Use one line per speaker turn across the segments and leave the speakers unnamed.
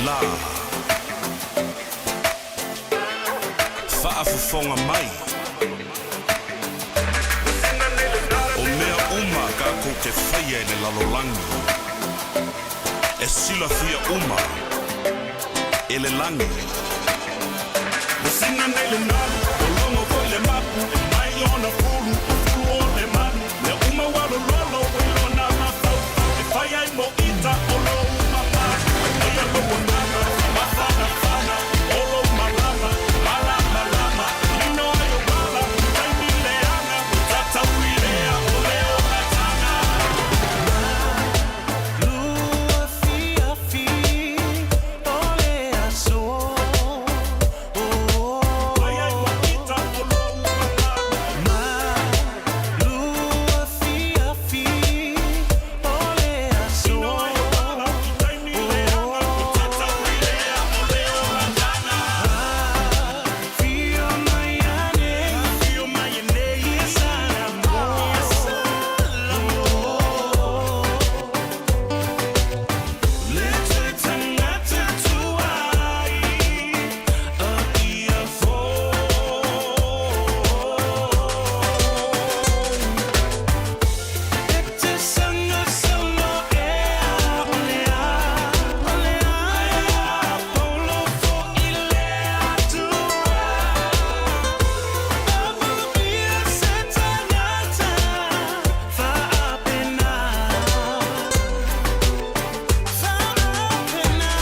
lā, faafofoga mai. O mea uma kākou te faia i le lalolagi, e silafia uma e le lagi. Ua sina nei le nalu, ua logo foi le mapu, e mai ona fulu, o fulu o le manu, mea uma ua lololo i lona mafaufau, e fai ai mo ita o lou mamalu. Eia lou agaga mafanafana, o lou malama, malamalama, lino ai ou ala, taimi leaga, tatau i lea o le olataga. Fai ai mo ita o lou mamalu. Lino ai ou ala, taimi leaga, tatau i lea o le olataga. Afio mai e nei, ia Salamo. Le toe tagata tuai, a ia fou. E te saga solo ea o le a, o le a, paulo foi le Atua. A se tagata faapena, faapena.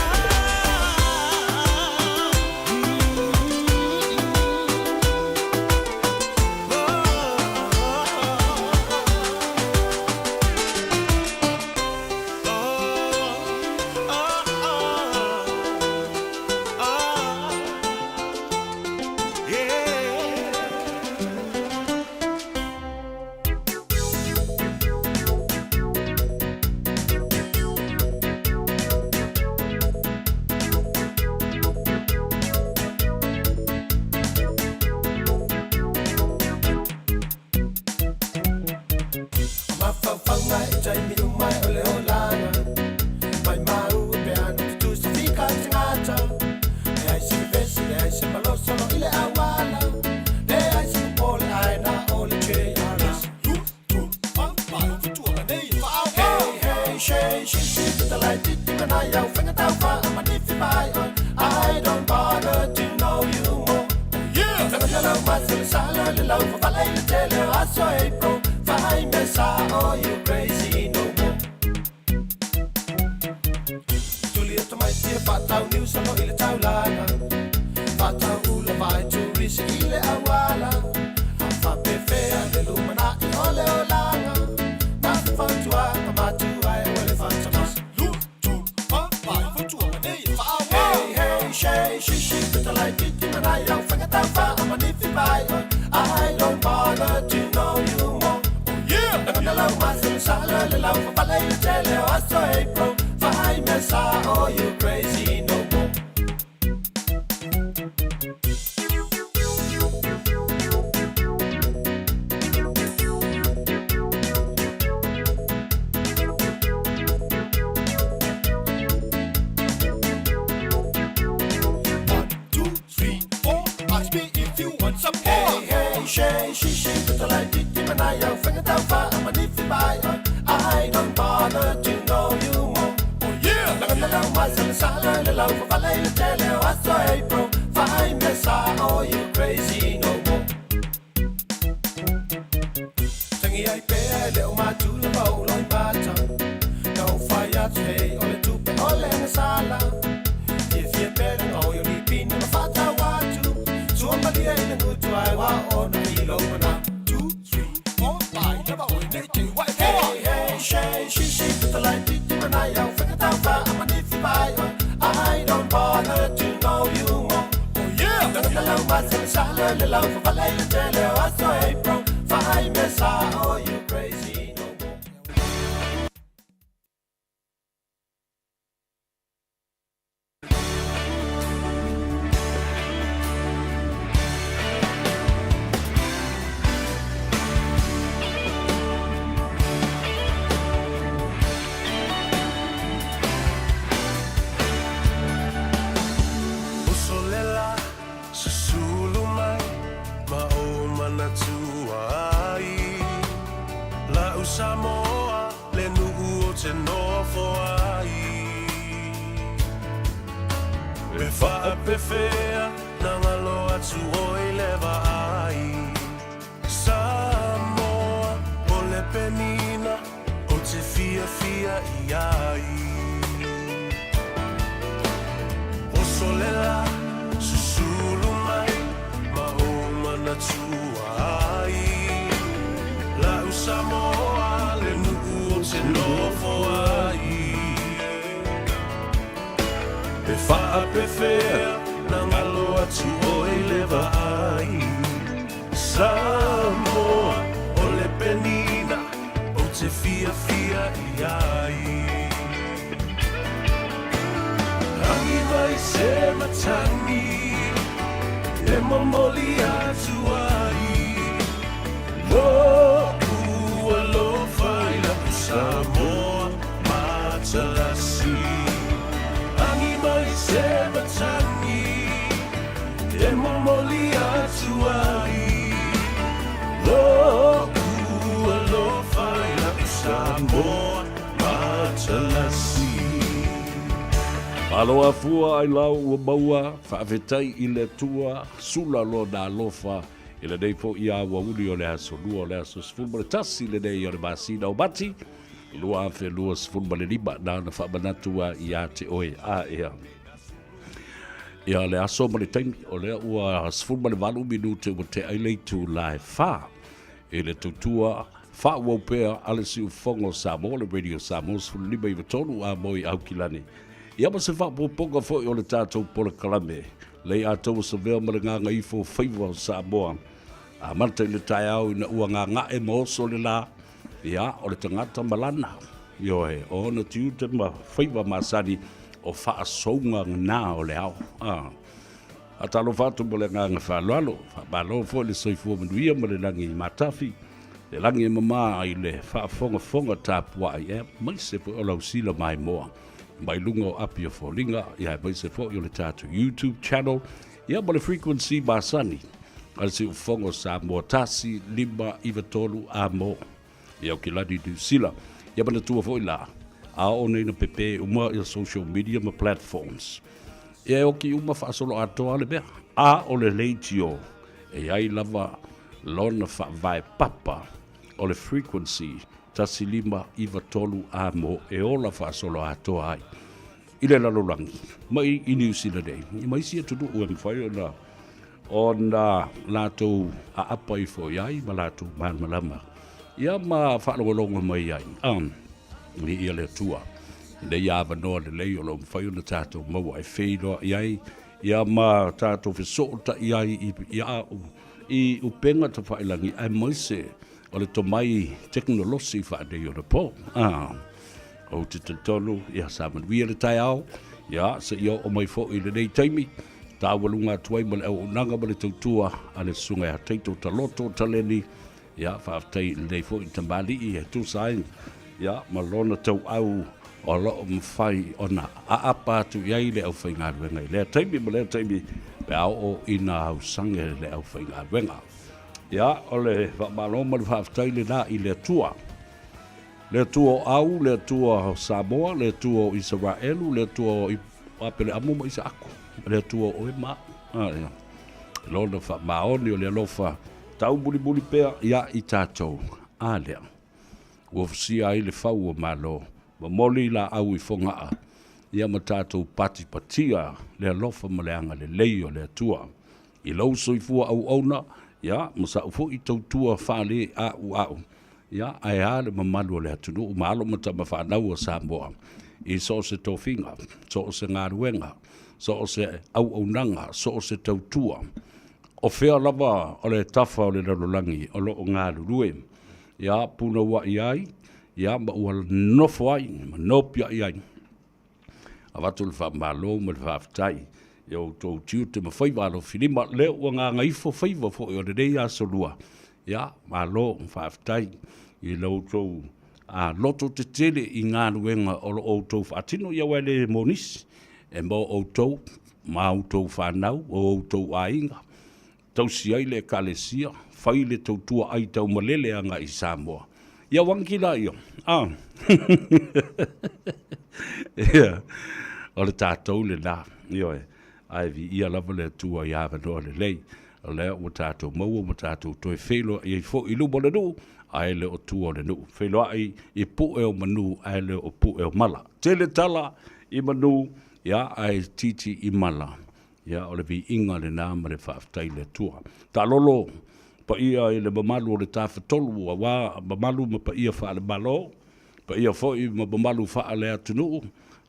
Yeah.
Mafaufauga i taimi uma o le olaga mai mau e pe ana tutusa fika tagata. Leai se vevesi, leai se malosolo i le auala, leai se popole ae na o le JRS. Hey hey she shi shi talai titi mana iau faiga taufa manifi mai oi. I don't bother to know you more. Taga lau maso le salo le lau fafala i le tele o aso e bro. Fai me sa oh you crazy no more. Tuli atu mai tia whātau niu salo i le taulaga. Whātau ula vai turisi i le awala. Whapewhea le lumana i o le olaga. Na whautua ka mātua e o le whatamas. Hey hey she shi shi talai titi mana iau faiga taufa manifi mai oi. I don't bother to know you more. Taga lau maso le salo le lau fafala i le tele o aso e bro. Fai me sa oh you crazy no more.
One, two, three, four. Ask me if you want some more.
Hey hey she shi shi talai titi mana iau faiga taufa manifi mai oi. I don't bother to know you more. Taga lau maso le salo le lau fafala i le tele o aso e bro. Fai me sa oh you crazy no more. Tangi ai pea e le o matula ma o loi mata. Na o fai atu hei o le tupe o le sala. Fia fia pele ngau yo li pina ma whātau atu. Sua malia i le ngutu ai wa ona i lo mana.
Two, three, four, five. Never oi nei te wai four.
Hey hey she shi shi talai titi mana iau faiga taufa manifi mai oi. I don't bother to know you more. Taga lau maso le salo le lau fafala i le tele o aso e bro. Fai me sa oh you crazy no more.
Pe faapefea na galo atu oe i le vaai Samoa o le penina ou te fiafia i ai Oso le la susulu mai ma ou manatua ai La'u Samoa le nuu ou te nofo ai Pe faapefea na galo atu oe i le vaai Samoa o le penina ou te fiafia i ai Rangi mai se matagi e momoli atu ai Lo'u alofa i la'u Samoa matalasi Agi mai se matagi e momoli atu ai Lo'u alofa i la'u Samoa matalasi. Malo afua ai lau ua maua, faafetai i le Atua, sula lona alofa I lenei foi aoauli o le aso Lua o le aso 11 lenei o le masina o Mati 2025, na ona faamanatu a ia te oe a ea. Ia le aso ma le taimi, o lea ua 18 minute ua tea ai le itula e 4 i le tautua faaauau pea a le Siufofoga o Samoa, le Radio Samoa 15 93 a moi Aukilani. Ia ma se faaopoopoga foi o le tatou polokalame Lei atoa savea ma le gagaifo o faiva o Samoa. Amata i le taeao ina ua gaga'e ma oso le lā, ia, o le tagata ma lana, ioe, o ona tiute ma faiva masani o faasouga na o le ao. A. Faatalofa atu ma le agaga faaaloalo, faamalo foi le soifua manuia ma le lagi matafi, le lagi e mama i le faafogafoga tapuai, aemaise foi o lau sila maimoa. mai luga o api o foliga, ia aemaise foi o le tatou YouTube channel, ia ma le frequency masani a le Siufofoga o Samoa 1593 a mo i Aukilani, Niu Sila. Ia manatua foi la, a oo nei na pepe uma ia social media ma platforms, ia e oki uma faasolo atoa le mea. A o le leitio, e i ai lava lona faavae papa o le frequency 1593 a mo e ola faasolo atoa ai i le lalolagi mai i Niu Sila nei ma isi atunuu e mafai ona ona latou aapa ifo i ai ma latou malamalama ia ma faalogologo mai ai. Viia le Atua i lenei avanoa lelei o lo o mafai ona tatou maua e feiloai ai ia ma tatou fesootai ai i, i, i upega tafailagi aemaise O le tomai tekonolosi faaneionapo. Ou te talitonu, ia, sa manuia le taeao, ia, seia oo mai foi i lenei taimi, taualuga atu ai ma le auaunaga ma le tautua a le Susuga ia Taito Taloto Taleni, ia, faafetai i lenei foi tamalii e tusa ai, ia, ma lona tauau o lo o mafai ona aapa atu i ai le aufaigaluega i lea taimi ma lea taimi pe a oo ina ausange le aufaigaluega. Ia, o le faamalo ma le faafetai lena i le Atua. Le Atua o Au, le Atua o Samoa, le Atua o Isaraelu, le Atua o Apeleamu ma Isaako, le Atua o oe ma au. Ia. Lona faamaoni o le alofa taumulimuli pea ia i tatou. A lea. Ua fusia ai le fau o Malo, momoli laau i Fogaa, ia ma tatou patipatia le alofa ma le agalelei o le Atua. I lou soifua auauna, ia, ma sa'u foi tautua faale-a'ua'u, ia, ae a le mamalu o le atunuu ma alo ma tama fanau o Samoa i so o se tofiga, so o se galuega, so o se auaunaga, so o se tautua, o fea lava o le tafa o le lalolagi o lo o galulue, ia, punoua'i ai, ia, ma ua nofo ai ma nopia'i ai. Avatu le faamalo ma le faafetai i outou tiute ma faiva alofilima, lea ua gagaifo faiva foi o lenei aso lua. Ia, malo faafetai i lo outou loto tetele i galuega o lo o outou faatino, ia aua e le mo nisi, e mo outou ma outou fanau, o outou aiga, tausi ai le Ekalesia, fai le tautua ai taumalele agai i Samoa. Ia wangi la ia. Ah. Ia. O le tatou lena. Ioe.
Ae viia lava le Atua i avanoa lelei, o lea ua tatou maua ma tatou toe feiloai ai foi i luma o le nuu, ae le o tua o le nuu. Feiloai i pue o manu ae le o pue o mala. Tele tala i manu, ia, ae itiiti i mala. Ia, o le viiga lena ma le faafetai i le Atua. Taalolo paia i le mamalu o le Tafatolu, aua mamalu ma paia faale-Malo, paia foi ma mamalu faale-atunuu,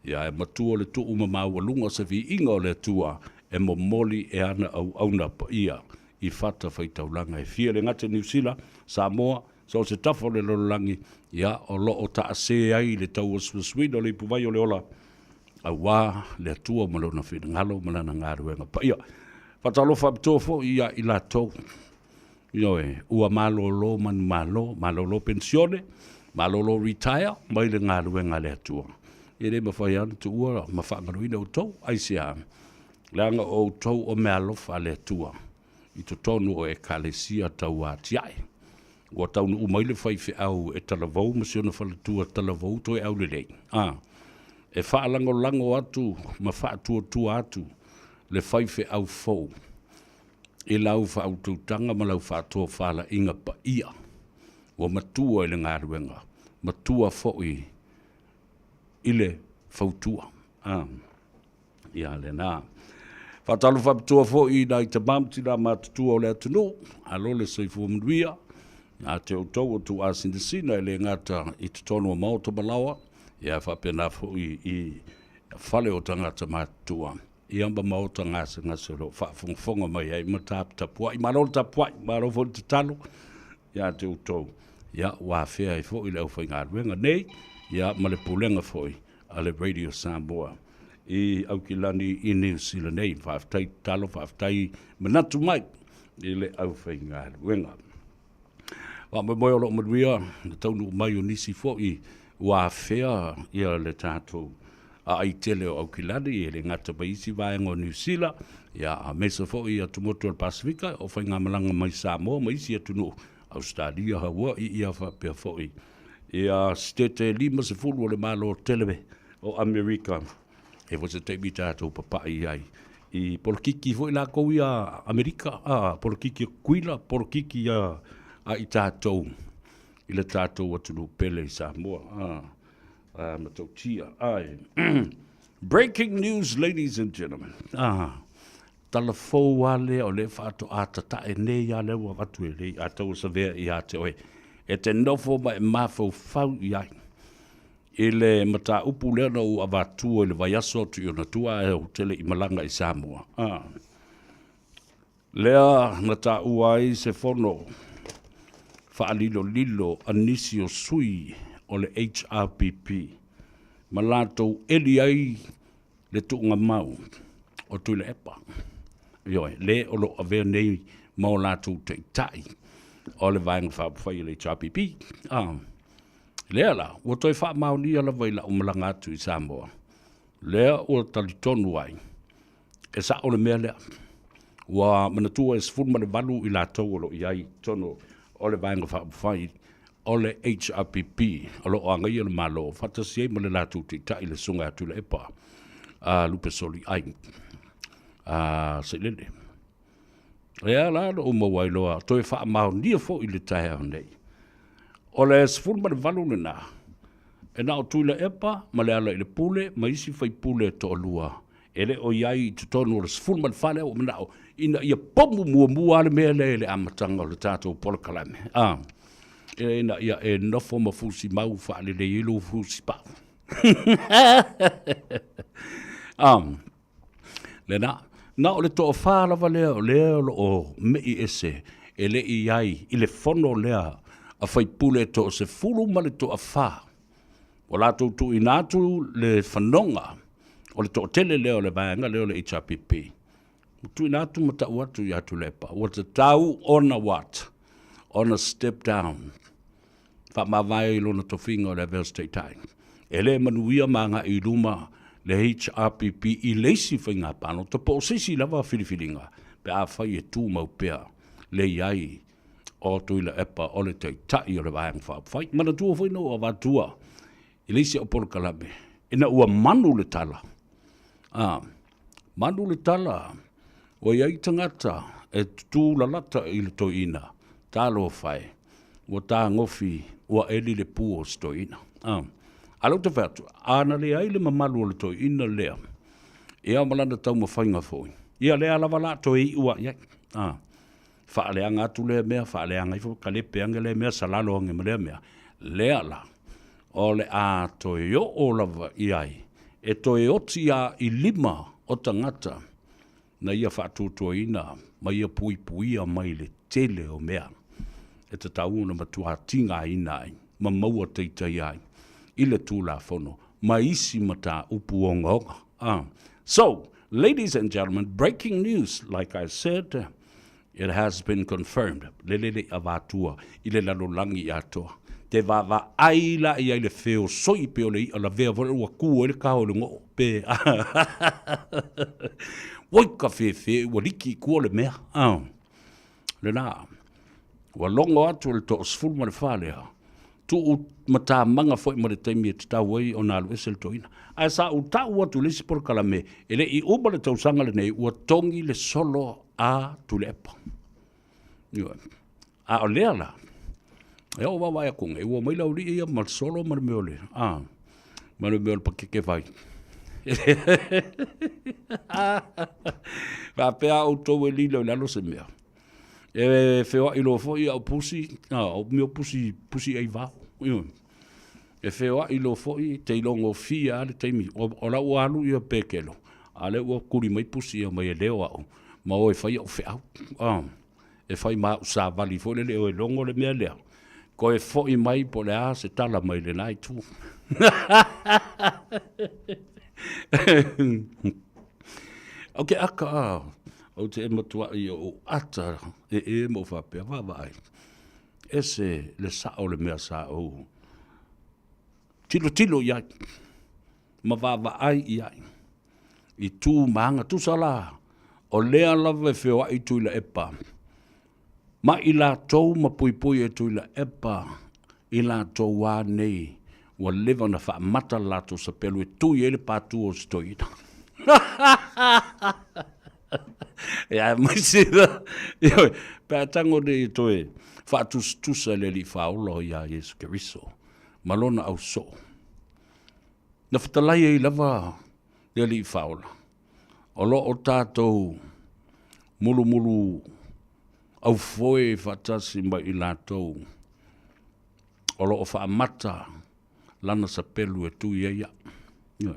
ia ae matua le tuu ma maualuga se viiga o le Atua e momoli e ana auauna paia i fatafaitaulaga e fia, e le gata i Niu Sila, Samoa, so o se tafa o le lalolagi, ia, o lo o taase ai le tauasuasuina o le ipuvai o le ola, aua le Atua ma Lona finagalo ma Lana galuega paia. Faatalofa faapitoa foi ia i latou, ioe, ua malolo manumalo, malolo penisione, malolo retire mai le galuega a le Atua. E le mafai lava ona tuua ma faagaloina outou. Aisea? Leaga o outou o meaalofa a le Atua i totonu o Ekalesia tauatiae. Ua taunuu mai le faifeau e talavou ma si ona faletua talavou toe aulelei, a, e faalagolago atu ma faatuatua atu le faifeau fou i lau faautautaga ma lau faatofalaiga paia. Ua matua i le galuega, matua foi i le fautua. A, ia lena. Faatalofa faapitoa foi i nai tama ma tina matutua o le atunuu, alo le soifua manuia, ia te outou o tuuasinasina e le gata i totonu o maota ma laoa, ia faapena foi i fale o tagata matutua, ia ma maota gasegase o lo o faafogafoga mai ai ma taputapuai. Malo le tapuai, malo foi le tatalo ia te outou, ia ua afea ai foi le aufaigaluega nei, ia ma le pulega foi a le Radio Samoa i Aukilani i Niu Sila nei. Faafetai tatalo, faafetai manatu mai i le aufaigaluega. Faamoemoe o lo o manuia le taunuu mai o nisi foi ua afea ia le tatou aai tele o Aukilani, e le gata mai isi vaega o Niu Sila, ia aemaise foi atumotu o le Pasefika, o faigamalaga mai Samoa ma isi atunuu, Ausetalia, Hawaii, ia faapea foi ia sitete 50 o le Malo tele o Amerika. E foi se taimi tatou papai ai i polokiki foi lakou ia Amerika, a, polokiki a Tutuila, polokiki a, a i tatou i le tatou atunuu pele i Samoa. A, a matautia. Ai. Breaking news, ladies and gentlemen. A, tala fou lava lea o lea faatoa tatae nei lava lea ua avatu e le Ataua Savea ia te oe e te nofo ma e mafaufau i ai i le mataupu lea na ou avatua i le vaiaso atu i ona tua ae ou te le i malaga i Samoa. Ah. Lea na taua ai se fono faalilolilo a nisi o sui o le HRPP ma latou eli ai le tuugamau o Tuilaepa, ioe, le o lo o avea nei ma o latou taitai o le Vaega Faaupufai o le HRPP. Ah, lea la, ua toe faamaonia lava i lau malaga atu i Samoa, lea ua talitonu ai, e sao le mea lea. Ua manatua e 18 i latou o lo o i ai i totonu o le Vaega Faaupufai o le HRPP o lo o agaia le Malo faatasi ai ma le latou taitai le Susuga ia Tuilaepa a Lupesoli Ai a Sailele. Lea la na ou maua ai loa toe faamaonia foi i le taeao nei. O le 18 lena, e na o Tuilaepa ma Lealailepule ma isi faipule e toalua e le o i ai i totonu o le 14 lea ua manao ina ia pomu muamua le mea lea i le amataga o le tatou polokalame. Ah, ina ia e nofo ma fusi mau faalelei ai lou fusi pau. Lena, na o le toafa lava lea o lea o lo o mei ese e le i ai i le fono lea a faipule toasefulu ma le toafa. Ua latou tuuina atu le fanoga o le toatele lea o le vaega lea o le HRPP. Ua tuuina atu ma tau atu ia Tuilaepa, ua tatau ona what? Ona step down. Faamavae i lona tofiga o le avea o se taitai. E le manuia ma agai i luma le HRPP i le isi faiga palota po o se isi lava filifiliga pe afai e tumau pea le i ai o Tuilaepa o le Taitai o le Vaega Faaupufai. Manatua foi na ou avatua i le isi au polokalame, ina ua manu le tala, a, Manu le tala, ua i ai tagata e tutū lalata i le toeaina, talofa e, ua tagofi ua eli le pu o si toeaina. A, a lea ou te fai atu, a na leai le mamalu o le toeaina lea, ia ma lana taumafaiga foi, ia lea lava la toe iu lava i ai. A, faaleaga atu lea mea, faaleaga ifo, kalepe ane lea mea, salalo ane ma lea mea, lea la, o le a toe oo lava i ai, e toe oti lava i lima o tagata na ia faatuatuaina ma ia puipuia mai le tele o mea e tatau ona matua tigaina ai ma maua taitaia ai i le Tulafono ma isi mataupu ogaoga. So, ladies and gentlemen, breaking news, like I said, it has been confirmed, lele le avatua i le lalolagi atoa. Te vaavaai la i ai le feosoi pe o le i'a lavea foi ua ku ai le kao i le goo pe Oi ka fefe ua liki i tua le mea. Ah. Lena. Ua logo atu le 14 lea. Tuu matamaga foi ma le taimi e tatau ai ona alu ese le toeaina. Ae sa ou tau atu i le isi polokalame, e le i uma le tausaga lenei, ua togi le solo a Tuilaepa. Ioe. A o lea la, e oo vaavaai atu nei, ua omai le aualii ia ma le solo ma le mea o le, a, ma le mea o le pakeke vai. Faapea outou e lilo i lalo se mea. E feoai loa foi au pusi, a, o mea o pusi, pusi ai vao. Ioe. E feoai loa foi, te ilogofie lava le taimi, o la ua alu ia pekelo, a lea ua kuli mai pusi ia mai e leo au, ma o e fai au feau. A, e fai ma au savali foi lele o e logo le mea lea, toe foi mai po o le a se tala mai lena itu. Ou te aka a, ou te e matuai o ou ata e e ma ou faapea, vaavaai, ese le sao o le mea sa ou tilotilo i ai ma vaavaai i ai i tu ma aga. Tusa la, o lea lava e feoai Tuilaepa ma i latou ma puipui e Tuilaepa i latou a nei ua leva ona faamata le latou sapelu e tui ai le patu o si toeaina. Ia aemaise ioe, pe a tago nei e toe faatusatusa i le Alii Faaola ia Iesu Keriso ma lona ausoo. Na fetalai ai lava le Alii Faaola, o lo o tatou mulumulu aufoe faatasi ma i latou o lo o faamata lana sapelu e tui ai au.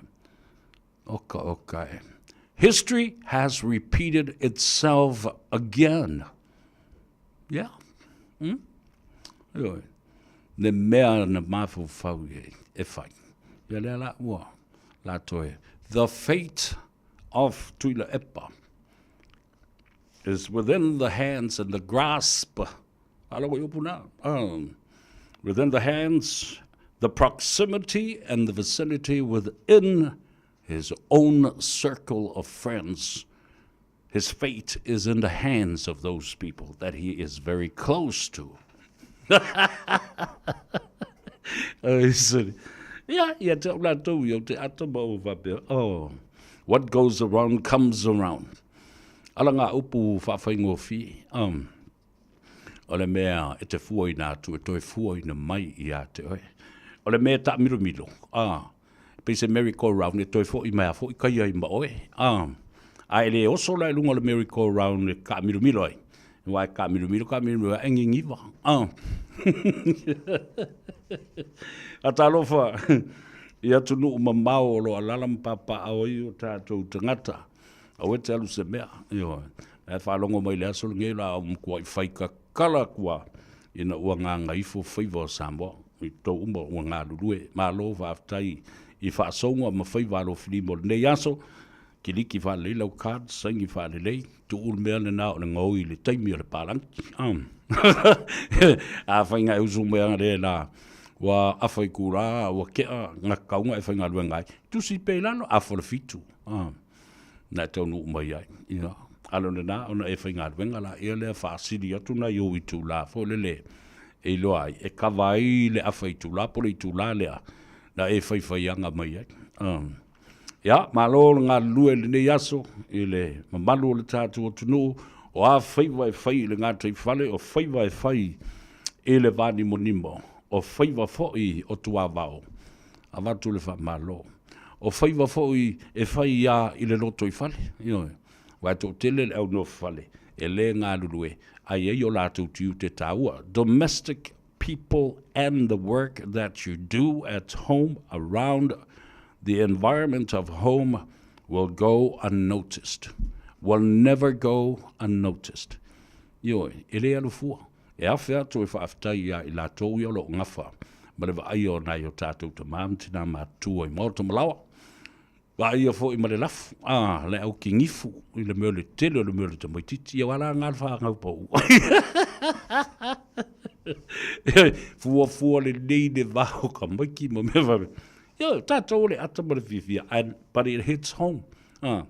Oka oka e. History has repeated itself again. Yeah. Ioe. Le mea na mafaufau i ai e fai. Ia lea la ua la toe. The fate of Tuilaepa is within the hands and the grasp. Ala ko upu na. Within the hands, the proximity and the vicinity within his own circle of friends. His fate is in the hands of those people that he is very close to. Ia, ia te au latou ia o te ata ma o faapea, oh, what goes around comes around. Ala ngā upu whawhaingofie, o le mea e te fuaina atu, e toe fuaina mai ia te oe. O le mea e taamilomilo, a, pei se merry go round e toe fo'i mai a fo'i kai ai ma oe, a, a e le oso la i luga o le merry go round e taamilomilo ai, aua e taamilomilo, taamilomilo e gigiva, a. A talofa i atunuu mamao o lo o alaala ma papaaao ai o tatou tagata, aua e te alu se mea, ioe. Ae faalogo mai i le aso lenei o le a ou matuai fai tatala atu lava ina ua gagaifo faiva o Samoa i tou uma ua galulue. Malo faafetai i faasouga ma faiva alofilima o lenei aso. Kiliki faalelei lau card, saini faalelei, tuu le mea lena o le gaoi i le taimi o le palagi. Afai na e usu mai ana le la ua afa itula ua tea na tatau ona e faigaluega ai, tusi pea i lalo, afa o le 7. Na e taunuu mai ai. Ia, ala o lena ona e faigaluega laia lea faasili atu nai ou itula foi lele e iloa ai, e kava ai le afa itula po o le itula lea na e faifaiaga mai ai. Ia, malo le galulue i lenei aso i le mamalu o le tatou atunuu, o a faiva e fai i le gataifale, o faiva e fai i le vanimonimo, o faiva foi o tuavao, avatu le faamalo. O faiva foi e fai lava i le lotoifale, ioe, aua e toatele le au nofofale e le galulue ae i ai o latou tiute taua. Domestic people and the work that you do at home around the environment of home will go unnoticed. Will never go unnoticed. Ioe, e le alu fua. E afe atu e faafetai ia i latou ia o lo o gafa ma le vaaia o nai o tatou tama ma tina matutua i maota ma laoa. Vaaia foi ma le lafu, a, le au kigifu i le mea o le tele o le mea o le tamaitiiti, ia aua la na le fanau pau. Fuafua lelei le va o tamaiti ma mea faapea. Ia, tatou o le ata ma le fiafia, and, but it hits home. A,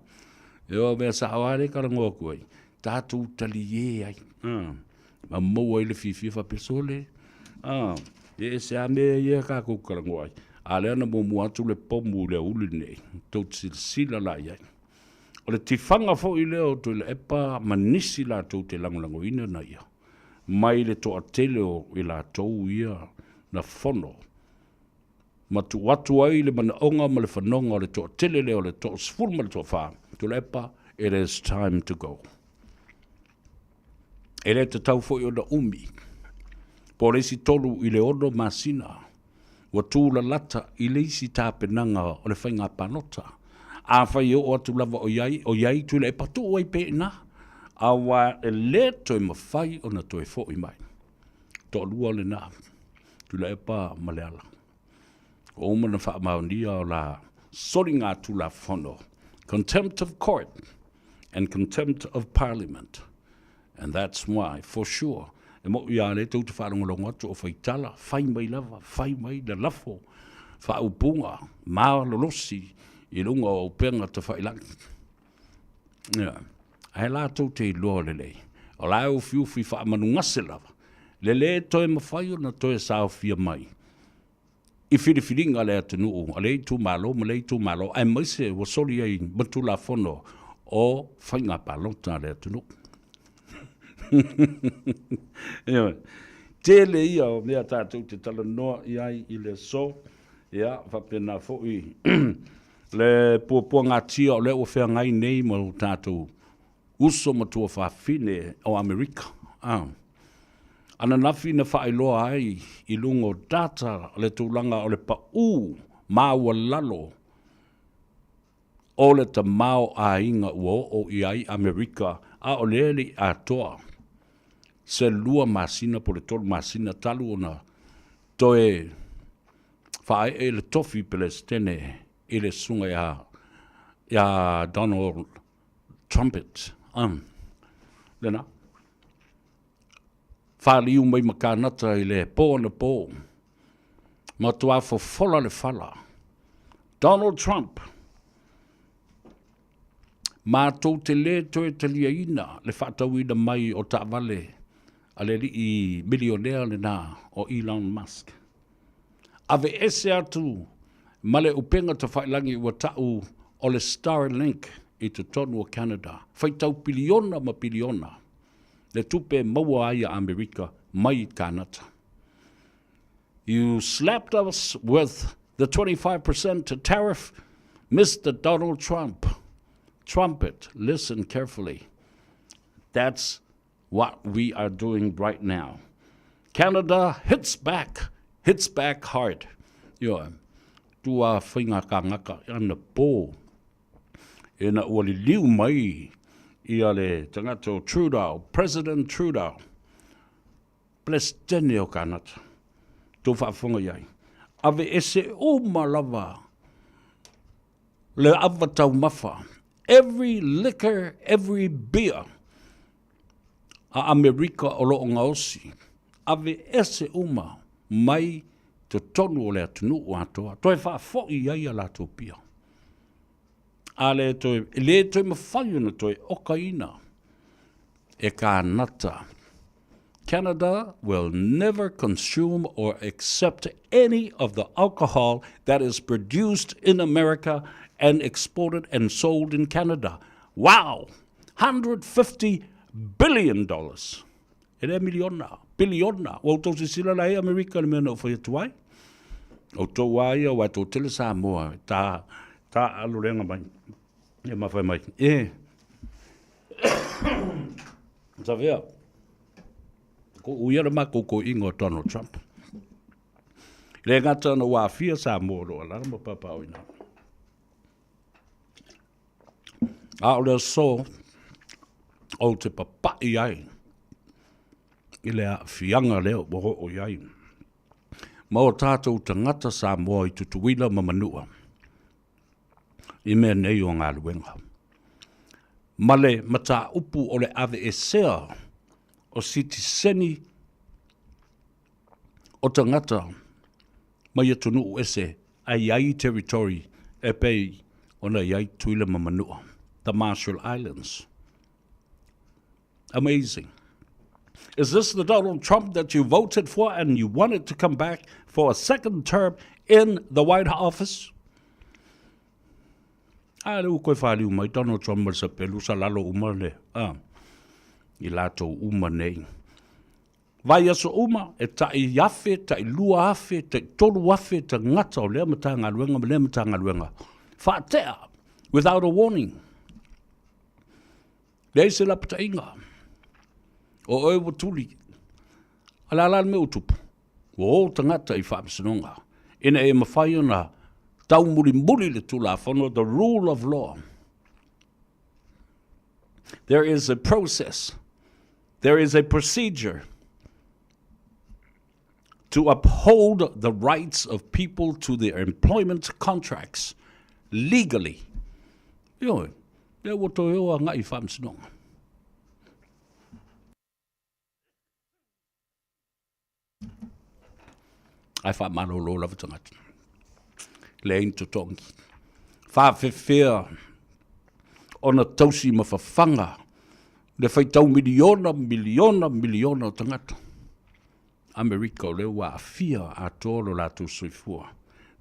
ia o mea sao lava lea e talanoa atu ai, tatou taliē ai, a, ma maua ai le fiafia faapea, sole, a, e ese lava mea ia tatou te talanoa ai. A lea na muamua atu le pomu i le aoauli lenei, tou te silasila la i ai. O le tifaga foi lea o Tuilaepa ma nisi latou te lagolagoina na ia, mai le toatele o i latou ia na fono ma tuu atu ai le manaoga ma le fanoga o le toatele lea o le toasefulu ma le toafa, Tuilaepa, it is time to go. E le tatau foi ona umi, po o le isi 3 i le 6 masina, ua tūlalata i le isi tapenaga o le faiga palota. Afai e oo atu lava o i ai, o i ai Tuilaepa, tuu ai pea i ina, aua e le toe mafai ona toe foi mai. Toalua lena, Tuilaepa ma Leala. Ua uma ona faamaonia o la soligatulafono, contempt of court and contempt of parliament. And that's why, for sure, e moʻi lava lea tou te faalogologo atu o faitala, fai mai lava, fai mai lalafo, faaupuga, malolosi i luga o upega tafailagi. Yeah. Ae latou te iloa lelei, o la e ufiufi faamanugase lava, le lē toe mafai ona toe saofia mai i filifiliga a le atunuu, a lea itumalo ma lea itumalo, aemaise ua soli ai ma Tulafono o Faiga Palota a le atunuu. Ioe. Tele ia o mea tatou te talanoa i ai i le aso, ia, faapena foi le puapuagatia o lea ua feagai nei ma o tatou uso ma tuafafine o Amerika. Ah. Ananafi na faailoa ai i luga o data le tulaga o le paʻū maualalo o le tamaoaiga ua oo i ai Amerika, a o lea e le i atoa se 2 masina po o le 3 masina talu ona toe faaee le tofi Peresetene i le susuga ia Donald Trumpet. Lena. Faliu mai ma Kanata i le po anapo. Matua fofola le fala. Donald Trump, matou te lē toe taliaina le faatauina mai o taavale a le alii milionea lena o Elon Musk. Aveese atu ma le upega tafailagi ua ta'u o le Starlink i totonu o Canada. Faitau piliona ma piliona le tupe e maua ai a Amerika mai i Kanata. You slapped us with the 25% tariff, Mister Donald Trump. Trumpet, listen carefully. That's what we are doing right now. Canada hits back, hits back hard. Ioe, tua whainga kāngaka ana pō. Ina ua liliu mai ia le tangata o Trudeau, President Trudeau, Peresetene o Kanata, tou faafofoga i ai, aveese uma lava le ava taumafa, every liquor, every beer a Amerika o lo o gaosi, aveese uma mai totonu o le atunuu atoa, toe faafoi ai a latou pia. A le toe, e le toe mafai ona toe okaina e Kanata. Canada will never consume or accept any of the alcohol that is produced in America and exported and sold in Canada. Wow! $150 billion. E le miliona, piliona. Ua outou silasila la i Amerika i le mea na ou fai atu ai? Outou a ia, aua e toatele Samoa e ta, taaalo leaga mai. E ma fai mai, e, Savea, ko uia le makou koiinga o Donald Trump. Le gata na ua aafia Samoa o lo o alaala ma papaaao i ina. A o le aso ou te papaʻi ai i le aafiaga lea ua oo i ai ma o tatou tagata Samoa i Tutuila ma Manua i mea nei o galuega. Ma le mataupu o le aveesea o sitiseni o tagata mai atunuu ese ae i ai territory e pei ona i ai Tutuila ma Manua, the Marshall Islands. Amazing. Is this the Donald Trump that you voted for and you wanted to come back for a second term in the White Office? A le ua koe whāliu mai Donald Trump ma le sapelu sa lalo uma le, a, i latou uma nei. Vaiaso uma, e tai afe, tai 2,000, tai 3,000 tagata o lea Matagaluega ma lea Matagaluega. Faatea, without a warning. Leai se lapataiga. O oe ua tuli. A le a la le mea ua tupu? Ua o tagata i faamasinoga ina ia mafai ona taumulimuli le Tulafono, the rule of law. There is a process. There is a procedure to uphold the rights of people to their employment contracts legally. Ioe, lea ua toe o agai i faamasinoga. Ae faamalolo lava tagata. Leai ni totogi. Faafefea ona tausi ma fafaga le faitau miliona, miliona, miliona o tagata. Amerika o lea ua aafia atoa lo latou soifua.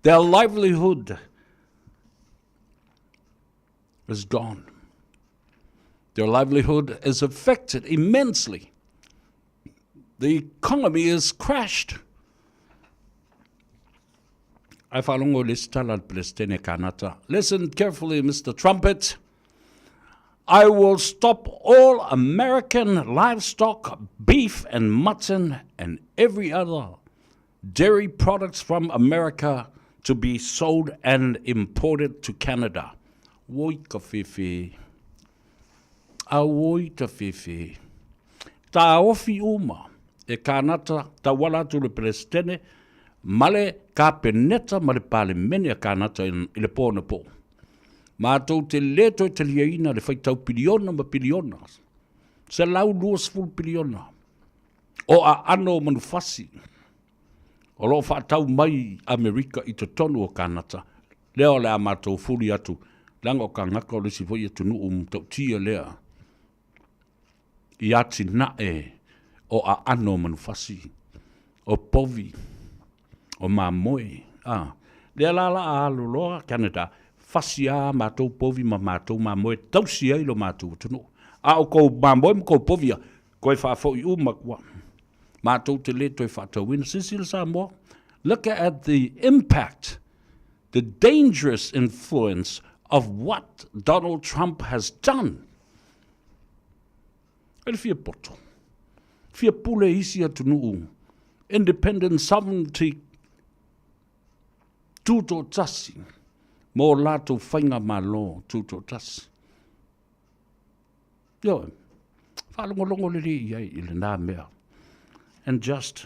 Their livelihood is gone. Their livelihood is affected immensely. The economy is crashed. Ae faalogo i le isi tala a le Peresetene Kanata. Listen carefully, Mr. Trumpet. I will stop all American livestock, beef and mutton and every other dairy products from America to be sold and imported to Canada. Woi ka whewhe. Auoi ta whewhe. Tāofi uma e Kānata tauala atu le Peresetene ma le Kapeneta ma le Palemene a Kānata i le pō anapō. Mātou te lē toe taliaina le faitau piliona ma piliona, 120 piliona o aano o manufasi o lo o faatau mai Amerika i totonu o Kanata, lea o le a matou fuli atu, leaga o Kanaka o le isi foi atunuu matautia lea i atinae o aano o manufasi, o povi, o mamoe, a. Lea la la a alu loa Canada, fasi a matou povi ma matou mamoe, tausi ai lo matou atunuu. A o kou mamoe ma kou povi ia, koe faafoi uma kua. Matou te le toe faatauina. Silasila Samoa, look at the impact, the dangerous influence of what Donald Trump has done. E le fia poto. Fia pule isi atunuu. Independent sovereignty tutoatasi mo latou faigamalo tutoatasi. Ioe, faalogologo lelei i ai i lena mea. And just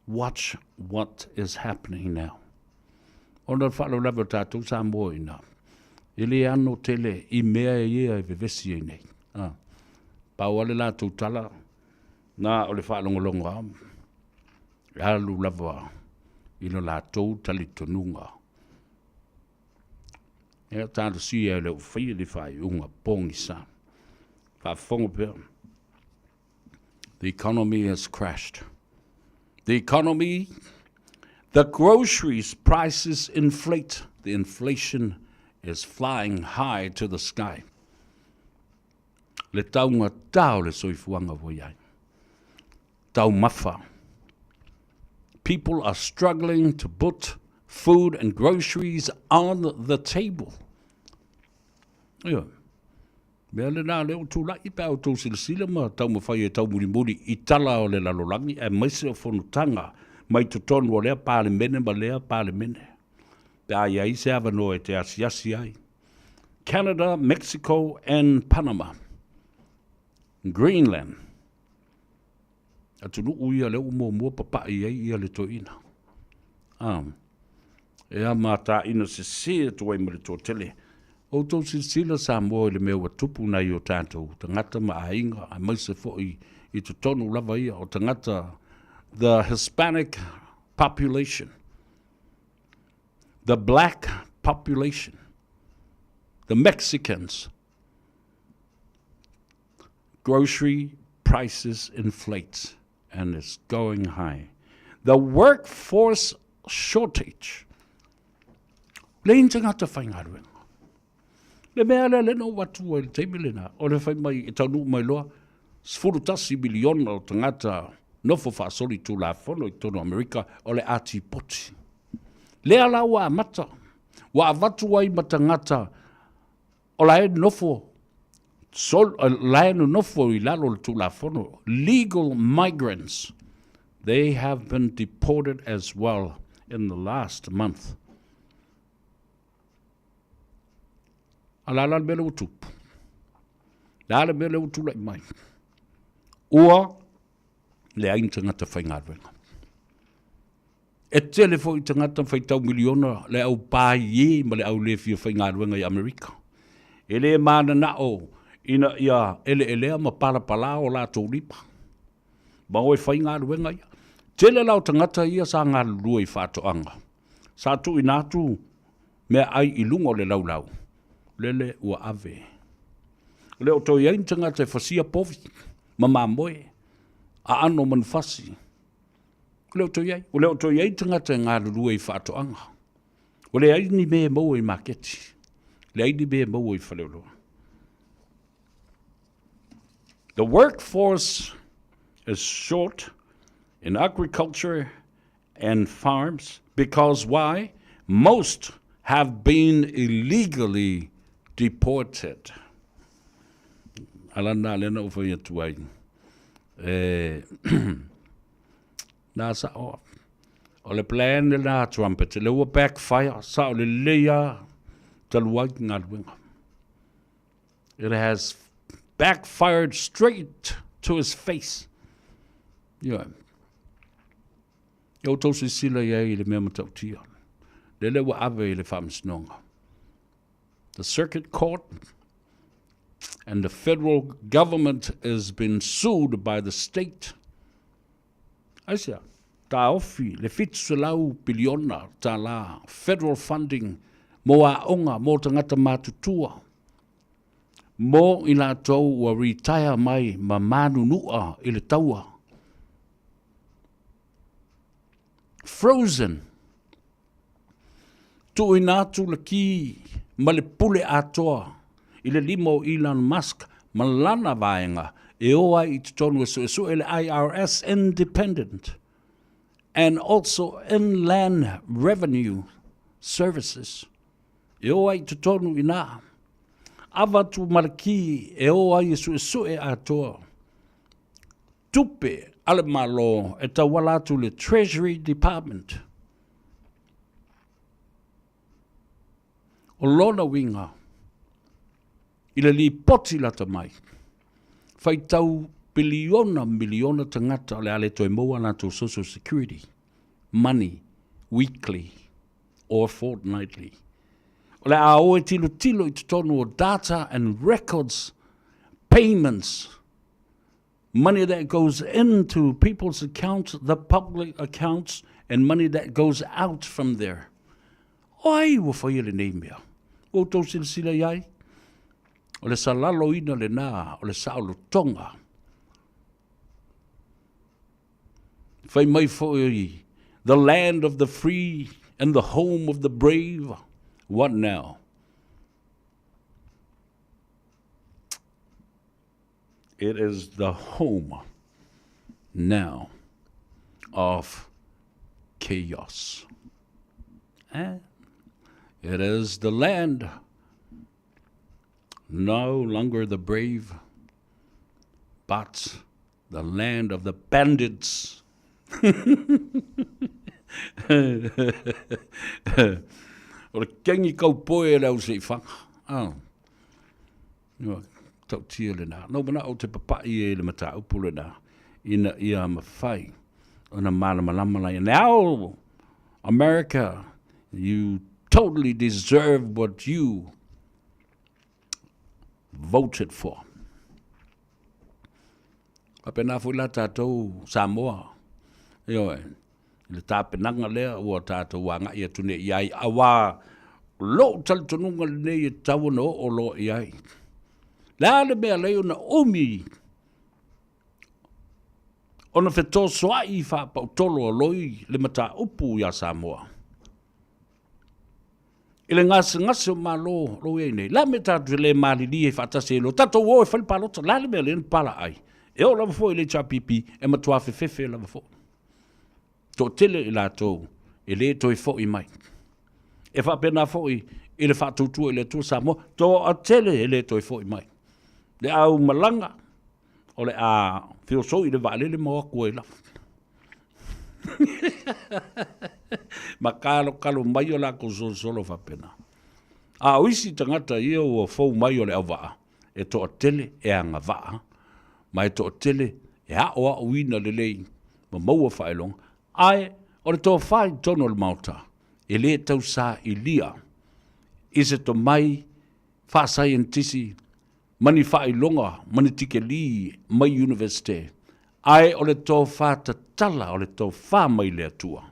watch what is happening now. Ona o le faalavelave o tatou Samoa i ina, e le ano tele i mea ia e vevesi ai nei. Ah. Pau lava le latou tala, na o le faalogologo lava, e alu lava i lo latou talitonuga. Ia talosia e le o faia le faaiuga pogisa. Faafofoga pea. The economy has crashed. The economy, the groceries prices inflate. The inflation is flying high to the sky. Le taugata o le soifuaga ua i ai. Taumafa. People are struggling to put food and groceries on the table. Ia. Mea lena lea ua tulai pe a outou silasila ma taumafai e taumulimuli i tala o le lalolagi aemaise o fonotaga mai totonu o lea Palemene ma lea Palemene pe a i ai se avanoa e te asiasi ai. Canada, Mexico and Panama. Greenland. Atunuu ia lea ua muamua papai ai ia le toeaina. Ah, e a mataina sese atu ai ma le toatele. Outou silasila Samoa i le mea ua tupu nai o tatou tagata ma aiga, aemaise foi i totonu lava ia o tagata, the Hispanic population, the black population, the Mexicans, grocery prices inflate and it's going high. The workforce shortage. Le in tagata whaingaruenga. Le mea lea le no watu ai le taimi lena, o le whai mai e taunuu mai loa, 11 miliona o tagata nofo faasoli tulafono i totonu o Amerika o le a tipoti. Lea la ua amata, ua avatu ai ma tagata o la e nofo sol, la e nonofo i lalo o le Tulafono, legal migrants, they have been deported as well in the last month. A la la le mea lea ua tupu. Le a le mea lea ua tulai mai. Ua leai ni tagata faigaluega. E tele foi tagata faitau miliona le au paiē ma le au le fia faigaluega i Amerika. E le mananao ina ia eleelea ma palapala o latou lima ma o e faigaluega ia. Tele la o tagata ia sa galulue i faatoaga, sa tuuina atu meaai i luga o le laulau, lele ua ave. E le o toe i ai ni tagata e fasia povi ma mamoe, aano o manufasi. Ua le o toe i ai. Ua le o toe i ai tagata e galulue i faatoaga. Ua leai ni mea e maua i maketi. Leai ni mea e maua i faleoloa. The workforce is short in agriculture and farms because why? Most have been illegally deported. Ala na lea na ou fai atu ai. E, na sa'o. O le plan lena a Trumpet, le ua backfire, sa'o lelei lava talu ai galuega. It has backfired straight to his face. Ioe. Ia outou silasila i ai i le mea matautia. Lele ua ave i le faamasinoga. The circuit court and the federal government has been sued by the state. Aisea? Taofi le 700 piliona tālā federal funding mō aoga mō tagata matutua, mō i latou ua retire mai ma manunua i le taua. Frozen. Tuuina atu le ki ma le pule atoa i le lima o Elon Musk ma lana vaega e o ai i totonu e suesue le IRS Independent and also Inland Revenue Services e o ai i totonu inā. Avatu ma le ki e o ai e suesue atoa tupe a le Malo e tauala atu i le Treasury Department. O lona uiga, i le lipoti lata mai, faitau piliona miliona tagata o le a le toe maua a latou Social Security money weekly or fortnightly. O le a o e tilotilo i totonu o data and records payments money that goes into people's accounts, the public accounts, and money that goes out from there. O ai ua faia lenei mea? Ua outou silasila i ai? O le salaloina lena o le saolotoga. Fai mai foi, the land of the free and the home of the brave. What now? It is the home now of chaos. Eh? It is the land no longer the brave, but the land of the bandits. O le kengi kaupoe e le au seifaga. Oh. Ua tautia lena. No mana o te papai e le mataupu lena ina ia mawhai ona malamalama lai. Now, America, you totally deserve what you voted for. Faapena foi la tatou Samoa, ioe, i le tapenaga lea ua tatou agai atu nei i ai, auā lou talitonuga lenei e tatau ona oo loa i ai. Le a le mea lei ona umi ona fetosoa'i faapautolo a loi le mataupu iā Samoa. I le gasegase o Malo o lo o i ai nei, le a le mea tatou te le malilie ai faatasi ai loa, tatou o e fai le palota, le a le mea lea na pala ai? E oo lava foi i le HRPP, e matua fefefe lava foi. Toatele i latou e le toe foi mai. E faapena foi i le faatuatua i le Atua Samoa, toatele e le toe foi mai. Le aumalaga o le a feosoi i le vaalele ma o atu ai lava. Ma kalokalo mai o lakou solosolo faapena. A o isi tagata ia ua fou mai o le auvaa, e toatele e agavaa, ma e toatele e aoaoina lelei ma maua faailoga, ae o le tofa i totonu o le Maota, e le tausailia i se tomai faasaienitisi ma ni faailoga ma ni tikelī mai Iunivesite, ae o le tofa tatala o le tofa mai le Atua.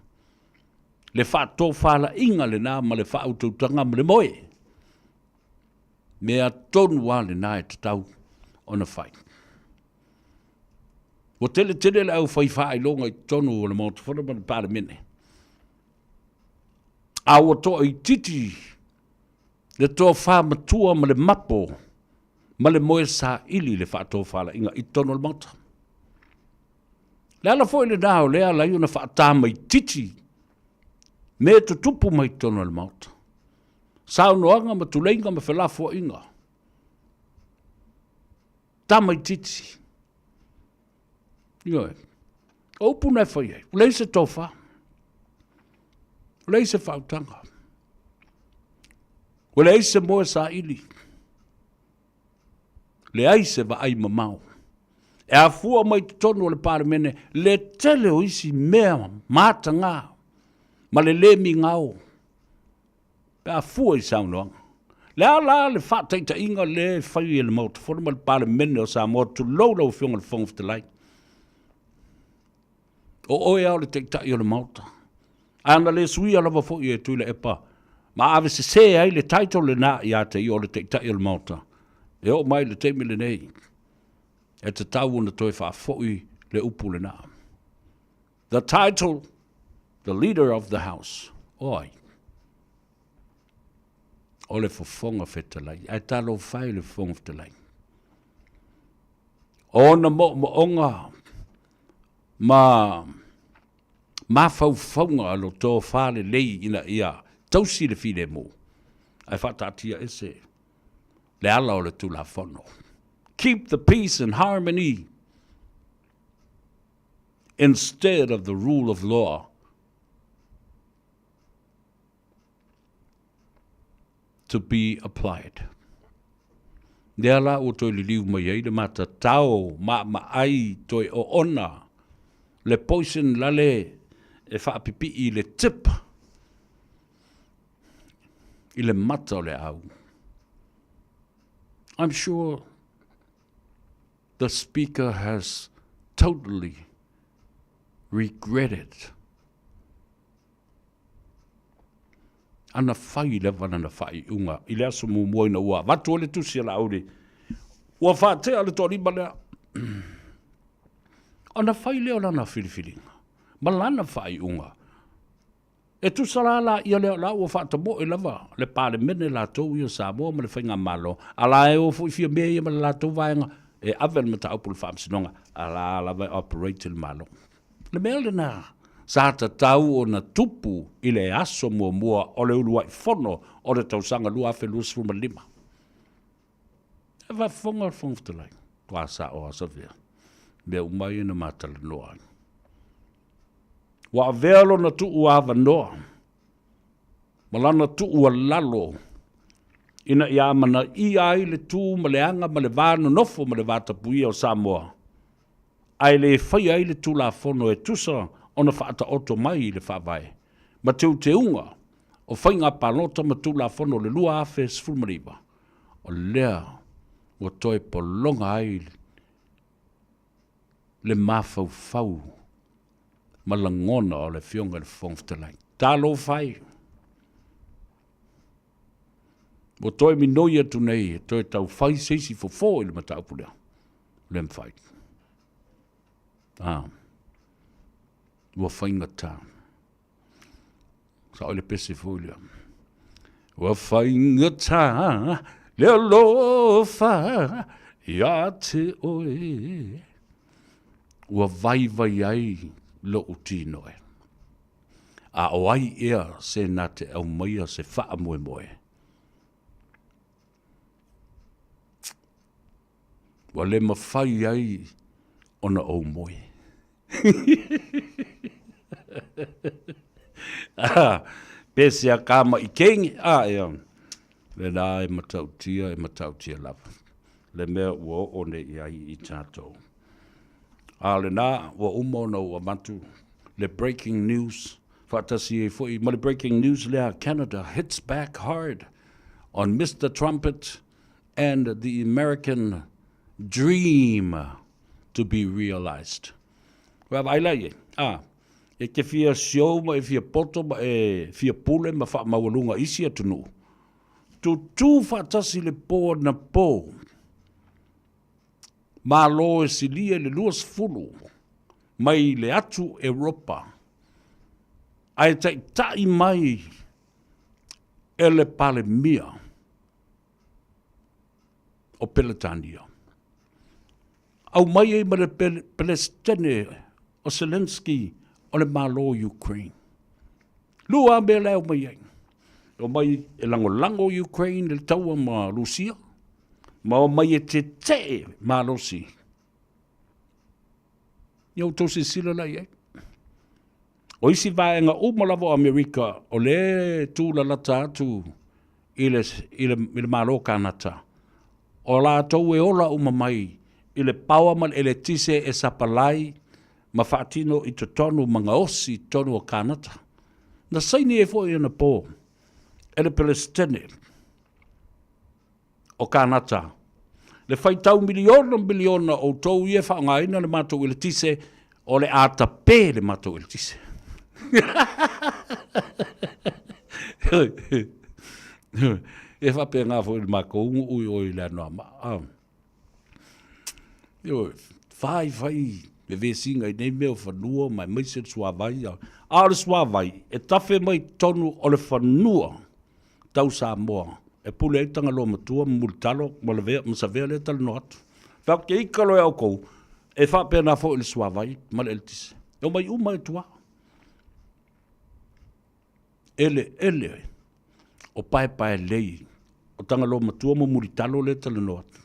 Le faatofalaiga lena ma le faautautaga ma le moe. Mea tonu lava lena e tatau ona fai. Ua tele tele le aufai faailoga i totonu o le Maota Fono ma le Palemene. A ua toaitiiti le tofa matua ma le mapo ma le moe saili i le faatofalaiga i totonu o le Maota. Le ala foi lena o lea ala ai ona faatamaititi me tutupu mai totonu o le Maota. Saunoaga ma tuleiga ma felafoaiga. Tamaititi. Ioe. O upu na e fai ai, ua leai se tofa, ua leai se faautaga, ua leai se moe saili, leai se vaai mamao. E afua mai totonu o le Palemene le tele o isi mea mataga ma le le migao pe a fua i saunoaga. Le a la le faataitaiga lea e fai e le Maota Fono ma le Palemene o Samoa, tulou lau Afioga i le Fofoga Fetalai. O oe lava o le Taitai o le Maota. A na le suia lava foi e Tuilaepa ma ave sese ai le title lena ia te ia o le Taitai o le Maota, e oo mai i le taimi lenei, e tatau ona toe faafoi le upu lena. The title, the leader of the house. O ai? O le Fofoga Fetalai. Ae talofa e le Fofoga Fetalai. O ona moomooga ma mafaufauga o lo tofa lelei ina ia tausi le filemu, ae faataatia ese le ala o le Tulafono. Keep the peace and harmony instead of the rule of law to be applied. Lea la ua toe liliu mai ai le matatao maamaai toe oona le poison lale e faapipii i le tip i le mata o le au. I'm sure The Speaker has totally regretted ana fai lava lana faaiuga i le aso muamua ina ua avatu ai le tusi a Laauli, ua faatea le toalima lea. Ona fai lea o lana filifiliga. ma lana faaiuga. E tusa la la ia lea o la ua faatamoe lava le Palemene latou ia o Samoa ma le Faigamalo, a la e o foi Fiame ia ma le latou vaega e ave le mataupu i le Faamasinoga, a la lava e operate le Malo. O le mea lena sa tatau ona tupu i le aso muamua o le uluai fono o le tausaga 2025. E faafofoga le Fofoga Fetalai, ua sao lava Savea, mea uma ia na ma talanoa ai. Ua avea lona tuuavanoa ma lana tuualalo ina ia amanaia ai le tu ma le aga ma le va nonofo ma le va tapuia o Samoa, ae le faia ai le Tulafono e tusa ona faataoto mai i le Faavae ma teuteuga o Faiga Palota ma Tulafono o le 2019, o lea ua toe pologa ai le mafaufau ma lagona o le Afioga i le Fofoga Fetalai. Talofa e! Ua toe minoi atu nei e toe tau fai se isi fofo i le mataupu lea. Le mafai. Ah, ua faigata. Sao i le pese foi lea. Ua faigata le alofa ia te oe. Ua vaivai ai lou tino e. A o ai ea se na te aumaia se faamoemoe? Ua le mafai ai ona ou moe. Pe se a ka maʻi kenge, a ea, lena e matautia, e matautia lava, le mea ua oo nei i ai i tatou. A o lena ua uma ona ou avatu le breaking news, faatasi ai foi ma le breaking news lea, Canada hits back hard on Mister Trumpet and the American dream to be realized. Ua vaai la i ai, a, e te fia show ma e fia poto ma e fia pule ma faamaualuga isi atunuu, tutū faatasi le po anapo, Malo e silia i le 20 mai le atu Europa, ae taitai mai e le Palemia o Peretania. Aumai ai ma le Peresetene o Zelensky o le Malo o Ukraine. Lua lava mea la e omai ai. E omai e lagolago Ukraine i le taua ma Rusia, ma omai e tetee malosi. Ia outou silasila la i ai. O isi vaega uma lava o Amerika o lea e tulalata atu i le, i le, i le Malo Kanata, o latou e ola uma mai i le paoa ma le eletise e sapalai ma faatino i totonu ma gaosi i totonu o Kanata. Na saini ai foi anapo e le Peresetene o Kanata le faitau miliona miliona o outou ia e faaaogaina le matou eletise, o le a tape le matou eletise. E faapena foi i le matou nuu i o i Leanoamaa. Ioe, fai fai vevesiga i nei mea o fanua ma aemaise le suavai. A o le suavai, e tafe mai totonu o le fanua tau Samoa e pule ai Tagaloa Matua ma Mulitalo ma Lavea ma Savea lea e talanoa atu. Fai atu ke ika loa ia outou, e faapena foi i le suavai ma le eletise. E omai uma i tua. Eleele o Paepaelei, o Tagaloa Matua ma Mulitalo lea e talanoa atu.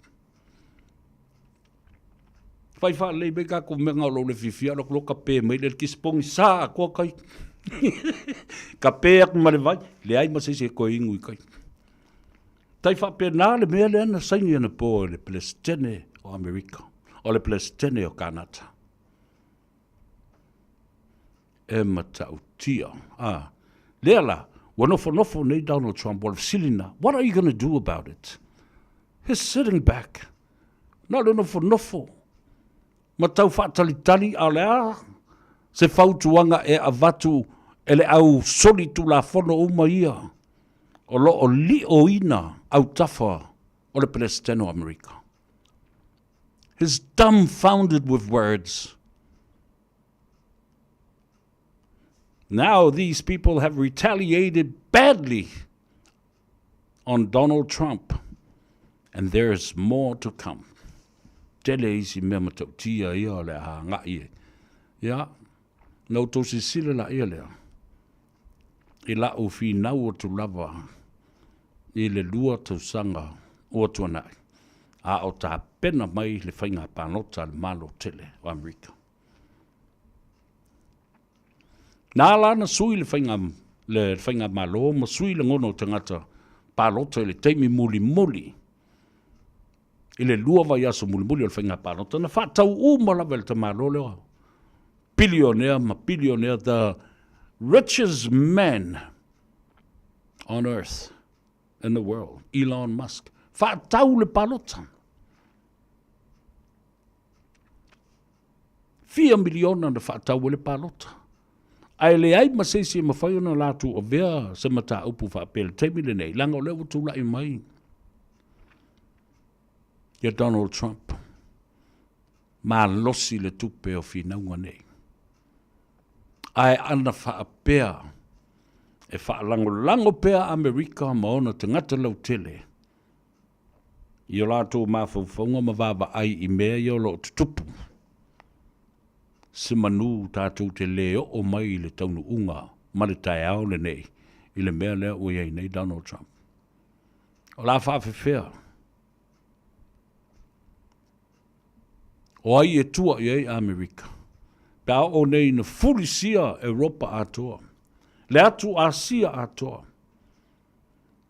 Fai faalelei mai tatou mea na o lou le fiafia, alu atu loa kape mai le eletise, pogisa atoa tai. Kape atu ma le vai, leai ma se isi e toe inu i tai. Tai faapena le mea lea na saini anapo e le Peresetene o Amerika, o le Peresetene o Kanata. E matautia. A, lea la, ua nofonofo nei Donald Trump, o le fesili lena, what are you gonna do about it? He's sitting back. Na o le nofonofo ma tau faatalitali, a o le a se fautuaga e avatu e le au solitulafono uma ia o lo o lioina autafa o le Peresetene o Amerika. He's dumbfounded with words. Now these people have retaliated badly on Donald Trump and there is more to come. Tele isi mea matautia ia o le a agai e. Ia, na outou silasila laia lea i la'u finau atu lava i le 2 tausaga ua tuanai, a o tapena mai le faiga palota a le Malo tele o Amerika. Na ala ona sui le faiga, le faigamalo ma sui lagona o tagata palota i le taimi mulimuli, i le 2 vaiaso mulimuli o le faiga palota, na faatau uma lava e le tamaloa lea, bilionea ma bilionea, the richest man on earth in the world, Elon Musk, faatau le palota. Fia miliona na faatau ai le palota. Ae leai ma se isi e mafai ona latou avea se mataupu faapea i le taimi lenei, leaga o lea ua tulai mai ia Donald Trump, malosi le tupe o finauga nei. Ae ana faapea e faalagolago pea Amerika ma ona tagata lautele i o latou mafaufauga ma vaavaai i mea ia o lo o tutupu, se manu tatou te le oo mai i le taunuuga ma le taeao lenei i le mea lea ua i ai nei Donald Trump. O le a faafefea? O ai e tua i ai Amerika? Pe a oo nei ina fulisia Europa atoa, le atu Asia atoa,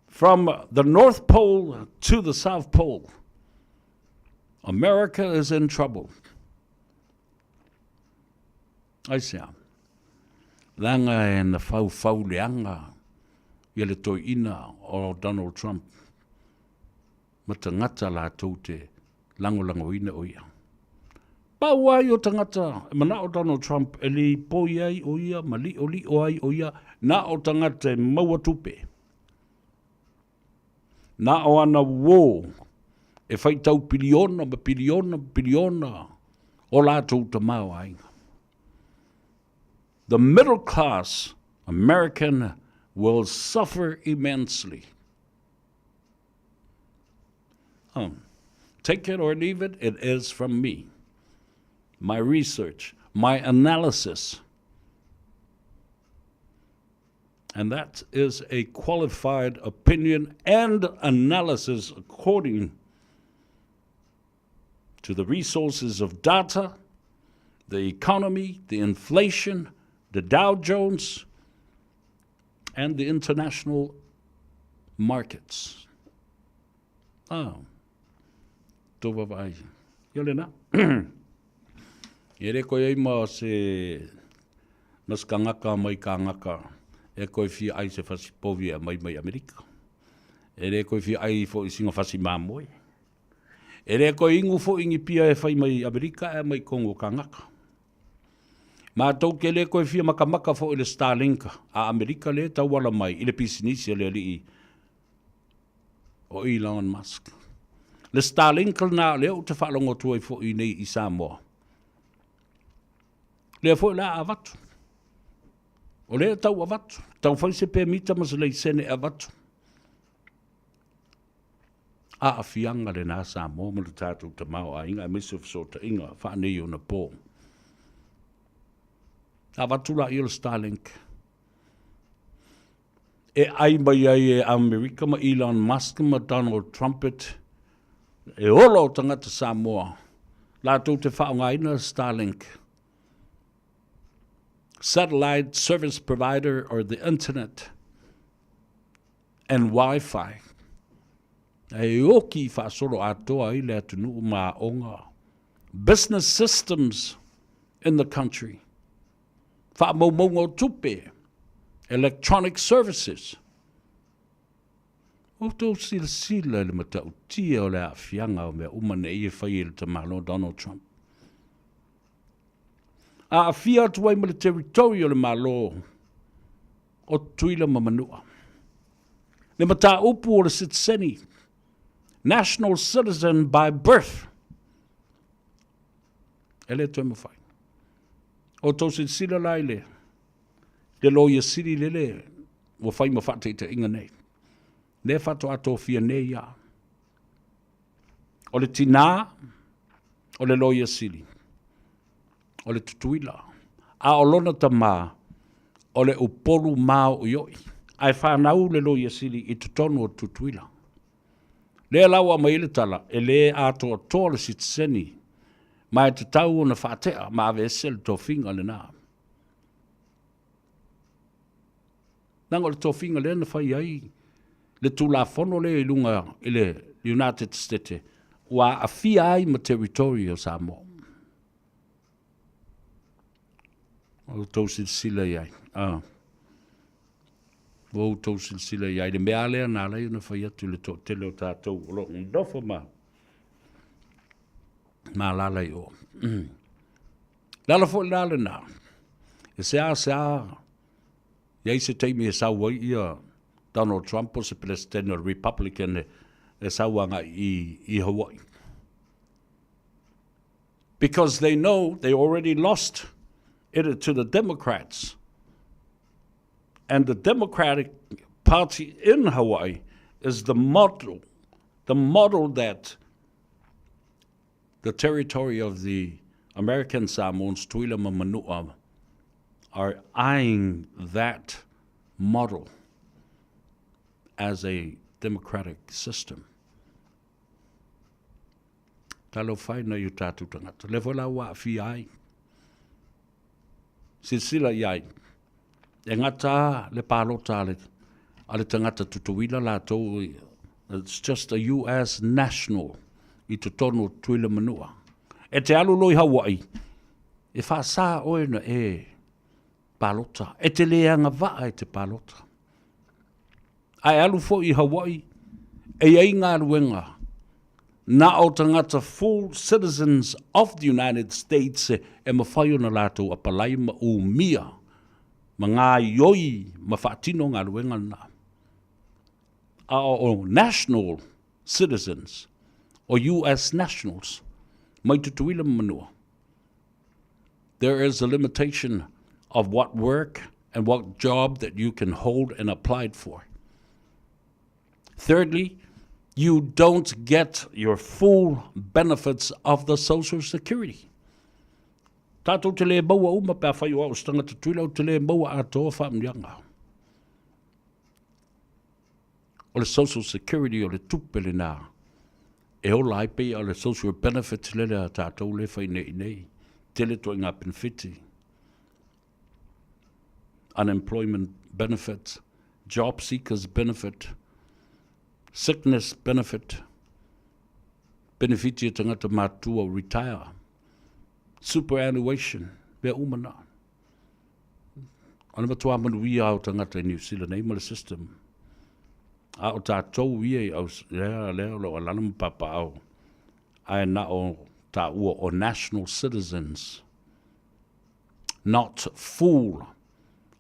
from the North Pole to the South Pole, America is in trouble. Aisea? Leaga e na faufau leaga ia le toeaina o Donald Trump ma tagata latou te lagolagoina o ia. Pau ai o tagata e manao Donald Trump e lipoi ai o ia ma liʻoliʻo ai o ia, na o tagata e maua tupe. Na o ana uō e faitau piliona ma piliona ma piliona o latou tamaoaiga. The middle class American will suffer immensely. Take it or leave it, it is from me. My research, my analysis. And that is a qualified opinion and analysis according to the resources of data, the economy, the inflation, the Dow Jones, and the international markets. Ah, tou vaavaai. Ia lena. E le koe ai ma se ma se kangaka mai kangaka e koe fia ai se fasi povi e mai mai Amerika. E le koe fia ai fo i singa fasi mamoe. E le koe ingu fo ingi pia e fai mai Amerika e mai Kongo kangaka. Matou ke le koe fia makamaka foi i le Starlink a Amerika le tauala mai i le pisinisi a le alii o Elon Musk. Le Starlink lena lea ou te faalogo atu ai foi nei i Samoa. Lea foi la avatu. O lea tau avatu. Tau fai se pemita ma se laisene avatu. Aafiaga lena Samoa ma le tatou tamaoaiga aemaise o fesootaiga faaneionapo. Avatu laia o le Starlink e ai mai ai e Amerika ma Elon Musk ma Donald Trumpet e ola o tagata Samoa latou te faaaogaina Starlink satellite service provider or the internet and Wi-Fi. E oki faasolo atoa ai le atunuu ma aoga. Business systems in the country. Faamaumauga o tupe. Electronic services. O outou silasila i le matautia o le aafiaga o mea uma nei e fai e le tamaloa Donald Trump. Aafia atu ai ma le territory o le Malo o Tutuila ma Manua. Le mataupu o le sitiseni, national citizen by birth, e le toe mafai. O tou silasila la i le Le Loia Sili lele ua fai ma faataitaiga nei, lea faatoa tofia nei ia. O le tinā o le Loia Sili, o le Tutuila, a o lona tamā, o le Upolu māoʻioi, ae fanau le Loia Sili i totonu o Tutuila. Lea la ua aumai ai le tala, e lē atoatoa le sitiseni, ma e tatau ona faatea ma aveese le tofiga lena. Leaga o le tofiga lea na fai ai le Tulafono lea i luga i le United States ua aafia ai ma territory o Samoa. O outou silasila i ai. Ah. Ua outou silasila i ai le mea lea na ala ai ona fai atu i le toatele o tatou o lo o nofo ma ma alaala i o. Le ala foi la lena, e seasea i ai se taimi e sau ai ia Donald Trump po o se Peresetene o le Republican e sau agai i Hawaii. Because they know they already lost it to the Democrats. And the Democratic Party in Hawaii is the model, the model that the territory of the American Samoans, Tutuila ma Manua, are eyeing that model as a democratic system. Talofa e nai o tātou tagata. Lea foi la ua aafia ai. Silasila i ai. E gata le palota a le, a le tagata tutuila latou, it's just a US national i totonu o Tutuila Manua. E te alu loa i Hawaii, e faasā oe na e palota. E te le agavaa e te palota. Ae alu foi i Hawaii, e i ai galuega na o tagata full citizens of the United States e mafai ona latou apalai ma umia ma gaioi ma faatino galuega lena. A o national citizens, o US nationals, mai Tutuila ma Manua, there is a limitation of what work and what job that you can hold and applied for. Thirdly, you don't get your full benefits of the Social Security. Tātou te lē maua uma pe a whai o au se tangata tuila o te lē maua atoa whaamnianga. O le Social Security o le tupe le nā. E ola ai pei o le social benefits lele a tātou le whai nei nei. Tele toi ngā benefiti. Unemployment benefit, job seekers benefit, sickness benefit, benefiti e tangata mātua retire, superannuation, mea uma nā. O le matua manuia o tagata i New Zealand nei ma le system. A o tātou ia i au, lea, lea o lo alala ma papaau, ae na o tāua o national citizens, not full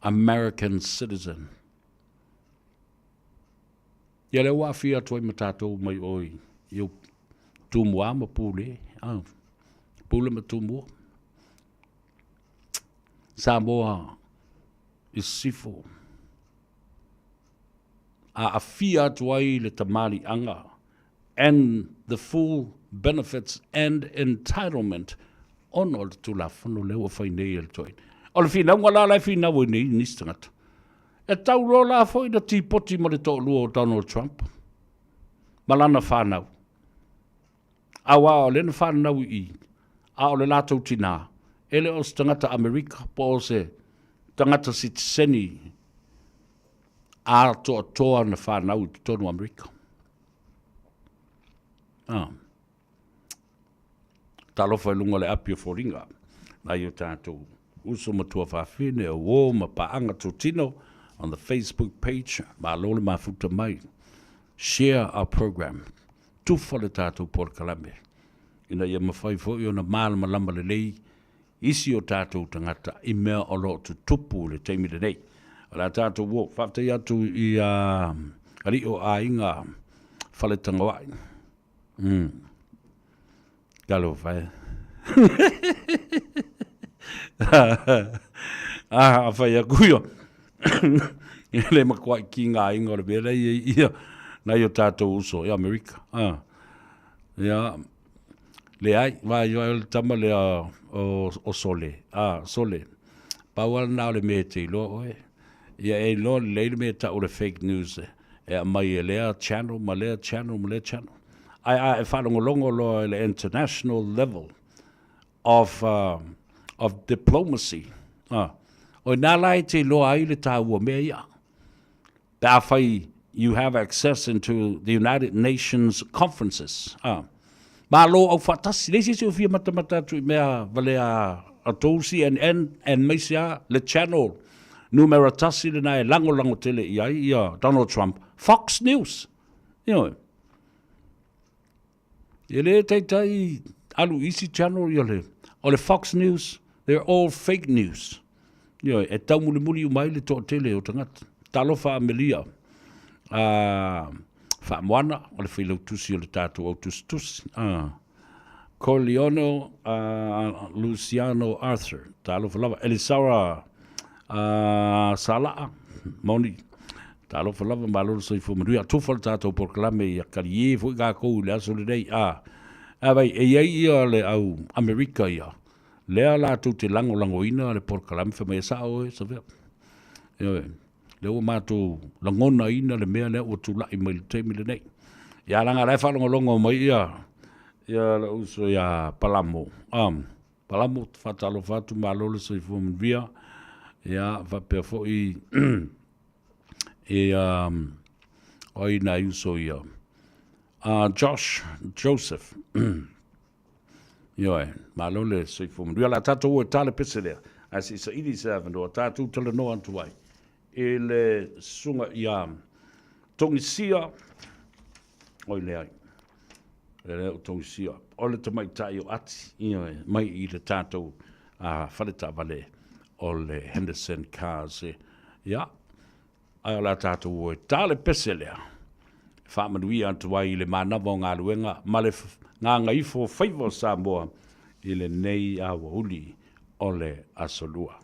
American citizen. Ia lea ua aafia atu ai ma tātou mai oi i au Tumua ma Pule, ah, Pule ma Tumua. Samoa i Sisifo. Aafia atu ai le tamaliiaga and the full benefits and entitlement ona o le Tulafono lea ua fai nei e le toeaina. O le finauga la la e finau ai nei nisi tagata, e tau loa la foi na tipoti ma le toalua o Donald Trump ma lana fanau. Aua o lea na fanau i i, a o le latou tinā, e le o se tagata Amerika po o se tagata sitiseni atoatoa na fanau i totonu o Amerika. Ah. Talofa i luga o le api o foliga, nai o tātou uso ma tuafafine o uō ma paaga totino on the Facebook page, malo le mafuta mai. Share our program. Tufa le tātou polokalame ina ia mafai foi ona malamalama lelei isi o tātou tagata i mea o lo o tutupu i le taimi lenei. O le a tātou uō, faafetai atu i a alii o aiga Faletagaoai. Talofa e. A fai aku ia. E le matuaʻi kigaina o le mea lea e i ai ia nai o tatou uso i Amerika. A. Ia, leai, vaivai o le tama lea o, o Sole, a, Sole. Pau lava lena o le mea e te iloa oe. Ia e iloa lelei le mea e tau o le fake news e, e aumai e lea channel ma lea channel ma lea channel. Ae a e faalogologo loa i le international level of, of diplomacy, a, o i ina la e te iloa ai le taua o mea ia. Pe afai you have access into the United Nations conferences, a, Malo aufaatasi, leai se isi o fia matamata atu i mea valea a tou CNN aemaise a le channel numera tasi lena e lagolago tele i ai ia Donald Trump, Fox News. Ioe. E le taitai alu i isi channel ia le, o le Fox News, they're all fake news. Ioe, e taumulimuli uma ai le toatele o tagata. Talofa Amelia, a Faamoana, o le failautusi o le tatou au tusitusi. A Corleono a Luciano Arthur, talofa lava. Elisara a Salaa, moni, talofa lava, malo le soifua manuia. Tufa le tatou polokalame ia kalie foi kākou i le aso lenei. A, a vai, e i ai ia le au Amerika ia, Lea latou te lagolagoina le polokalame fai mai e sao oe Savea. Ioe, lea ua matou lagonaina le mea lea ua tulai mai i le taimi lenei. Ia leaga la e faalogologo mai ia ia lou uso ia Palamo. Palamo, faatalofa atu, malo le soifua manuia. Ia faapea foi ia o ai nai uso ia. Josh Joseph. Ioe, malo le soifua manuia. O le a tatou o e ta le pese lea, ae se i saili se avanoa tatou talanoa atu ai i le susuga ia Togisia, oi leai, e le o Togisia, o le tamaitai o Ati, ioe, mai i le tatou fale taavale o le Henderson Cars. Ia, Ae o le a tatou o e ta le pese lea, e faamanuia atu ai i le manava o galuega ma le gagaifo o faiva o Samoa i lenei aoauli o le Aso Lua.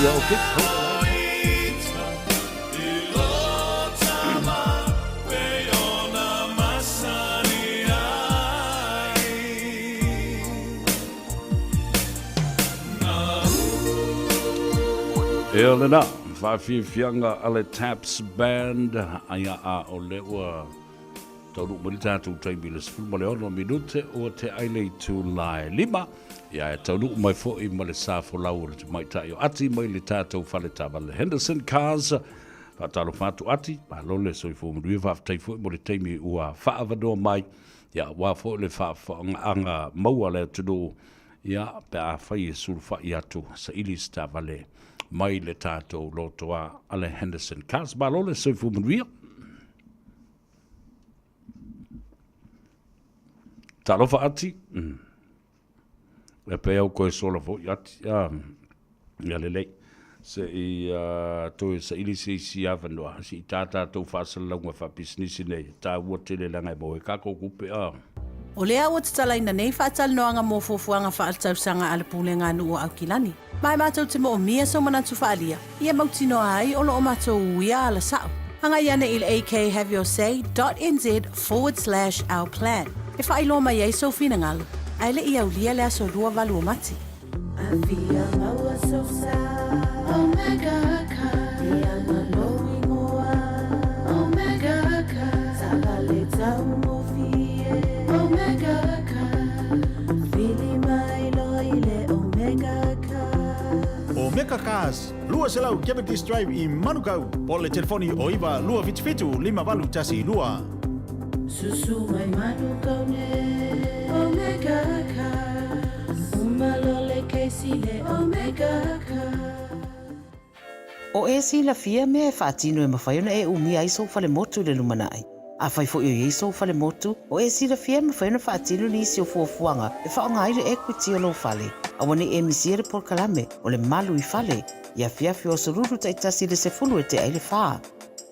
Ia, okay. Ia lena, faafiafiaga a le Taps Band, aia a o lea ua taunuu mai le tatou taimi i le 16 minute ua tea ai le itula e 5. Ia e taunuu mai foi ma le sa folau o le tamaitai o Ati mai le tatou fale taavale Henderson Cars. Faatalofa atu Ati, malo le soifua manuia, faafetai foi mo le taimi ua faaavanoa mai. Ia aua foi le faafofogaaga maua a le atunuu, ia pe afai e sulufai atu saili se taavale mai le tatou lotoa a le Henderson Cars. Malo le soifua manuia. Talofa Ati. E pei au koe sola foi Ati. Ah, ia lelei. Se i uh, toe saili se isi avanoa, se i tā tātou faasalalauga faapisinisi nei, tāua tele leaga e maua ai kākou kupe. Ah.
O lea ua tatalaina nei faatalanoaga mo fuafuaga faaletausaga a le Pulega a Nuu o Aukilani. Ma e matou te moomia sou manatu faaalia, ia mautinoa ai o lo o matou uia ala sa'o. Agai ane i le akhaveyourSay dot nz forward slash our plan e faailoa mai ai sou finagalo, ae le i aulia le aso 28 o Mati. Afia maua sou sa Omega car Ianga lou ingoa Omega car Taavale taugofie Omega car Vili mai loa i le Omega car.
Omega Cars, 200 Cavendish Drive i Manukau, po o le telefoni o 9 277 5812.
Susu mai Manukau nei Omega Cars Uma loa le kesi le Omega Cars.
O e silafia mea e faatino e mafai ona e umia ai sou falemotu i le lumanai. Afai foi o i ai sou falemotu, o e silafia e mafai ona faatino nisi o fuafuaga e faaaoga ai le equity o lou fale. Aua ne i e misia le polokalame o le Malu i Fale i afiafi o aso lulu taitasi i le 10 e tea ai le 4.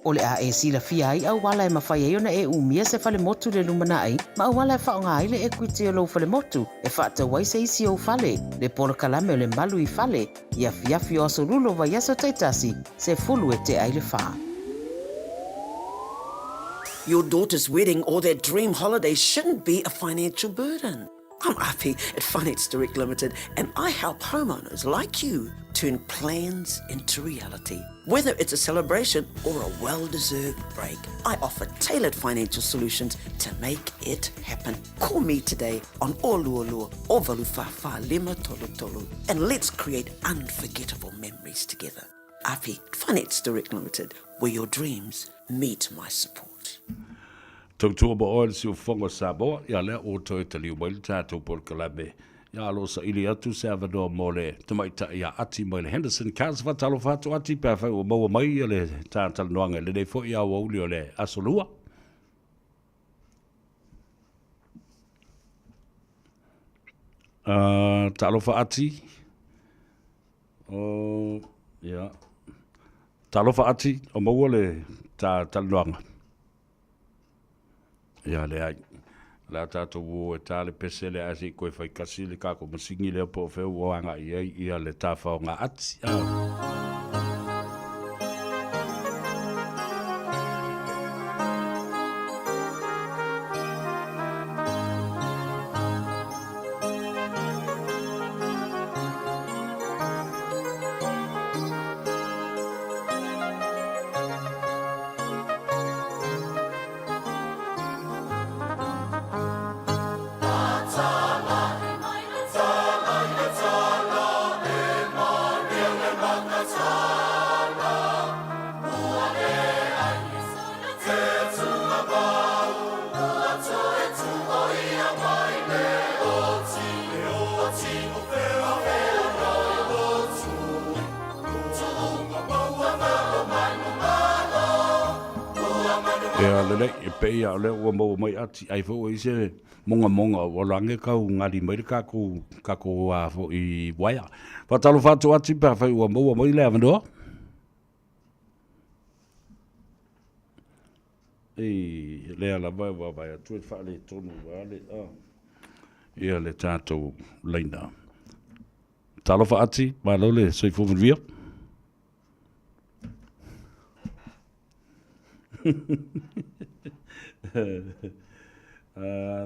O le a e silafia ai auala e mafai ai ona e umia se falemotu i le lumanai ma auala e faaaoga ai le equity o lou falemotu e faatau ai se isi ou fale, le polokalame o le Malu i Fale i afiafi o aso lulu o vaiaso taitasi, 10 e tea ai le 4.
Your daughter's wedding or that dream holiday shouldn't be a financial burden. I'm Api at Finance Direct Limited and I help homeowners like you turn plans into reality. Whether it's a celebration or a well-deserved break, I offer tailored financial solutions to make it happen. Call me today on Olualua or Valufafa Lima Tolu Tolu and let's create unforgettable memories together. Api Finance Direct Limited, where your dreams meet my support.
Tautua ma oe le siufofoga o Samoa, ia lea ua toe taliu mai le tatou polokalame. Ia alo saili atu se avanoa mo le tamaitai ia Ati mai le Henderson Cars. Faatalofa atu Ati pe afai ua maua mai ia le ta talanoaga i lenei foi aoauli o le Aso Lua. Uh, talofa Ati. Oh, ia. Talofa Ati, o maua le ta talanoaga. Ia, leai. O le a tatou o e ta le pese lea ae se i toe fai kasi le tatou masini lea po o fea ua agai i ai ia le tafaoga ati. Ah. Ia lelei, e pei lava o lea ua maua mai ati, ai foi ua i ai se mogamoga ua lage kau gali mai le kakou, kakou a foi uaea. Faatalofa atu ati pe afai ua maua mai le avanoa. Ei, lea lava e vaavaai atu e faaletonu lava le, a, ia le tatou laina. Talofa Ati, malo le soifua manuia.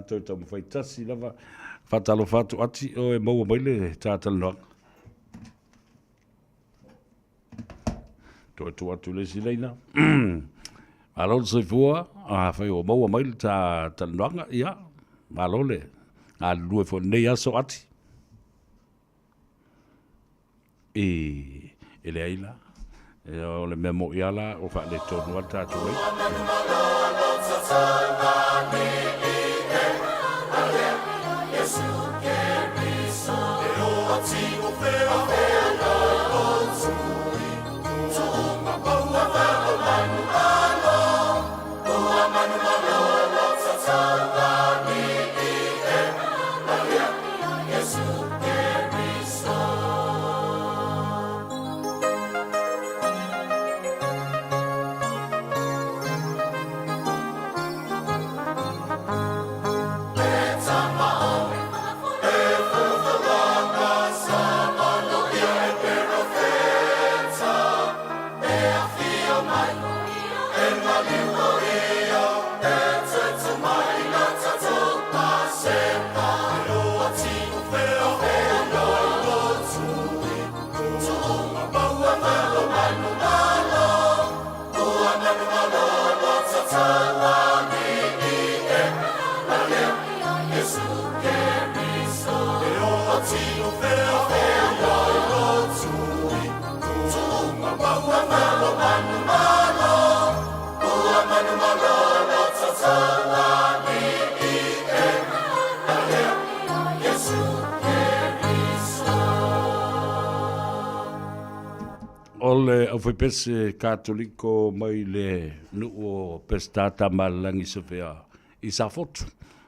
Toe taumafai tasi lava. Faatalofa atu Ati, o e maua mai le tātalanoaga. Toe tuu atu le isi laina. Malo le soifua, afai ua maua mai le talanoaga, ia, malo le galulue foi i lenei aso Ati. E, e leai la. E, o le mea moi lava la, ua faaletonu lava le tatou ai. O le aufaipese Katoliko mai le nuu o Peseta Tamaalelagi Savea i Safotu,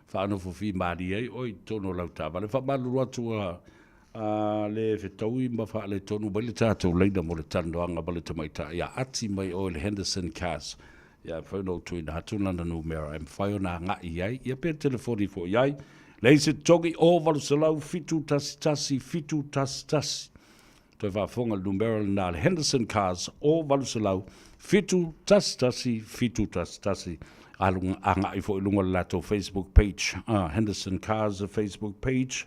faanofo fimalie ai oe i totonu o lau taavale. Faamalulu atu a a le fetaui ma faaletonu mai le tatou laina mo le talanoaga ma le tamaitai ia ati mai oe le Henderson Cars. Ia, e mafai ona ou tuuina atu lana numera e mafai ona agai i ai, ia pe telefoni foi i ai. Leai se totogi, 0800 711 711. Toe faafofoga le numera lena a le Henderson Cars, 0800 711 711. Agai foi i luga o le latou Facebook page, Henderson Cars Facebook page,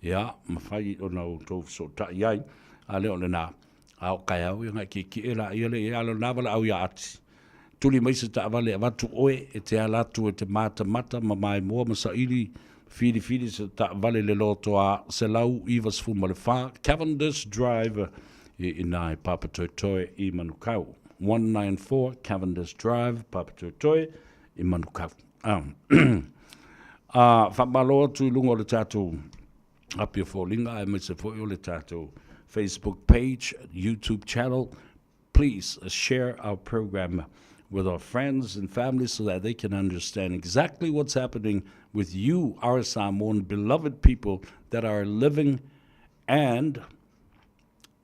ia, mafai ona outou fesootai ai. A le o lena, a o kaeao ia ngai kiekie la ia le ia lo na wala au ia ati. Tuli mai se taavale e avatu oe e te ala atu e te matamata ma maimoa ma saili filifili se taavale le loto a 194 Cavendish Drive i ina i Papatoetoe i Manukau. 194 Cavendish Drive, Papatoetoe i Manukau. Faamalo atu i luga o le tatou api o foliga aemaise foi o le tatou Facebook page, YouTube channel. Please share our program with our friends and family so that they can understand exactly what's happening with you, our Samoan beloved people that are living and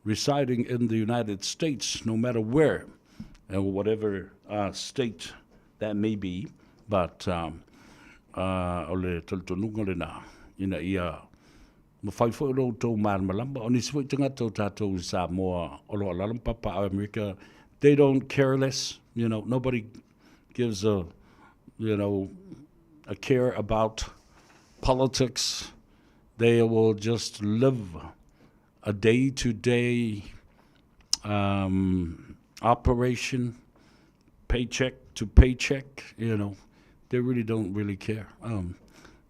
residing in the United States, no matter where and whatever state that may be. But um, o le talitonuga lena, ina ia mafai foi lo outou malamalama. O nisi foi tagata o tatou i Samoa o lo o alaala ma papaaao i Amerika, they don't care less, nobody gives a, a care about politics. They will just live a day-to-day operation, paycheck to paycheck, they really don't really care.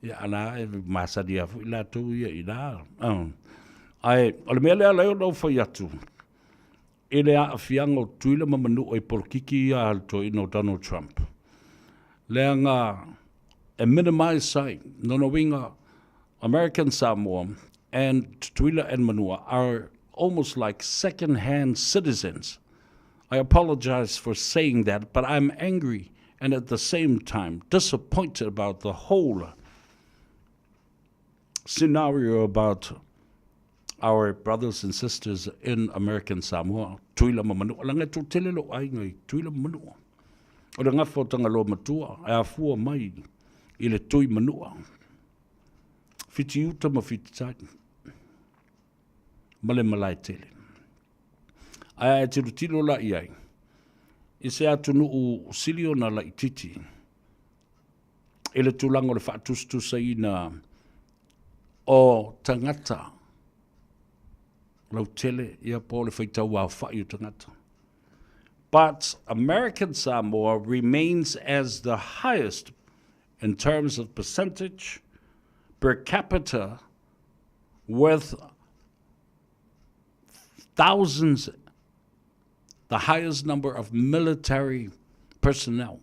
Ia, ana e masani lava foi latou ia i ina. Ae, o le mea lea la ona ou fai atu, i le aafiaga o Tutuila ma Manua i polokiki ia a le toeaina o Donald Trump, leaga e minimize ai, lona uiga, American Samoa and Tutuila and Manua are almost like second-hand citizens. I apologize for saying that, but I'm angry and at the same time disappointed about the whole scenario about our brothers and sisters in American Samoa, Tuila ma Manua. Leaga e toatele lou aiga i Tuila ma Manua. O le gafa o Tagaloa Matua e afua mai i le Tui Manua. Fitiuta ma Fititai ma le malae tele. Ae a e tilotilo la i ai, i se atunuu sili ona laititi i le tulaga o le faatusatusaina o tagata lautele, ia po o le faitau aofai o tagata. But American Samoa remains as the highest in terms of percentage per capita with thousands, the highest number of military personnel.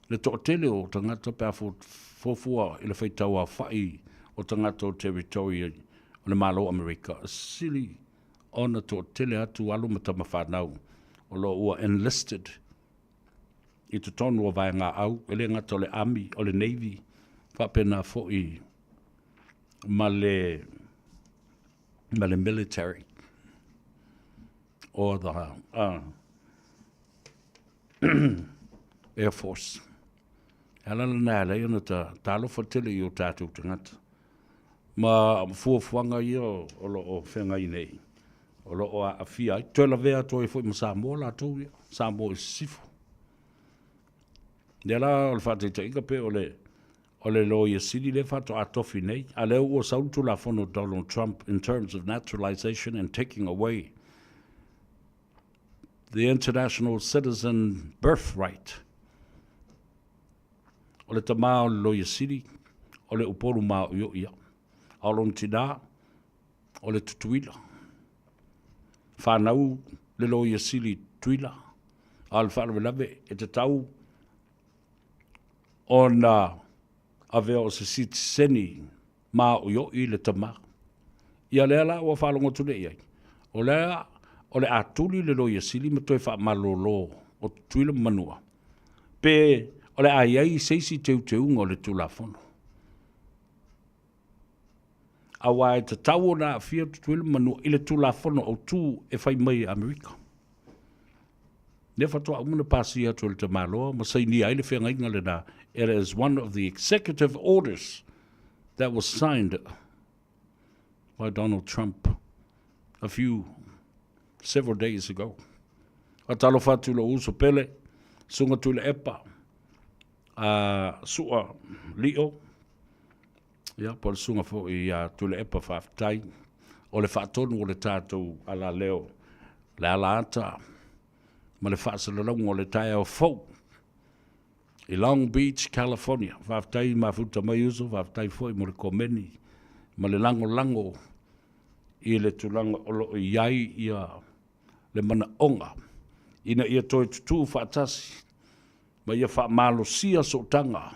Le toatele o tagata pe a fuafua i le faitau aofai o tagata o territory o le Malo o Amerika, e sili ona toatele atu alo ma tama fanau o lo o ua enlisted i totonu o vaegaau, e le gata o le Army, o le Navy, faapena foi ma le ma le military or the Air Force. E ala lena e ala ai ona ta talofa tele i o tātou tagata. Ma fuafuaga ia o lo o feagai nei, o lo o aafia ai. Toe lavea atu ai foi ma Samoa latou ia, Samoa i sisifo. Lea la o le faataitaiga pe o le o le Loia Sili lea faatoa tofi nei, a lea ua sau le Tulafono Donald Trump in terms of naturalization and taking away the international citizen birthright. O le tama o le Loia Sili, o le Upolu maoio'i ia. A o lona tinā, o le Tutuila. Whanau le Loia Sili i Tutuila, a o le faalavelave e tatau ona avea o se sitiseni maoio'i le tama. Ia lea la ua faalogo atu nei i ai, o lea o le a tuli le Loia Sili ma toe faamalolo o Tutuila ma Manua, pe o le a i ai se isi teuteuga o le Tulafono. Aua e tatau ona aafia Tutuila ma Manua i le Tulafono Autu e fai mai e Amerika. Lea faatoa uma ona pasia atu e le tamaloa ma sainia ai le feagaiga lena. It is one of the executive orders that was signed by Donald Trump a few several days ago. Faatalofa atu i lou uso pele, Susuga Tuilaepa, a Sua Lio, ia, po o le susuga foi ia Tuilaepa, faafetai. O le faatonu o le tatou alaleo, le alaata ma le faasalalauga o le taeao fou i Long Beach, California. Faafetai mafuta mai uso, faafetai foi mo le komeni ma le lagolago i le tulaga o lo o i ai ia le manaoga ina ia toe tutū faatasi ma ia faamalosia sootaga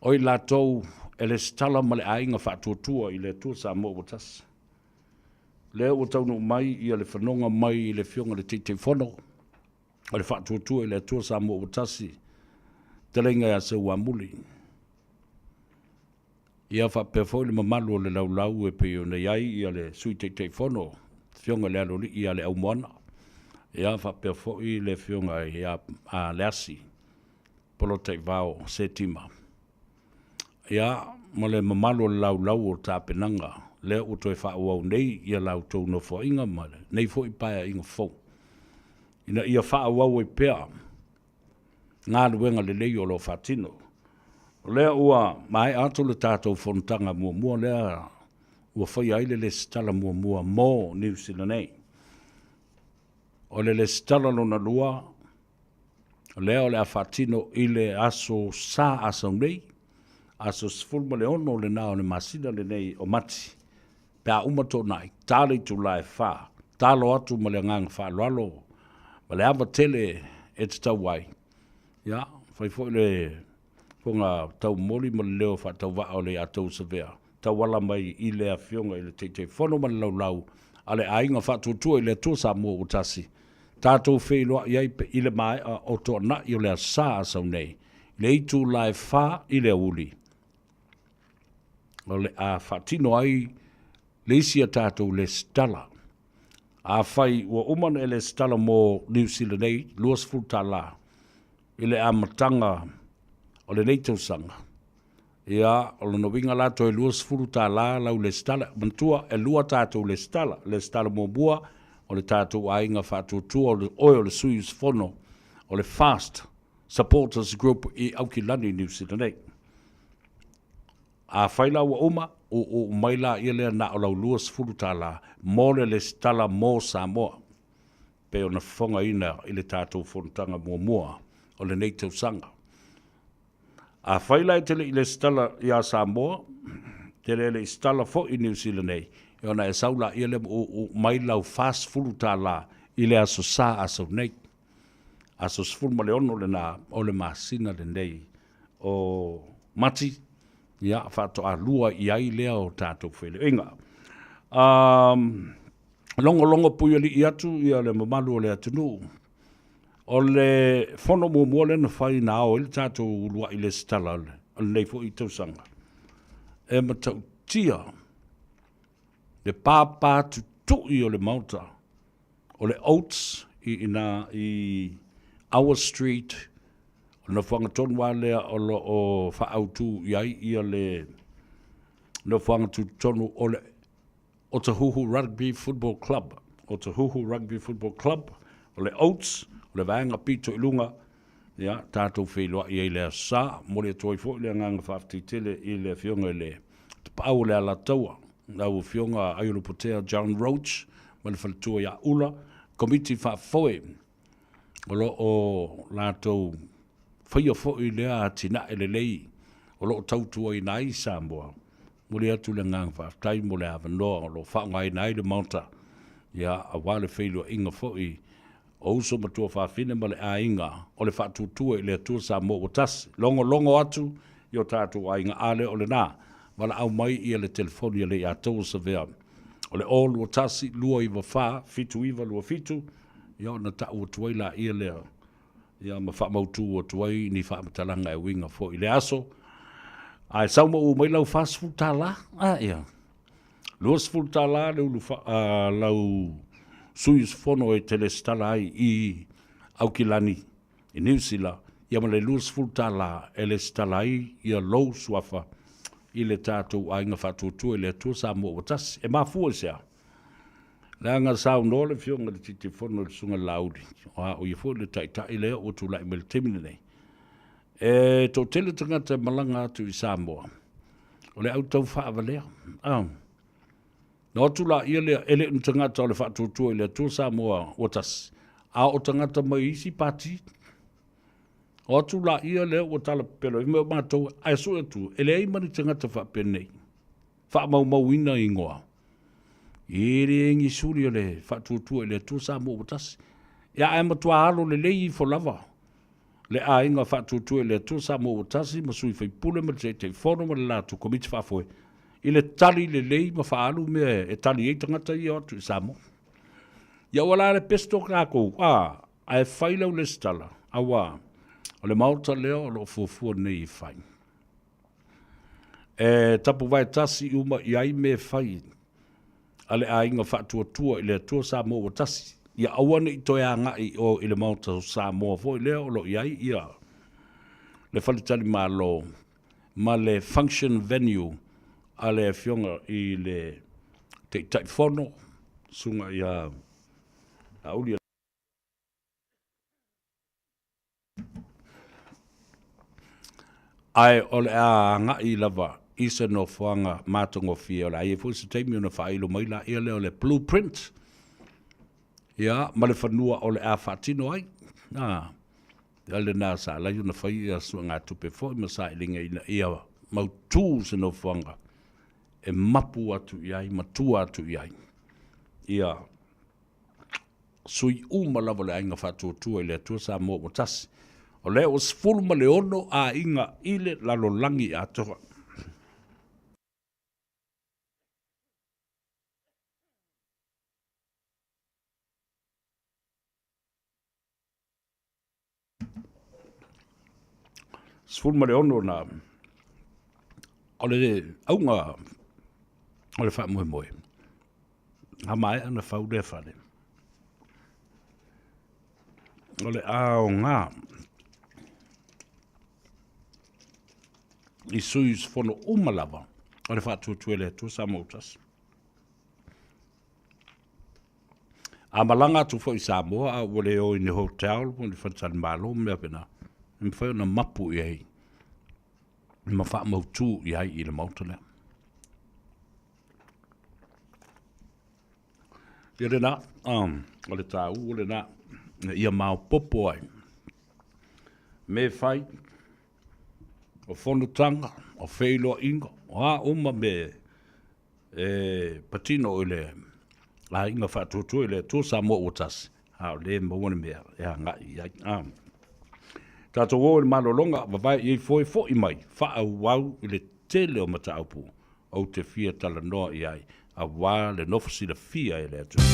o i latou e lesitala ma le aiga faatuatua i le Atua Samoa ua tasi. Lea ua taunuu mai ia le fanoga mai i le Afioga i le Taitaifono o le Faatuatua i le Atua Samoa ua tasi, fetalaiga ia Seuamuli. Ia faapea foi le mamalu o le laulau e pei ona i ai ia le Sui Taitaifono, Afioga i le Aloalii ia Leaumoana, ia faapea foi le Afioga ia Leasi Polataivao Setima. Ia, ma le mamalu o le laulau o tapenaga, lea ua toe faaauau nei ia la outou nofoaiga ma lenei foi paeaiga fou, ina ia faaauau ai pea galuega lelei o lo o faatino. O lea ua maea atu le tatou fonotaga muamua lea ua faia ai le lesitala muamua mo Niu Sila nei. O le lesitala lona lua, lea o le a faatino i le aso Sa Asau nei, aso 16 lena o le masina lenei o Mati, pe a uma toonai, ta le itula e fa, talo atu ma le agaga faaaloalo ma le ava tele e tatau ai. Ia, fai foi le fofoga taumoli ma le leo faatauvaa o le ia tou Savea, tauala mai i le Afioga i le Taitaifono ma le Laulau a le Aiga Faatuatua i le Atua Samoa ua tasi, tatou feiloai ai i le maea o toanai o le Aso Sa a sau nei, i le itula e fa i le aoauli. O le a faatino ai le isi a tatou lesitala. Afai ua uma ona e lesitala mo Niu Sila nei, $20 i le amataga o lenei tausaga, ia, o lona uiga la toe $20 lau lesitala. Manatua, e lua tatou lesitala. Lesitala muamua o le tatou aiga faatuatua o oe o le sui usufono o le FAST Supporters Group i Aukilani, Niu Sila nei. Afai la ua uma, uu mai laia lea na o lau $20 mo le lesitala mo Samoa, pei ona fofogaina i le tatou fonotaga muamua o lenei tausaga. Afai la e te le i lesitala ia Samoa, te le lesitala foi i Niu Sila nei, ona e sau laia lea ma uu mai lau $40 i le Aso Sa a sau nei. Aso 16 lena o le masina lenei o Mati, ia, faatoa lua i ai lea o tatou feiloaiga. Logologo puialii atu ia le mamalu o le atunuu. O le fono muamua lea na fai na ao ai le tatou uluai lesitala o lenei foi tausaga, e matautia le papatutui o le Maota o le Oats i ina i Our Street, o le nofoaga tonu lava lea o lo o faaautu i ai ia le nofoaga tutotonu o le Otahuhu Rugby Football Club. Otahuhu Rugby Football Club, o le Oats, o le vaega pito i luga, ia, tatou feiloai ai i le Aso Sa. Momoli atu ai foi le agaga faafetai tele i le Afioga i le Tapaau o le Alataua, lau Afioga Aiolupotea John Roach ma le faletua ia Ula, Komiti Faafoe o lo o latou faia foi lea atinae lelei o lo o tautuaina ai Samoa. Momoli atu le agaga faafetai mo le avanoa o lo o faaaogaina ai le Maota, ia, aua le feiloaiga foi o uso ma tuafafine ma le aiga o le Faatuatua i le Atua Samoa ua tasi. Logologo atu i o tatou aiga, a lea o lena, valaau mai ia le telefoni a Leiataua Savea o le 021 294 7927, ia ona tau atu ai laia lea, ia ma faamautu atu ai ni faamatalaga e uiga foi i le aso. Ae sau ma u mai lau $40, a ia. $20 le ulu lau sui usufono e te lesitala ai i Aukilani i Niu Sila, ia ma le $20 e lesitala ai ia lou suafa i le tatou aiga faatuatua i le Atua Samoa ua tasi. E mafua i se a? Leaga saunoa le Afioga i le Taitaifono i le Susuga i le Laauli, a o ia foi le Taitai lea ua tulai mai i le taimi lenei. E toatele tagata e malaga atu i Samoa, o le au taufaavalea. Ah. Na o atu laia lea, e le o ni tagata o le Faatuatua i le Atua Samoa ua tasi, a o tagata mai isi pati. O atu laia lea ua tala pepelo ai mai o matou, ae sue atu, e leai ma ni tagata faapenei, faamaumauina igoa. E le ni suli o le Faatuatua i le Atua Samoa ua tasi. Ia ae matua alo lelei ifo lava le aiga Faatuatua i le Atua Samoa ua tasi ma sui faipule ma le Taitaifono ma le latou Komiti Faafoe i le tali lelei ma faaalu mea e tali ai tagata ia o atu i Samoa. Ia ua la le pesto tatou, a, ae fai lau lesitala, aua o le Maota lea o lo o fuafua nei e fai. E tapuvae tasi uma i ai mea e fai a le aiga Faatuatua i le Atua Samoa ua tasi, ia aua ne i toe agai i o i le Maota o Samoa foi lea o lo o i ai ia le faletalimalo ma le function venue a le Afioga i le Taitaifono, Susuga ia Laauli. Ae o le a agai lava i se nofoaga matagofie, o le a i ai foi se taimi ona faailo mai laia lea o le blueprint, ia, ma le fanua o le a faatino ai. A, o lena sa alai ona fai ia suegatupe foi ma sailiga ina ia mautu se nofoaga e mapu atu i ai ma tua atu i ai ia sui uma lava o le Aiga Faatuatua i le Atua Samoa ua tasi. O lea ua 16 aiga i le lalolagi atoa. 16 na o le auga o le faamoemoe, a maea ona fau lea fale, o le aoga i sui usufono uma lava o le Faatuatua i le Atua Samoa ua tasi. A malaga atu foi i Samoa a ua le o i ni hotel po o ni faletalimalo ma mea faapena, e mafai ona mapu i ai ma faamautu i ai i le maota lea. Ia lena, o le taua lena, ia maopoopo ai mea e fai, o fonotaga, o feiloaiga, o a uma mea e patino i le aiga faatuatua i le Atua Samoa ua tasi, a o lea e maua le mea e agai i ai. Tatou o i le malologa, vavae i ai foe foi mai, faaauau i le tele o mataupu ou te fia talanoa i ai, aua le nofo silafia e le atunuu.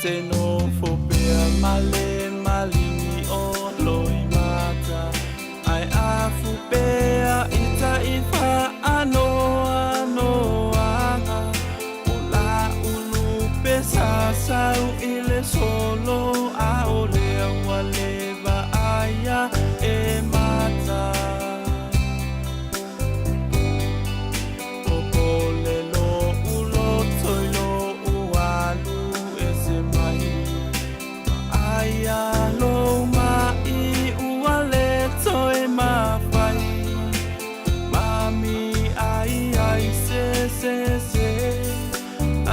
Te nofo pea ma le maligi o Loimata Ai afu pea i taifa anoanoaga O la ulu sa sau i le solo A o lea ua le vaaia e mata Popole lo'u loto i lo'u alu ese mai Aia lou ma'i ua le toe mafai Mami ai ai se se se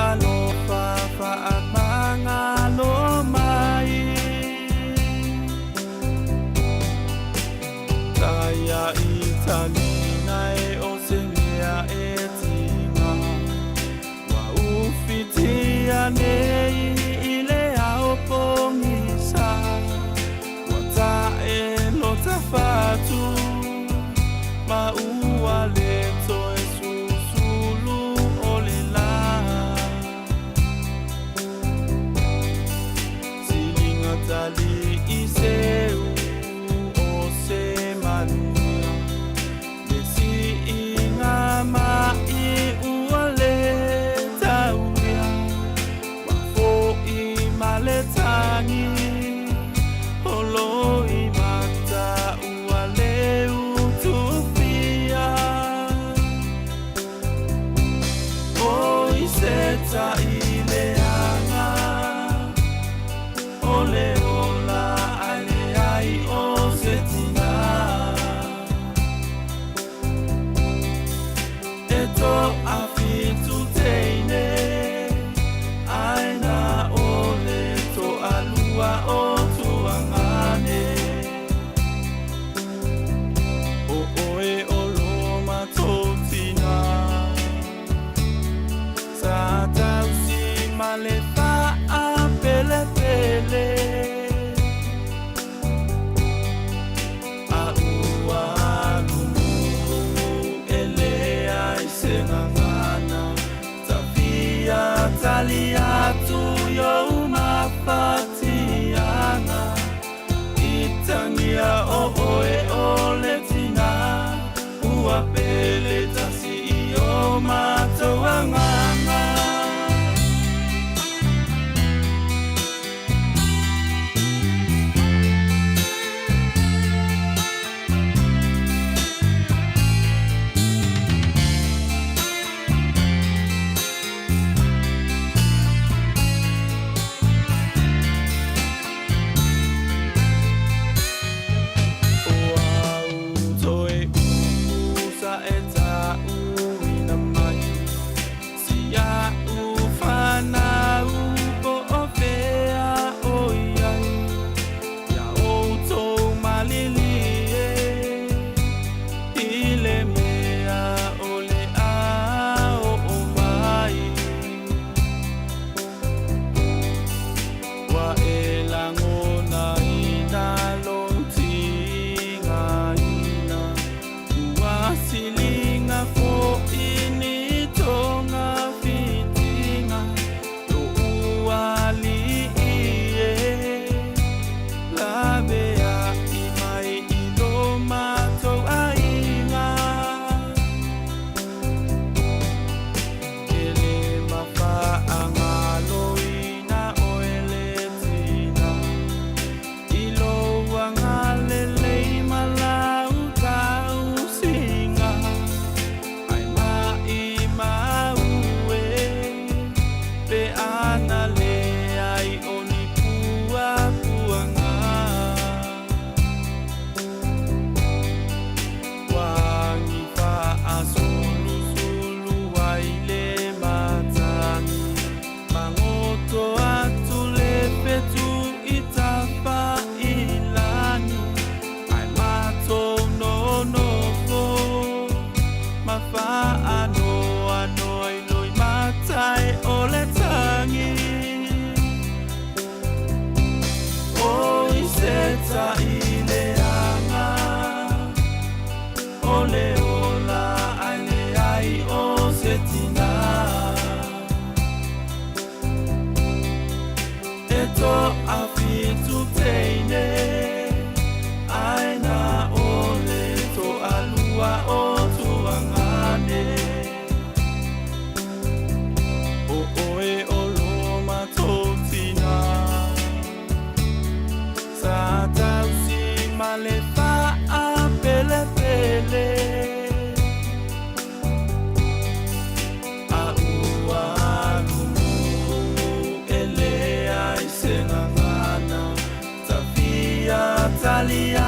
Alofa fa'amagalo mai Taia i talina e o se mea e tiga Ua ufitia nei i le ao pogisa Ua ta'e lo tafatu Ma ua le toe susulu o le la Siliga tali i seu o se manuia Le siiga ma'i ua le taulia Ua fo'i ma le tagi o Loimata ua le utufia O i se ta'i leaga o le ola ae leai o se tina E toafitu teine ae na o le toalua o Tuagane O oe o lo matou tina Sa tausi ma le faapelepele A ua alumumu e leai se gagana Tafia tali atu i ou mafatiaga Itagia o oe o le tina Ua pele tasi i o matou agaga. O au toe upu sa e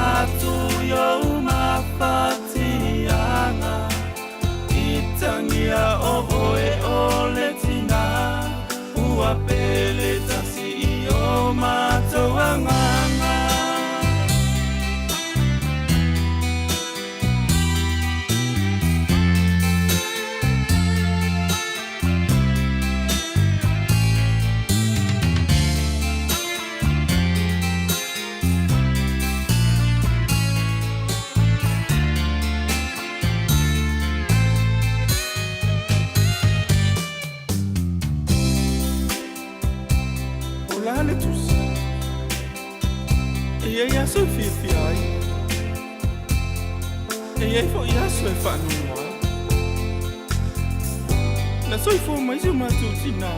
atu i ou mafatiaga Itagia o oe o le tina Ua pele tasi i o matou agaga. O le a le tusi? E i ai aso e fiafia ai. E i ai foi aso e faanoanoa ai. Na soifua mai si o matou tinā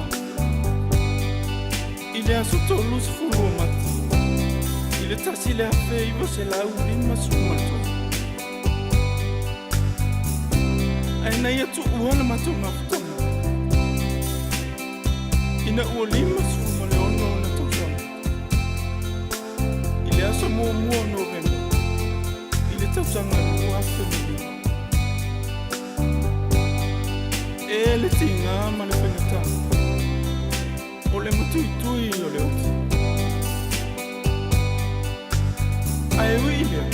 i le aso 30 o Mati i le 1953. Ae na ia tuua le matou mafutaga ina ua 56 ona tausaga i le aso muamua o Novema i le tausaga 2005. E le tiga ma le faigata o le matuitui o le oti. Ae ui i lea,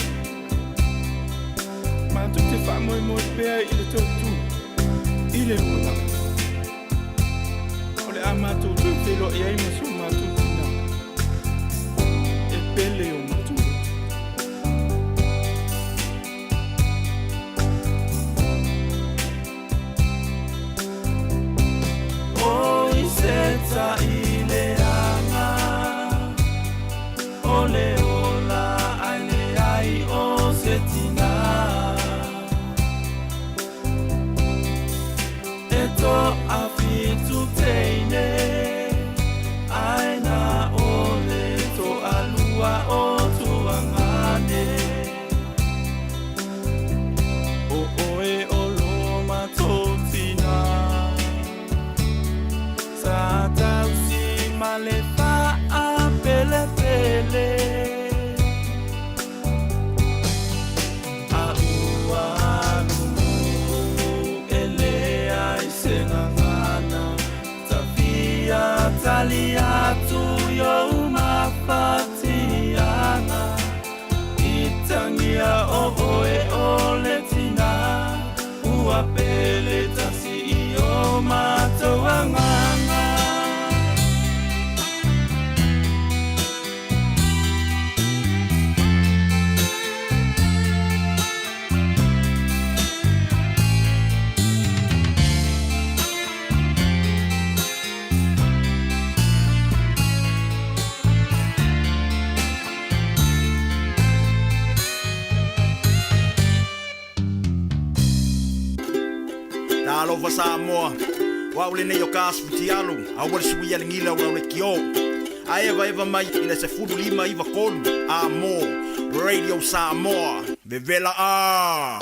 matou te faamoemoe pea i le tautu i le lumanai. O le a matou toe feiloai ai ma si o matou tina e pele i o matou loto. O i seta i le aga o le ola ae leai o se tina E toafitu teine ae na o le toalua o Tuagane. O oe o lo matou tina Sa tausi ma le faapelepele A ua alu e leai se gagana Tafia tali atu i ou mafatiaga Itagia o oe o le tina Ua pele tasi i o matou agaga.
Talofa Samoa, o au lenei o ka asu fitialu, aua le suia le gila o lau lekiō. A evaeva mai i le 15 93 a mo Radio Samoa, vevela a!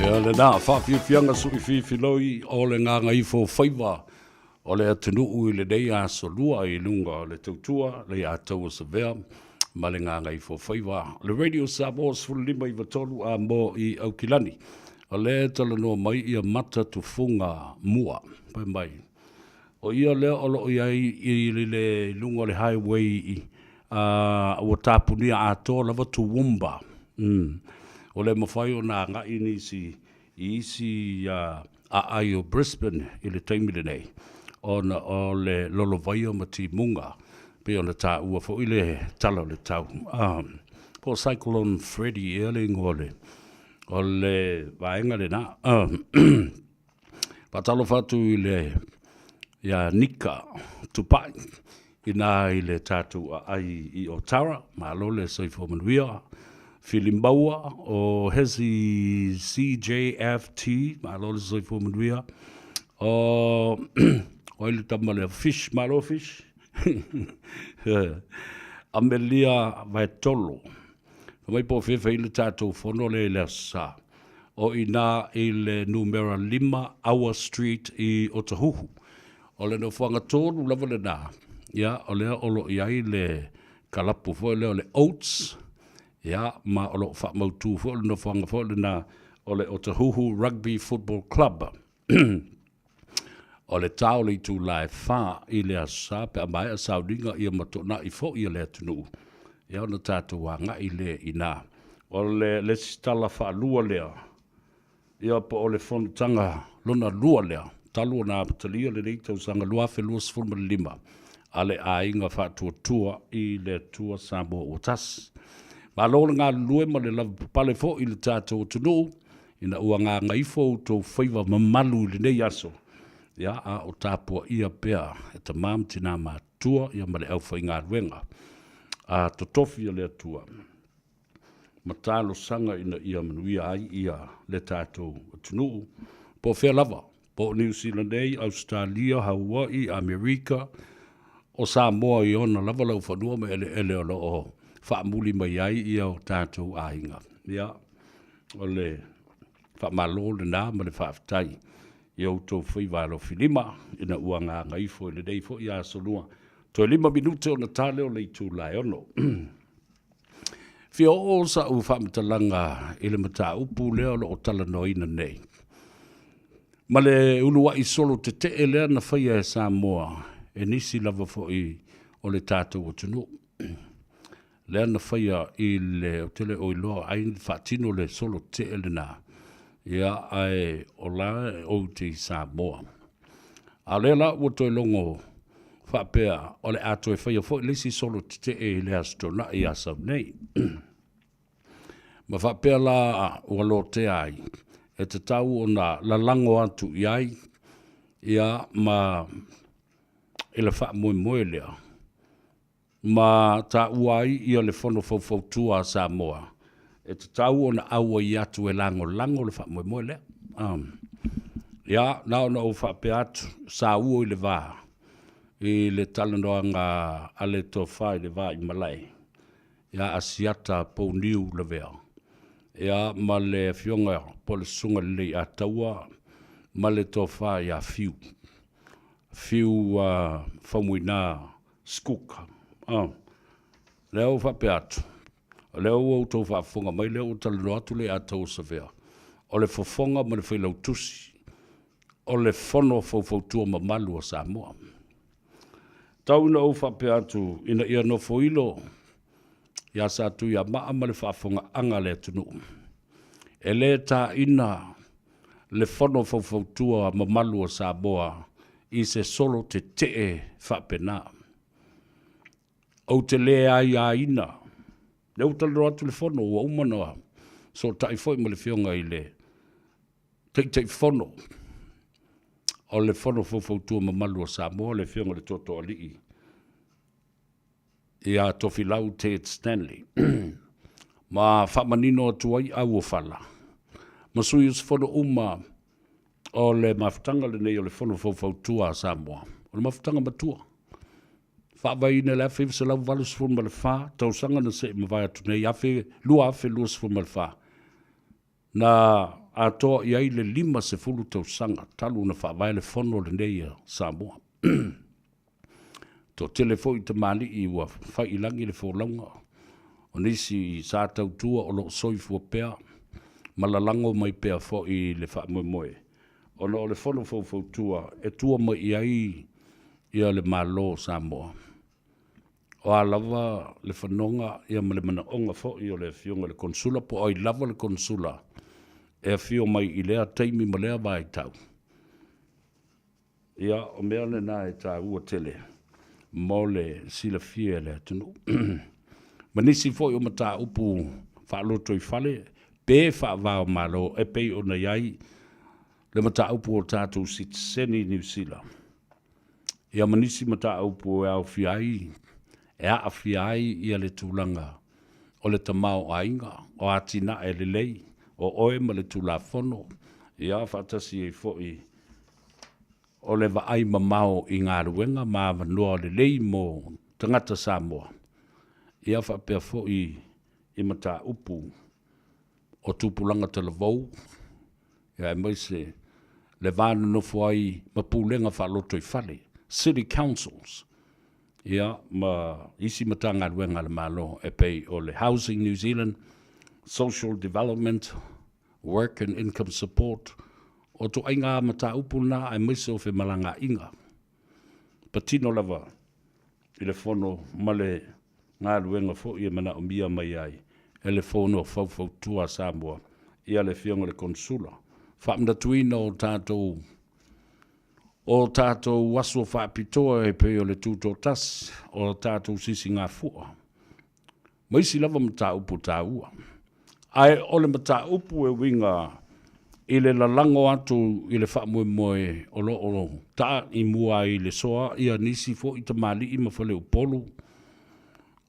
Ia lena faafiafiaga suifiifiloi o le gagaifo faiva o le atunuu i lenei aso lua i luga o le tautua le Ataua Savea ma le gagaifo faiva le Radio Samoa 15 93 a mo i Aukilani. O lea e talanoa mai ia Mata Tufuga Mua. Fai mai, o ia lea o lo o i ai i le luga o le highway i ua tapunia atoa lava Toowoomba. Ua le mafai ona agai nisi i isi aai o Brisbane i le taimi lenei ona o le lolovaia ma timuga pei ona taua foi le tala o le tau. Po o Cyclone Freddy ea le igoa o le vaega lena. Faatalofa atu i le ia Nika Tupai ina i le tatou aai i Otara, malo le soifua manuia. Filimaua o Hesi CJFT, malo le soifua manuia. O ai le tama lea, Fish, malo Fish. Amelia Vaetolo, fai mai po o fea e fai ai le tatou fono lea i le Aso Sa. O i ina i le numera 5 Aua Street i Otahuhu. O le nofoaga tonu lava lena, ia, o lea o lo o i ai le kalapu foi lea o le Oats, ia, ma o lo o faamautu foi le nofoaga foi lena o le Otahuhu Rugby Football Club. O le ta o le itula e 4 i le Aso Sa pe a maea sauniga ia ma toonai foi a le atunuu, ia ona tatou agai lea i ina. O le le isi tala faalua lea, ia po o le fonotaga lona lua lea, talu ona amatalia lenei tausaga 2025 a le Aiga Faatuatua i le Atua Samoa ua Tasi. Malo le galulue ma le lavapapale foi i le tatou atunuu ina ua gagaifo outou faiva mamalu i lenei aso, ia, a o tapuaia pea e tama ma tina matutua ia ma le aufaigaluega a totofi a le Atua ma talosaga ina ia manuia ai ia le tatou atunuu, po o fea lava, po o Niu Sila nei, Ausetalia, Hawaii, Amerika, o Samoa i ona lava laufanua ma eleele o lo o faamuli mai ai ia o tatou aiga. Ia, O le faamalo lena ma le faafetai i outou faiva alofilima ina ua gagaifo i lenei foi aso lua. Toe 5 minute ona ta lea o le itula e 6. Fia oo sa'u faamatalaga i le mataupu lea o lo o talanoaina nei ma le uluai solo tetee lea na faia e Samoa e nisi lava foi o le tatou atunuu. Lea na faia i le, ou te le o iloa ai na faatino le solo tetee lena, ia, ae o la e ou te i Samoa. A o lea la ua toe logo faapea o le a toe faia foi le isi solo tetee i le Aso Toonai i Asau nei. Ma faapea la ua lotea ai, e tatau ona lalago atu i ai, ia, ma i le faamoemoe lea. ma taua ai ia le Fono Faufautua a Samoa, e tatau ona auai atu e lagolago le faamoemoe lea. Ia, na ona ou faapea atu, saua i le va i le talanoaga a le Tofa i le Vaimalae ia Asiata Pouniu Lavea, ia ma le Afioga po o le Susuga i le Leiataua ma le Tofa ia Fiu, Fiu Faumuina Skook. Oh. Lea ua faapea atu, o lea ua outou faafofoga mai, lea ua talanoa atu le Ataua Savea, o le fofoga ma le failautusi o le Fono Faufautua Mamalu a Samoa. Tau ina ou faapea atu ina ia nofoilo ia Satuiamaa ma le faafofogaaga a le atunuu, e le taina le Fono Faufautua Mamalu a Samoa i se solo tetee faapena. Ou te le aiaina, lea ua talanoa atu le Fono, ua uma ona sootai foi ma le Afioga i le Taitaifono o le Fono Faufautua Mamalu a Samoa, le Afioga i le Tootooalii ia Tofilau Ted Stanley ma faamanino atu ai auofala ma sui usufono uma o le mafutaga lenei o le Fono Faufautua a Samoa, o le mafutaga matua. Faavaeina i le 1984, tausaga na se i mavae atu nei, 2024. Na atoa i ai le 50 tausaga talu ona faavae le Fono lenei a Samoa. Toatele foi tamalii ua fai i lagi le folauga, o nisi sa tautua o lo o soifua pea ma lalago mai pea foi le faamoemoe ona o le Fono Faufautua e tua mai i ai ia le Malo o Samoa. O a lava le fanoga ia ma le manaoga foi o le Afioga i le Konesula po o ai lava le Konesula e afio mai i lea taimi ma lea vaitau, ia o mea lena e taua tele mo le silafia e le atunuu. Ma nisi foi o mataupu faalotoifale pe faava-o-Malo e pei ona i ai le mataupu o tatou sitiseni i Niu Sila. Ia ma nisi mataupu e aofia ai, e aafia ai ia le tulaga o le tamaoaiga, o atinae lelei, o oe ma le Tulafono, ia faatasi ai foi o le vaai mamao i galuega ma avanoa lelei mo tagata Samoa, ia faapea foi i mataupu o tupulaga talavou, aemaise le va nonofo ai ma pulega faalotoifale, City Councils, ia ma isi Matagaluega a le Malo e pei o le Housing New Zealand, Social Development, Work and Income Support, o ituaiga mataupu na aemaise o femalagaaiga. Patino lava i le Fono ma le galuega foi e manaomia mai ai e le Fono Faufautua a Samoa ia le Afioga i le Konesula. Faamanatuina o tatou o tatou aso faapitoa e pei o le Tutoatasi, o tatou Sisigafua, ma isi lava mataupu taua. Ae o le mataupu e uiga i le lalago atu i le faamoemoe o lo o taa i mua ai le soa ia nisi foi tamalii ma faleupolu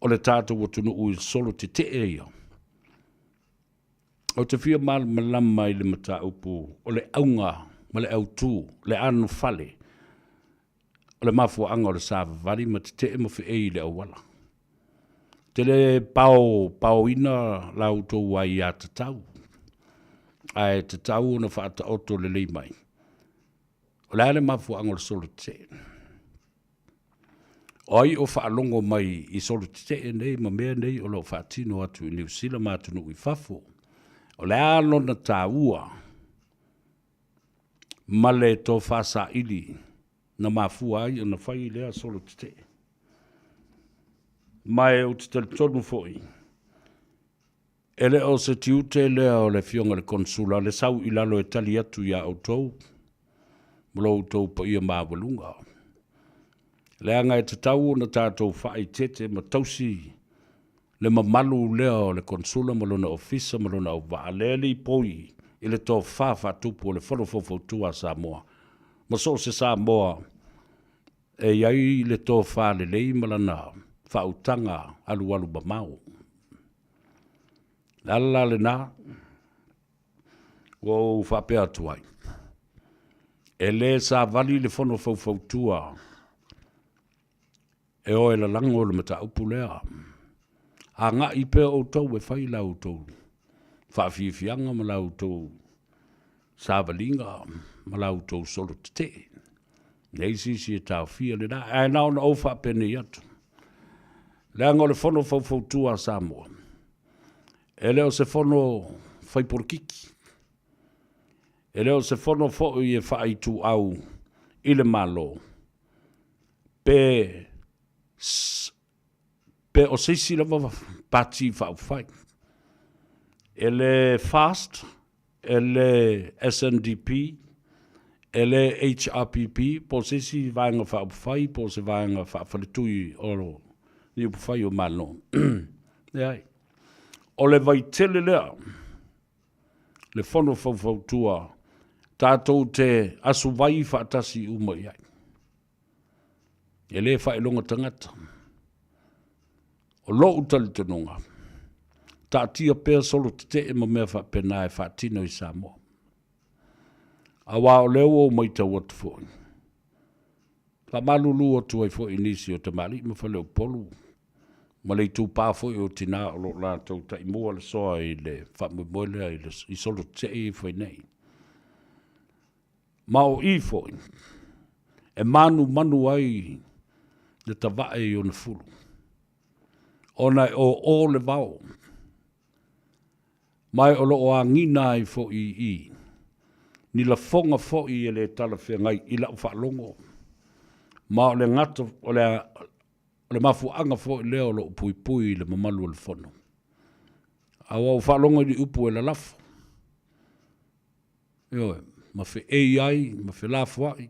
o le tatou atunuu i solo tetee ia. Ou te fia malamalama i le mataupu o le auga ma le autu, le anofale o le mafuaaga o le savavali ma tetee ma feei i le auala. Te le pao paoina la outou aiatatau, ae tatau ona faataoto lelei mai. O le a le mafuaaga o le solo tetee? O ai o faalogo mai i solo tetee nei ma mea nei o lo o faatino atu i Niu Sila ma atunuu i fafo? O le a lona taua ma le tofa saili na mafua ai ona fai lea solo tetee? Ma e ou te talitonu foi, e le o se tiute lea o le Afioga i le Konesula le sau i lalo e tali atu iā outou ma lo outou paia maualuga. Leaga e tatau ona tatou faaeteete ma tausi le mamalu lea o le Konesula ma lona ofisa ma lona auvaa, lea e lipoi i le tofa faatupu o le Fono Faufautua a Samoa ma so o se Samoa e i ai le tofa lelei ma lana faautaga alualu mamao. O le ala la lena ua ou faapea atu ai, e le savali le Fono Faufautua e o e lalago le mataupu lea. Agai pea outou e fai la outou faafiafiaga ma la outou savaliga ma la outou solo tetee. Leai se isi e taofia lena, ae na ona ou faapenei atu. Leaga o le Fono Faufautua a Samoa, e le o se fono fai polokiki, e le o se fono foi e faaituau i le Malo, pe pe o se isi lava Pati Faaupufai. E le FAST, e le SNDP, e le HRPP, po o se isi Vaega Faaupufai po o se Vaega Faafaletui o ni upufai o Malo. Leai. O le vaitele lea, le Fono Faufautua, tatou te asuvai faatasi uma i ai. E le faailoga tagata. O lou talitonuga, taatia pea solo tetee ma mea faapena e faatino i Samoa. Aua o lea ua ou matau atu foi, faamalulu atu ai foi i nisi o tamalii ma faleupolu. Ma le itupa foi o tinā o lo o latou taimua le soa i le faamoemoe lea i le i solo tetee e fai nei. Ma o i foi e manumanu ai le tavae i ona fulu, ona e oo le vao, ma o lo o agiga ai foi i i ni lafoga foi e le talafeagai i lau faalogo, ma o le gata o le O le mafuaaga foi lea o lou puipui i le mamalu o le Fono. A ua ou faalogo i ni upu e lalafo, ioe, ma feei ai ma felafoai,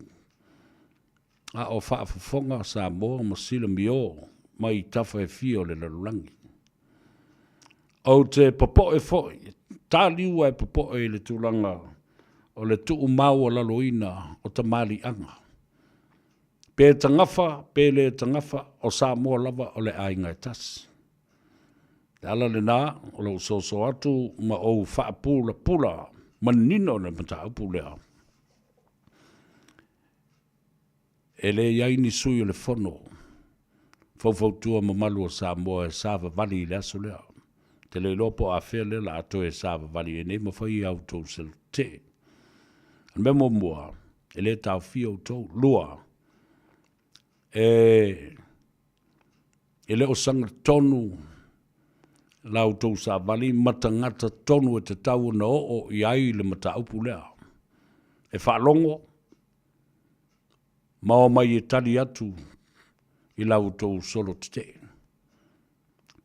a o faafofoga Samoa ma silamio mai tafa e fia o le lalolagi. Ou te popoe foi, taliu ae popoe i le tulaga o le tuumaualaloina o tamaliiaga. Pe tagafa pe le tagafa, o Samoa lava o le aiga e tasi. O le ala lena o lou soso atu ma ou faapulapula manino le mataupu lea. E le i ai ni sui o le Fono faufautua mamalu o Samoa e savavali i le aso lea. Ou te le iloa po o afea lea o le a toe savavali ai nei ma fai a outou selotee. O le mea muamua, e le taofia outou. Lua, e le o sagatonu la outou savali ma tagata tonu e tatau ona oo i ai le mataupu lea. E faalogo ma omai e tali atu i la outou solo tetee.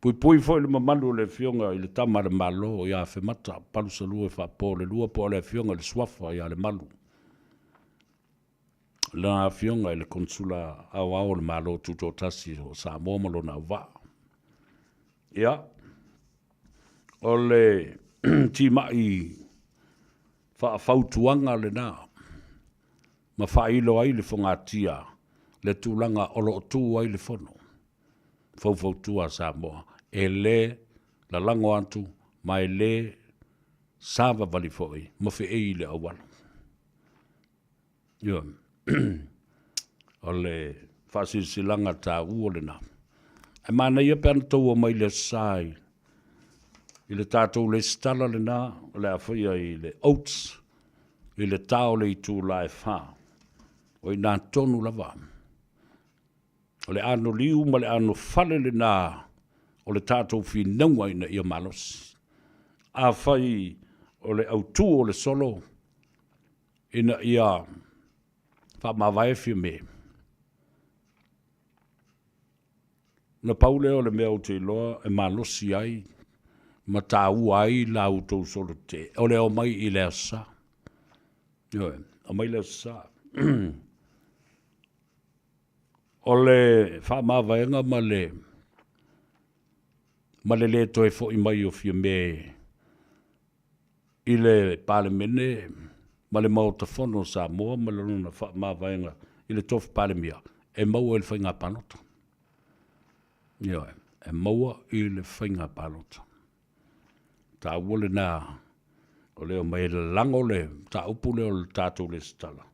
Puipui foi le mamalu o le Afioga i le Tama a le Malo ia Afemata Palusalua Faapoolelua po o le Afioga i le Suafa ia Lemalu, lana Afioga i le Konesula Aoao o le Malo Tutoatasi o Samoa ma lona auvaa. Ia, o le timai faafautuaga lena ma faailo ai le fogatia le tulaga o lo o tu ai le Fono Faufautua a Samoa, e le lalago atu ma e le savavali foi ma feei i le auala. Ioe. O le faasilasilaga taua lena. Ae manaia pe ana outou omai i le Aso Sa i le tatou resitala lena o le a faia i le Oats i le ta o le itula e 4. O i ina tonu lava o le anoliu ma le anofale lena o le tatou finauga ina ia malosi. Afai o le autu o le solo ina ia faamavae Fiame, na pau lea o le mea ou te iloa e malosi ai ma taua ai la outou solo tetee, o le omai i le Aso Sa. Ioe, omai le Aso Sa. O le faamavaega ma le ma le lē toe fo'i mai o Fiame i le Palemene ma le Maota Fono o Samoa ma lona faamavaega i le tofi Palemia, e maua i le faiga palota. Ioe, e maua i le faiga palota. Taua lena o le omai e lalago le mataupu lea o le tatou resitala.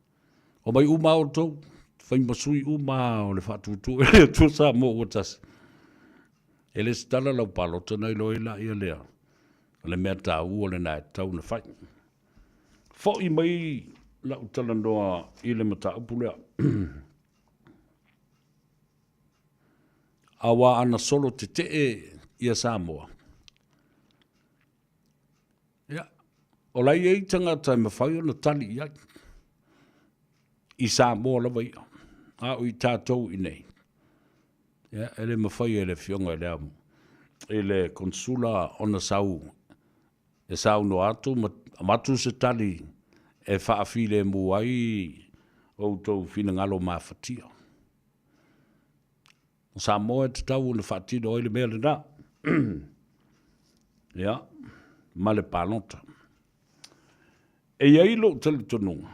Omai uma lava outou, fai ma sui uma lava o le faatuatua i le Atua Samoa ua tasi. E resitala lau palota ona iloa ai laia lea. O le mea taua lena e tatau ona fai. Foi mai lau talanoa i le mataupu lea. Aua ana solo tetee ia Samoa, ia, o la e i ai tagata e mafai ona tali i ai, i Samoa lava ia, a o i tatou i inei, ia, e le mafai e le Afioga i le Ao, i le Konesula ona sau e saunoa atu ma avatu se tali e faafilemu ai outou finagalo mafatia. O Samoa e tatau ona faatino ai le mea lena. Ia, ma le palota. E i ai lou talitonuga,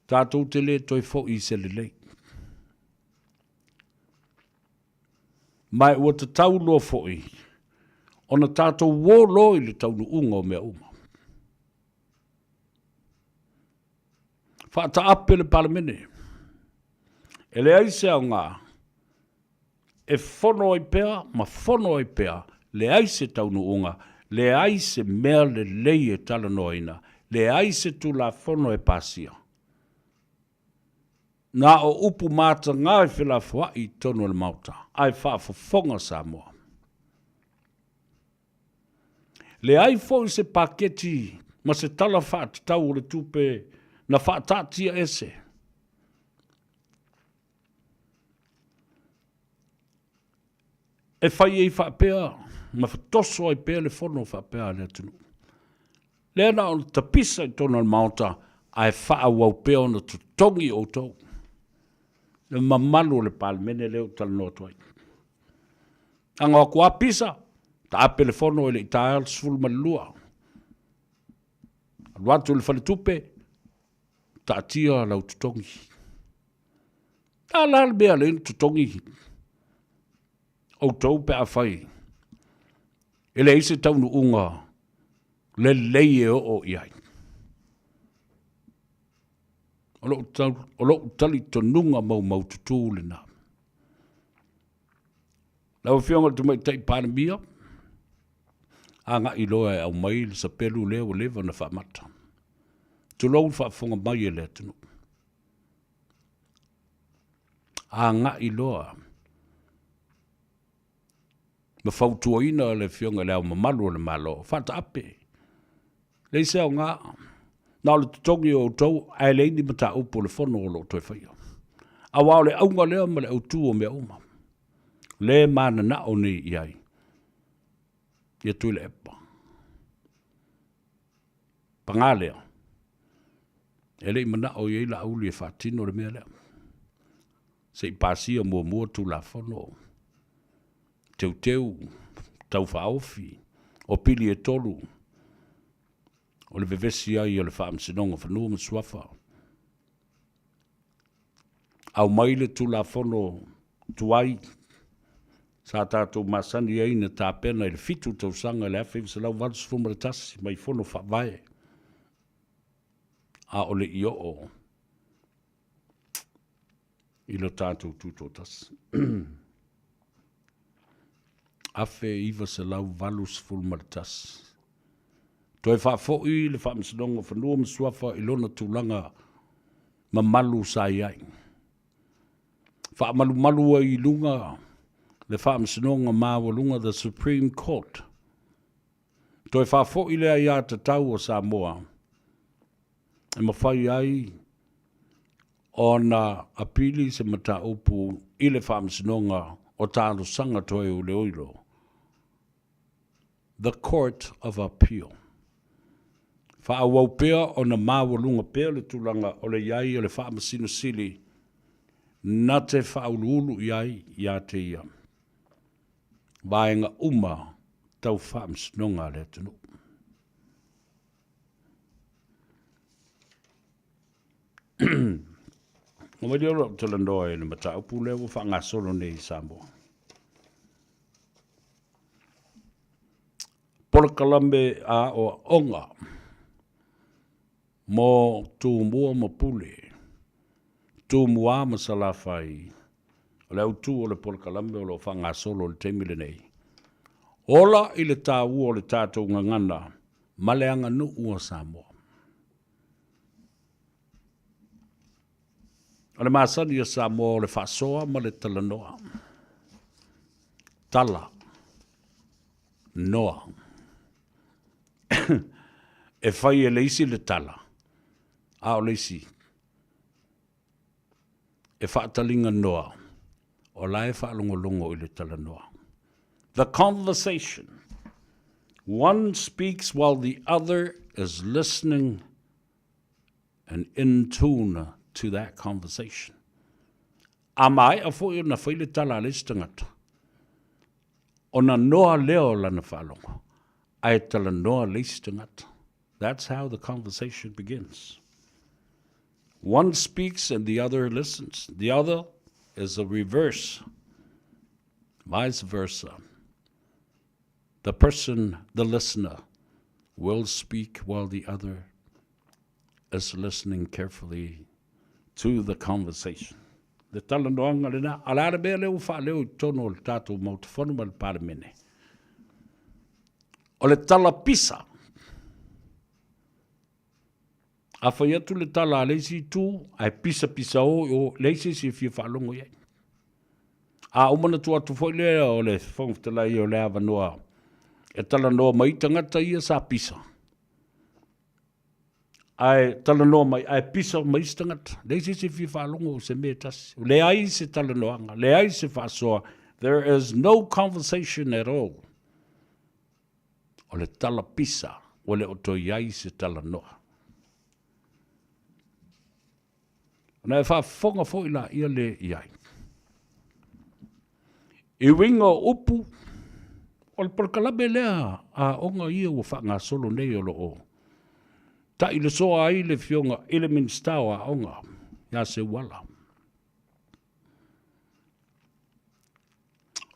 tatou te le toe foi i se lelei. Ma ua tatau loa foi ona tatou o loa i le taunuuga o mea uma. Faataape le Palemene. E leai se aoga E fono ai pea ma fono ai pea, leai se taunuuga, leai se mea lelei e talanoaina, leai se Tulafono e pasia. Na o upu mataga e felafoai i totonu o le Maota, ae faafofoga Samoa. Leai foi se paketi ma se tala faatatau o le tupe na faataatia ese. E fai ai faapea ma toso ai pea le fono faapea a le atunuu. Lea na ona tapisa i totonu o le Maota ae faaauau pea ona totogi outou. Le mamalu o le Palemene lea ou te talanoa atu ai. Tago atu lava pisa, taape le fono e le i taea le 12. Alu atu i le faletupe, taatia lau totogi. A la le mea lea na totogi outou pe afai e leai se taunuuga lelei e oo i ai. O lou talitonuga maumaututu lena. Lau Afioga i le Tamaitai Palemia, agai loa e aumai le sapelu lea ua leva ona faamata. Tulou le faafofoga mai a le atunuu. Agai loa ma fautuaina le Afioga i Le Ao Mamalu o le Malo, faataape, leai se aoga, na o le totogi o outou ae leai ni mataupu o le Fono o lo o toe faia. Aua o le auga lea ma le autu o mea uma, le mananao nei i ai ia Tuilaepa. Paga lea, e le i manao i ai Laauli e faatino le mea lea. Se i pasia muamua Tulafono Teuteu Tau Faaofi o pili e tolu o le vevesi ai o le Faamasinoga o Fanua ma Suafa. Aumai le Tulafono tuai sa tatou masani ai na tapena i le 7 tausaga i le 1981 mai Fono Faavae, a o le i oo i lo tatou tutoatasi. 1981. Toe faafoi le Faamasinoga o Fanua ma Suafa i lona tulaga mamalu sa i ai. Faamalumalu ai i luga le Faamasinoga Maualuga, the Supreme Court. Toe faafoi le aiatatau a Samoa e mafai ai ona apili se mataupu i le Faamasinoga o Talosaga Toe Iloilo, the Court of Appeal. Faaauau pea ona maualuga pea le tulaga o le i ai o le Faamasino Sili na te faauluulu i ai ia te ia vaega uma tau faamasinoga a le atunuu. Ona mai lea o lau talanoa i le mataupu lea ua faagasolo nei i Samoa. Polokalame a aoaoga mo Tumua ma Pule, Tumua ma Salafai, o le autu o le polokalame o lo o faagasolo i le taimi lenei. Ola i le taua o le tatou gagana ma le aganuu a Samoa. O le masani a Samoa o le faasoa ma le talanoa. Tala. Noa. E fai e le isi le tala, a o le isi e faataliga noa, o la e faalogologo i le talanoa. The conversation. One speaks while the other is listening and in tune to that conversation. A maea foi ona fai le tala a le isi tagata, ona noa lea o lana faalogo, ae talanoa le isi tagata. That's how the conversation begins. One speaks and the other listens. The other is the reverse, vice versa. The person, the listener, will speak while the other is listening carefully to the conversation. Le talanoaga lena. A o le a le mea lea ua faaleo i totonu o le tatou Maota Fono ma le Palemene? O le tala pisa. A fai atu le tala a le isi itu, ae pisapisao i o, leai se isi e fia faalogo i ai. A uma ona tuu atu foi lea o le Fofoga Fetalai o le avanoa e talanoa mai tagata ia sa pisa, ae talanoa mai, ae pisa mai isi tagata. Leai se isi e fia faalogo i se mea e tasi. Leai se talanoaga, leai se faasoa. There is no conversation at all. O le tala pisa ua le o toe i ai se talanoa. Ona e faafofoga foi laia le i ai. I uiga o upu, o le polokalame lea a aoga ia ua faagasolo nei o lo o ta'ilosoa ai le Afioga i le Minisita o Aoga ia Seuala.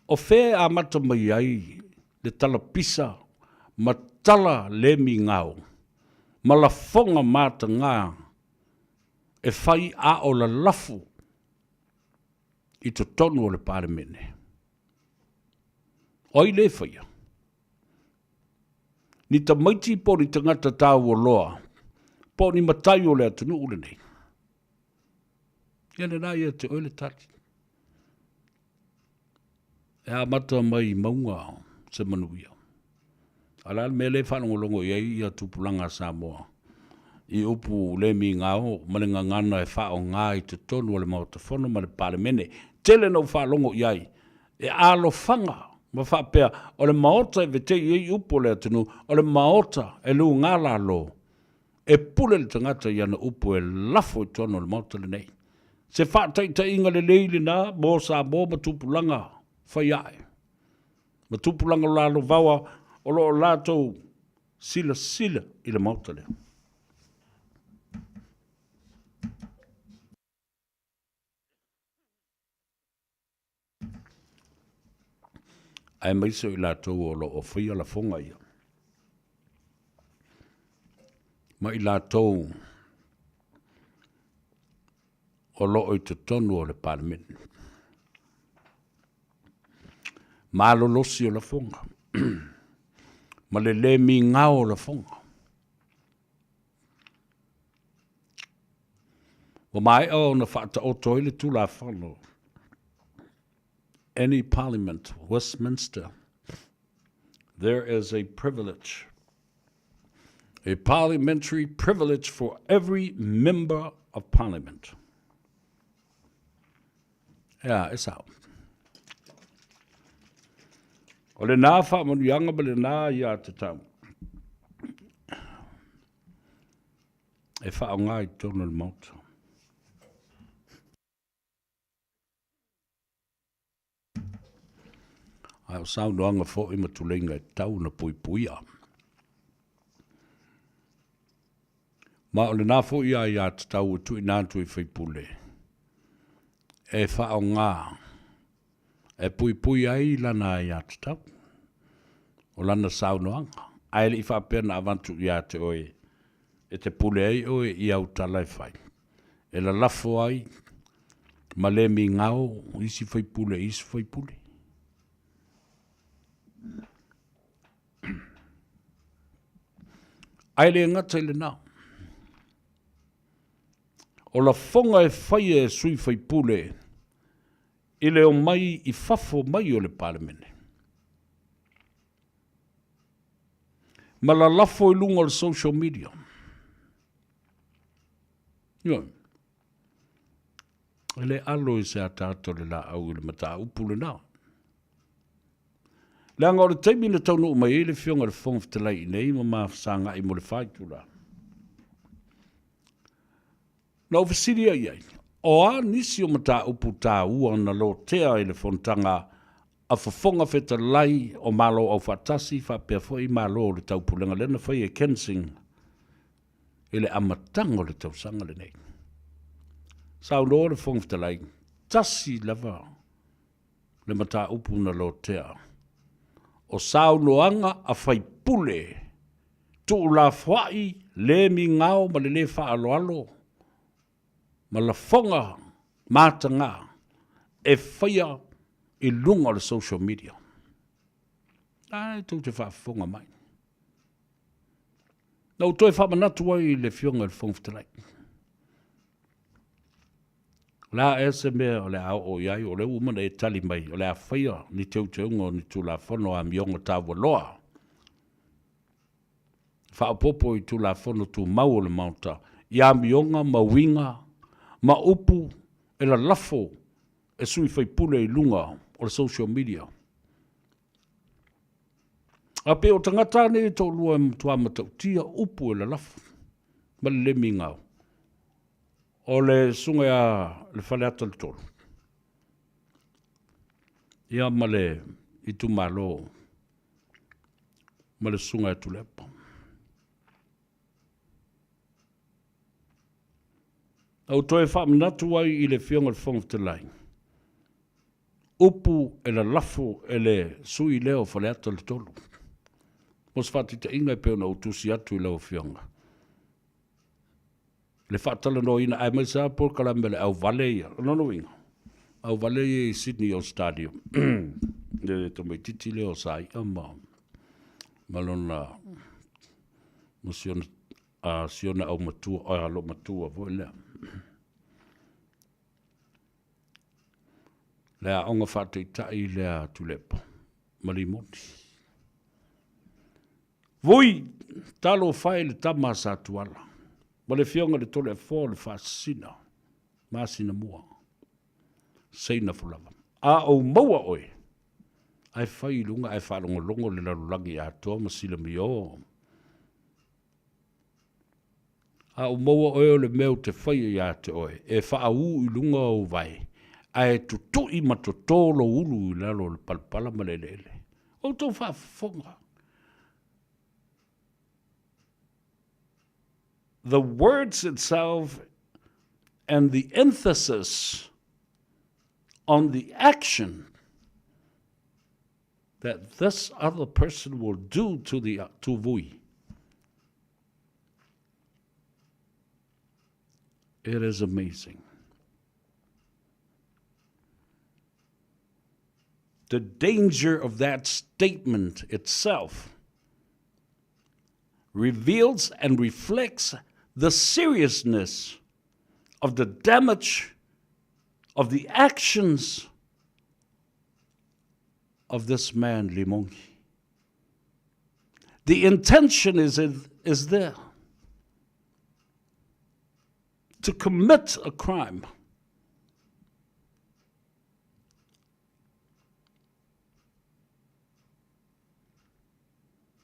O fea e amata mai ai le tala pisa ma tala le migao ma lafoga mataga e fai a o lalafu i totonu o le Palemene? O ai le faia? Ni tamaiti po o ni tagata taualoa po o ni matai o le atunuu lenei? Ia lena ia te oe le tali. E amata mai i mauga se manuia. A o le a le mea lea e faalogologo i ai ia tupulaga a Samoa i upu le migao ma le gagana e faaaoga i totonu o le Maota Fono ma le Palemene. Tele na ou faalogo i ai e alofaga ma faapea o le Maota e vetei ai upu o le atunuu, o le Maota e luga lalo E pule le tagata i ana upu e lafo i totonu o le Maota lenei. Se faataitaiga lelei lena mo Samoa ma tupulaga fai ae, ma tupulaga lalovaoa o lo o latou silasila i le Maota lea. Aemaise o i latou o lo o faia lafoga ia, ma i latou o lo o i totonu o le Palemene. Malolosi o lafoga ma le le migao o lafoga. Ua maea ona faataoto ai le Tulafono Any Parliament, Westminster, there is a privilege, a parliamentary privilege for every member of parliament. Ea, e sao. O lenā faamanuiaga ma lenā iā tatau e faaaoga i totonu o le Maota. Ae o saunoaga foi ma tuleiga e tatau ona puipuia. Ma o lena foi aiatatau e tuuina atu i faipule e faaaoga e puipui ai lana aiatatau, o lana saunoaga, ae le i faapea na avatu ia te oe e te pule ai oe i au tala e fai, e lalafo ai ma le migao isi faipule i isi faipule. Ae le gata i lena, o lafoga e faia e sui faipule i le omai i fafo mai o le Palemene, ma lalafo i luga o le social media. Ioe. E le alo i se ataata o le laau i le mataupu lena. Leaga o le taimi na taunuu mai ai le Afioga i le Fofoga Fetalai i inei ma ma fesagai mo le fa itula, na ou fesili ai i ai, o a nisi o mataupu taua na lotea i le fonotaga a Fofoga Fetalai o Malo Aufaatasi faapea foi Malo o le Taupulega lea na faia e Kensing i le amataga o le tausaga lenei. Saunoa le Fofoga Fetalai, tasi lava le mataupu na lotea, o saunoaga a faipule tuulafoai le migao ma le le faaaloalo ma lafoga mataga. e faia i luga o le social media. Ae tou te faafofoga mai. Na ou toe faamanatu ai i le Afioga i le Fofoga Fetalai. O le a ea se mea o le a oo i ai, o lea ua uma ona e tali mai, o le a faia ni teuteuga o ni Tulafono Amioga Taualoa, faaopoopo i Tulafono Tumau o le Maota i amioga ma uiga ma upu e lalafo e sui faipule i luga o le social media. A pei o tagata lava nei e toalua e matua matautia upu e lalafo ma le le migao. O le susuga ia Lefaleata le Tolu, ia ma le itumalo ma le susuga ia Tuilaepa. Na ou toe faamanatu ai i le Afioga i le Fofoga Fetalai, upu e lalafo e le sui lea o Faleata le 3. Mo se faataitaiga e pei ona ou tusi atu i lau Afioga, le faatalanoaina aemaise lava polokalame a le auvale ia. O lona uiga, auvale ia i Sydney o Stadium, le tamaitiiti lea o Saia ma, ma lona, ma si ona, a, si ona aumatua, a, loomatua foi lea. Le aoga faataitai lea a Tuilaepa ma Limoni. Vui, talofa e i le tama a Satuala ma le Afioga i le Toleafoa o le Faasisina, masina mua, Seina Fulava. A ou maua oe, ae fai i luga ae faalogologo le lalolagi atoa ma silamio. A ou maua oe o le mea ou te faia ia te oe, e faaū i luga ou vae, ae tutui ma toto lou ulu i lalo o le palapala ma le eleele. Outou faafofoga. The words itself and the emphasis on the action that this other person will do to the to Vui. It is amazing. The danger of that statement itself reveals and reflects the seriousness of the damage of the actions of this man, Limongi. The intention is, is there to commit a crime.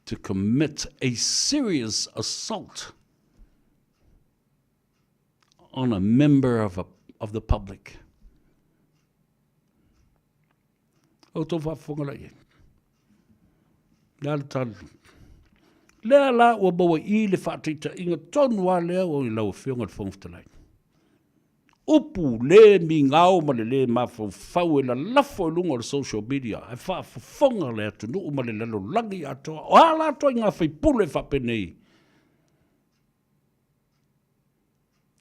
To commit a serious assault on a member of, a, of the public. O tō faafofoga la i ai. Le a le tali. Lea la ua maua i le faataitaiga tonu lava lea o i lau Afioga i le Fofoga Fetalai. Upu le migao ma le lē mafaufau e lalafo i luga o le social media ae faafofoga le atunuu ma le lalolagi atoa. O a la ituaiga faipule faapenei?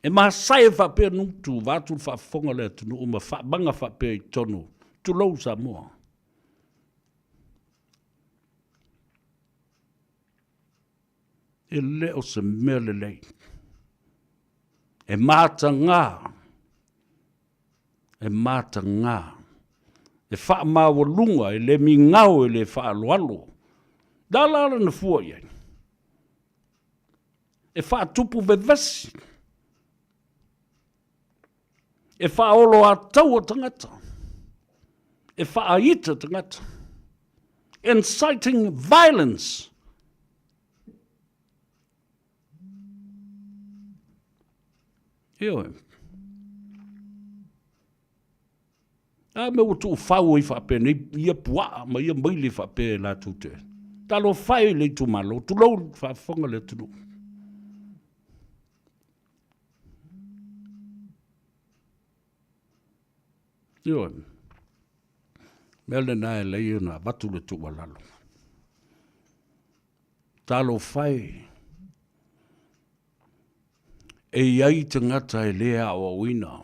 E masae faapea nutu vaeatu le faafofoga o le atunuu ma faamaga faapea i totonu, tulou Samoa. E le o se mea lelei. E mataga, e mataga, e faamaualuga, e le migao, e le faaaloalo. Le a la lana fua i ai? E faatupu vevesi, e faaoloataua tagata, e faaita tagata, inciting violence. Ioe. A mea ua tuufau ai faapenei ia puaa ma ia maile faapea e latou te talofa e i le itumalo, tulou le faafofoga le atunuu. Ioe. Mea lena e lei ona avatu le tuualalo. Talofa e, e i ai tagata e le aoaoina.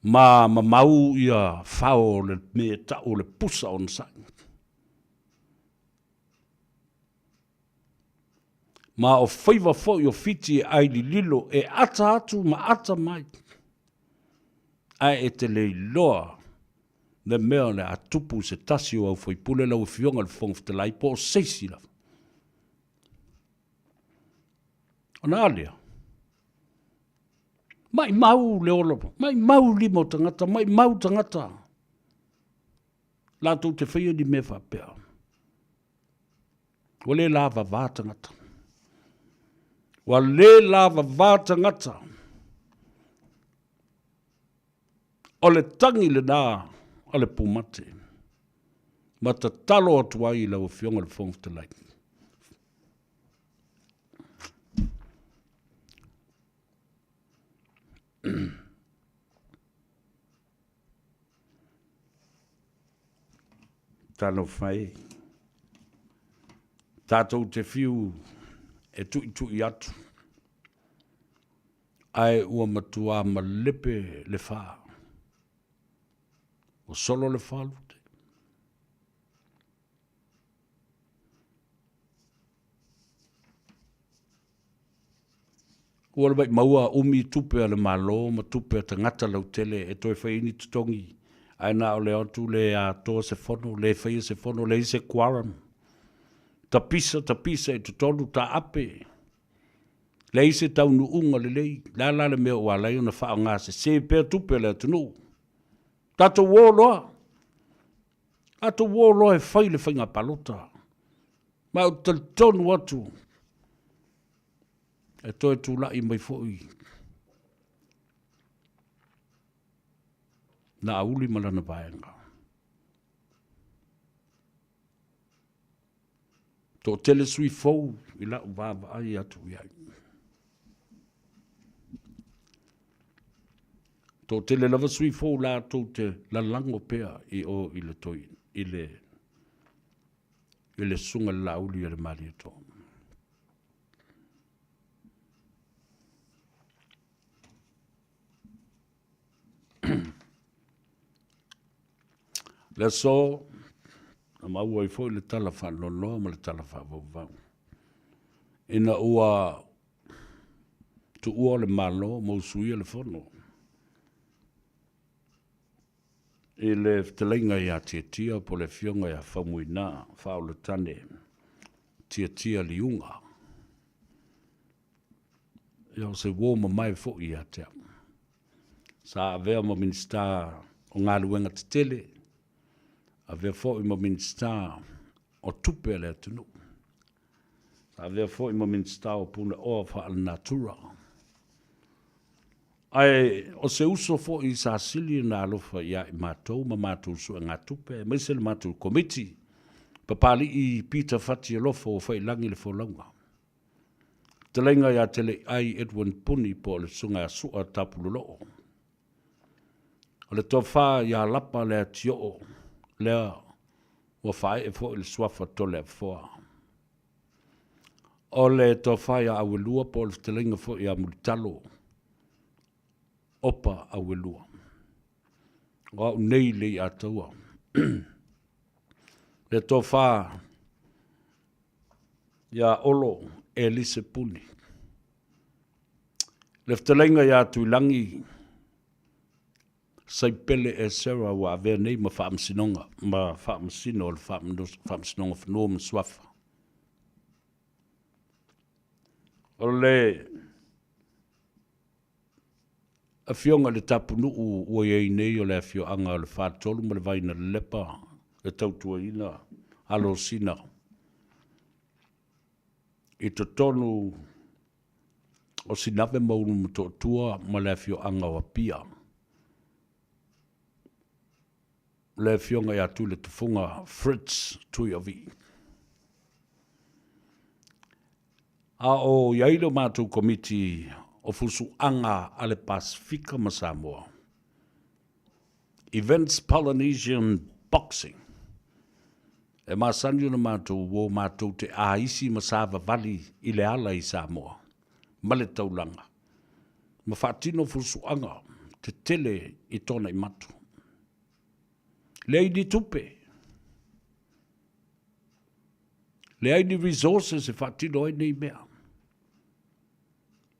Ma mamau ia fao o le mea e tau o le pusa onosai. Ma o faiva foi o Fiti e ai lililo e ata atu ma ata mai. Ae e te le iloa le mea o le a tupu i se tasi o au faipule lau Afioga i le Fofoga Fetalai po o se isi lava. Ona a lea? Maimau le ola, maimau lima o tagata, maimau tagata latou te faia ni mea faapea. Ua le lavavā tagata. Ua le lavavā tagata. O le tagi lena a le pumate. Ma tatalo atu ai i lau Afioga i le Fofoga Fetalai. Talofa e. Tatou te fiu e tuitui atu, ae ua matuā malepe le fā. Ua solo le falute. Ua le maumau umi tupe a le Malo ma tupe a tagata lautele e toe fai ai ni totogi, ae na o le o atu le atoa se fono, le faia se fono, leai se quorum. Tapisa, tapisa i totonu, taape. Leai se taunuuga lelei. Le a la le mea ua ala ai ona faaaoga sese pea tupe a le atunuu? Tatou o loa. Tatou o loa e fai le faiga palota. Ma ou te talitonu atu, e toe tulai mai foi Laauli ma lana vaega. Toatele sui fou i lau vaavaai atu i ai. Toatele lava sui fou latou te lalago pea i o i le toi, i le i le susuga i le Laauli a le Malietoa. Le aso, na maua ai foi le tala faaloaloa ma le tala faavauvau. Ina ua tuua le Malo ma usuia le fono i le fetalaiga ia Tiatia po o le afioga ia Faumuina Faaulutane Tiatia Liuga. Ia o se uo mamae foi ia te au. Sa avea ma Minisita o Galuega Tetele, avea foi ma Minisita o Tupe a le atunuu. Sa avea foi ma Minisita o Punaoa Faalenatura. Ae o se uso foi sa sili ona alofa ia i matou ma matou suegatupe aemaise le matou Komiti, Papalii Peter Fatialofa ua faiilagi le folauga. Fetalaiga ia Teleiai Edwin Puni po o le Susuga ia Sua Tapuloloo. O le tofa ia Lapa Leatioo lea ua faaee foi le suafa Toleafoa. O le tofa ia Auelua po o le fetalaiga foi ia Mulitalo Opa Auelua. O au nei le Iataua. Le tofa ia Olo Elise Puni. Le fetalaiga ia Tuilagi Saipele Esera ua avea nei ma Faamasinoga ma Faamasino o le Faamasinoga Fanua ma Suafa. O le Afioga i le Tapunuu ua i ai nei o le afioaga o le Faletolu ma le Vainalelepa e tautuaina Alosina i totonu o Sinave ma Ulumotootua ma le afioaga o Apia. Le Afioga ia Tuiletufuga Fritz Tuiavii. A o i ai le matou Komiti o Fusuaga a le Pasefika ma Samoa, Events Polynesian Boxing, e masani ona matou o matou te aisi ma savavali i le ala i Samoa ma le taulaga ma faatino fusuaga. tetele i Tuanaimato. Leai ni tupe. Leai ni resources e faatino ai nei mea.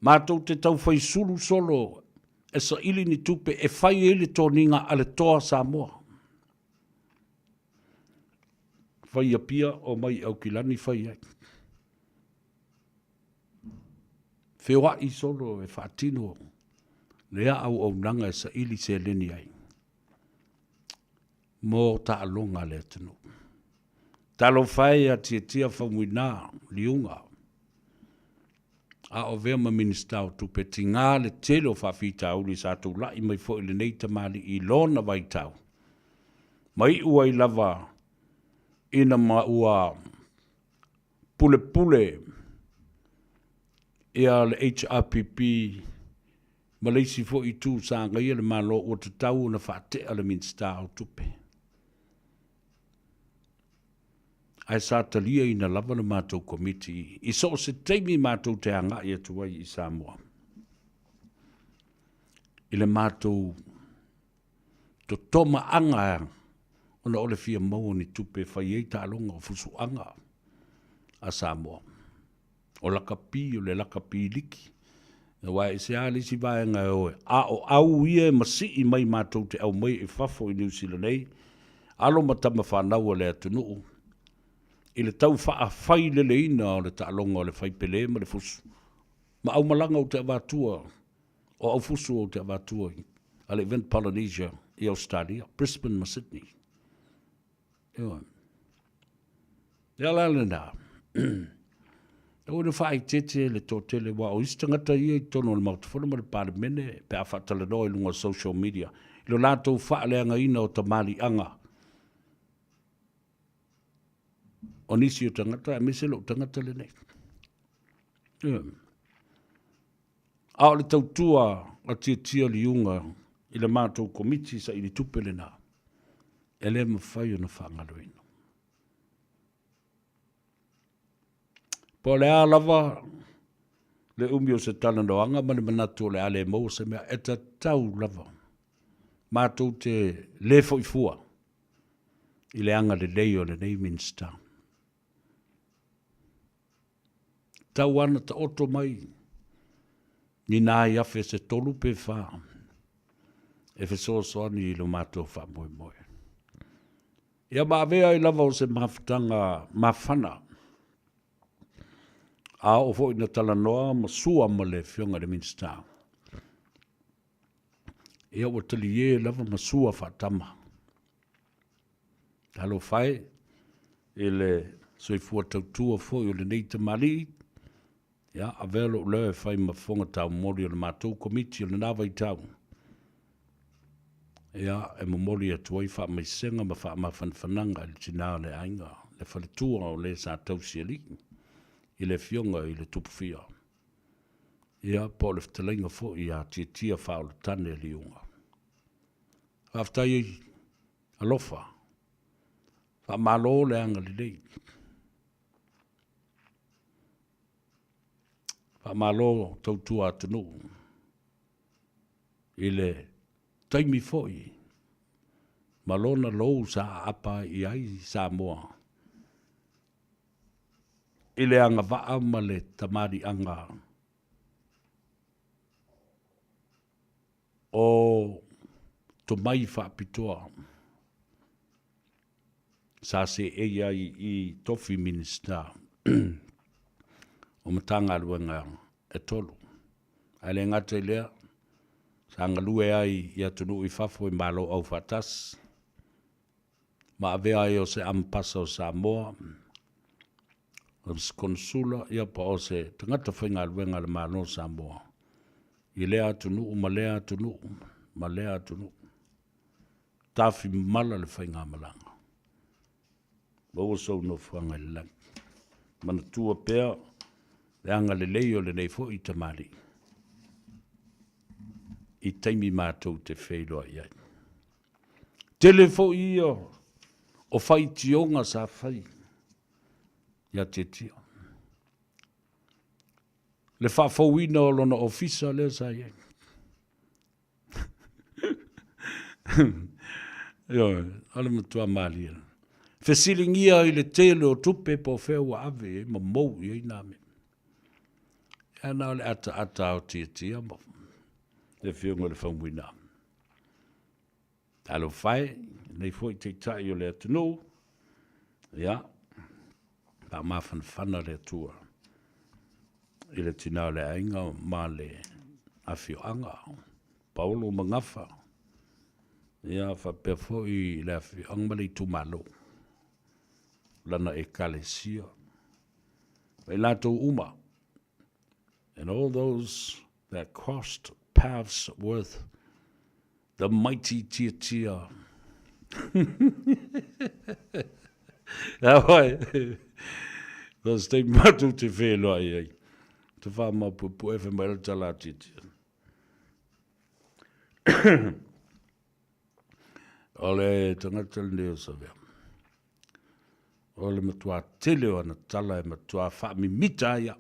Matou te tau fai sulu solo e saili ni tupe e fai ai le toniga a le Toa Samoa. Fai Apia omai i Aukilani fai ai. Feoai solo e faatino lea auaunaga e saili seleni ai mo taaloga a le atunuu. Talofa e ia Tiatia Faumuina Liuga, a o avea ma Minisita o Tupe, tiga le tele o faafitauli sa tulai mai foi i lenei tamalii i lona vaitau, ma iu ai lava ina ma ua pulepule ia le HRPP ma le isi foi itu sa agaia le Malo ua tatau ona faatea le Minisita o Tupe. Ae sa taliaina lava le matou Komiti i so o se taimi matou te agai atu ai i Samoa i le matou totomaaga ona o le fia maua o ni tupe e fai ai taaloga o fusuaga a Samoa. O lakapi, o le lakapi liki, aua e ese lava le isi vaega e o e, a o au ia e masii mai matou te aumai i fafo i Niu Sila nei, alo ma tama fanau a le atunuu, i le tau faafaileleina o le taaloga o le faipele ma le fusu, ma aumalaga ou te avatua, o aufusu ou te avatua a le Event Polynesia i Ausetalia, Brisbane ma Sydney. Ioe. Ia la lena. Aua ne faaeteete le toatele, aua o isi tagata ia i totonu o le Maota Fono ma le Palemene pe a faatalanoa i luga o social media i lo latou faaleagaina o tamaliiaga o nisi o tagata aemaise lou tagata lenei. Ioe. A o le tautua a Tiatia Liuga i le matou Komiti saili tupe lena, e le mafai ona faagaloina. Po o le a lava le umi o se talanoaga ma le manatu o le a le maua se mea, e tatau lava matou te le foi fua i le agalelei o lenei Minisita. Tau ana taoto mai ni nai afe se tolu pe fa e fesoasoani i lo matou faamoemoe. Ia ma avea ai lava o se mafutaga mafana, a oo foi ina talanoa ma sua ma le Afioga i le Minisita, ia ua talie lava ma sua faatama. Talofa e i le soifua tautua foi o lenei tamalii, ia, avea lou leo e fai ma fofoga taumoli o le matou Komiti o lena vaitau, ia, e momoli atu ai faamaisega ma faamafanafanaga i le tina o le aiga, le faletua o le sa tausi alii i le Afioga i le Tupufia, ia, po o le fetalaiga foi ia Tiatia Faaolotane Liuga. Faafetai alofa, faamalo le agalelei. Faamalo tautua atunuu i le taimi foi ma lona lou sa aapa i ai Samoa i le agavaa ma le tamaliiaga O tomai faapitoa sa seei ai i tofi Minisita o Matagaluega e tolu. Ae le gata i lea, sa galue ai i atunuu i fafo i Malo Aufaatasi, ma avea ai o se Amepasa o Samoa, o se Konesula, ia po o se tagata faigaluega a le Malo o Samoa i lea atunuu ma lea atunuu ma lea atunuu. Tafimala le faigamalaga. Maua sou nofoaga i le lagi. Manatua pea le agalelei o lenei foi tamalii i taimi matou te feiloai ai. Tele foi ia o faitioga sa fai ia Tiatia. Le faafouina o lona ofisa lea sa i ai. Ioe, o le matua malie. Fesiligia i le tele o tupe po o fea ua ave i ai ma mou i ai nā mea. Ia na o le ataata o Tiatia ma le Afioga i le Faumuina. Talofa e, lenei foi Taitai o le atunuu, ia, faamafanafana le Atua i le tina o le aiga ma le afioaga, Paolo ma Gafa, ia, faapea foi le afioaga ma le itumalo, lana Ekalesia, ma i latou uma, and all those that crossed paths with the mighty Tiatia. Awai, so se taimi matou te feiloai ai. Te whaamapuepue fai mai le tala a Tiatia. O le tagata lenei o Savea. O le matua tele o ana tala e matua faamimita ai au.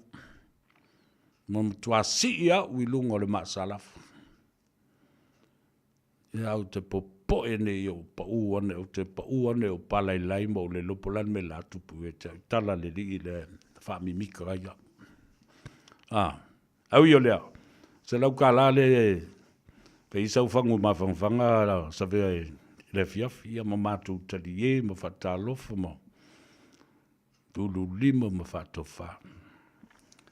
Ma matua sii au i luga o le maasalafa. Ia ou te popoe nei ou pau ane, ou te pau ane ou palailai ma ou le iloa po o le a le mea la tupu ia te au. Tala le alii lea e faamimita ai au. Ah, a ui o lea, $100 lea e fai ai sau fagu mafanafana Savea i le afiafi, ia ma matou talie ma faatalofa ma tululima ma faatofa.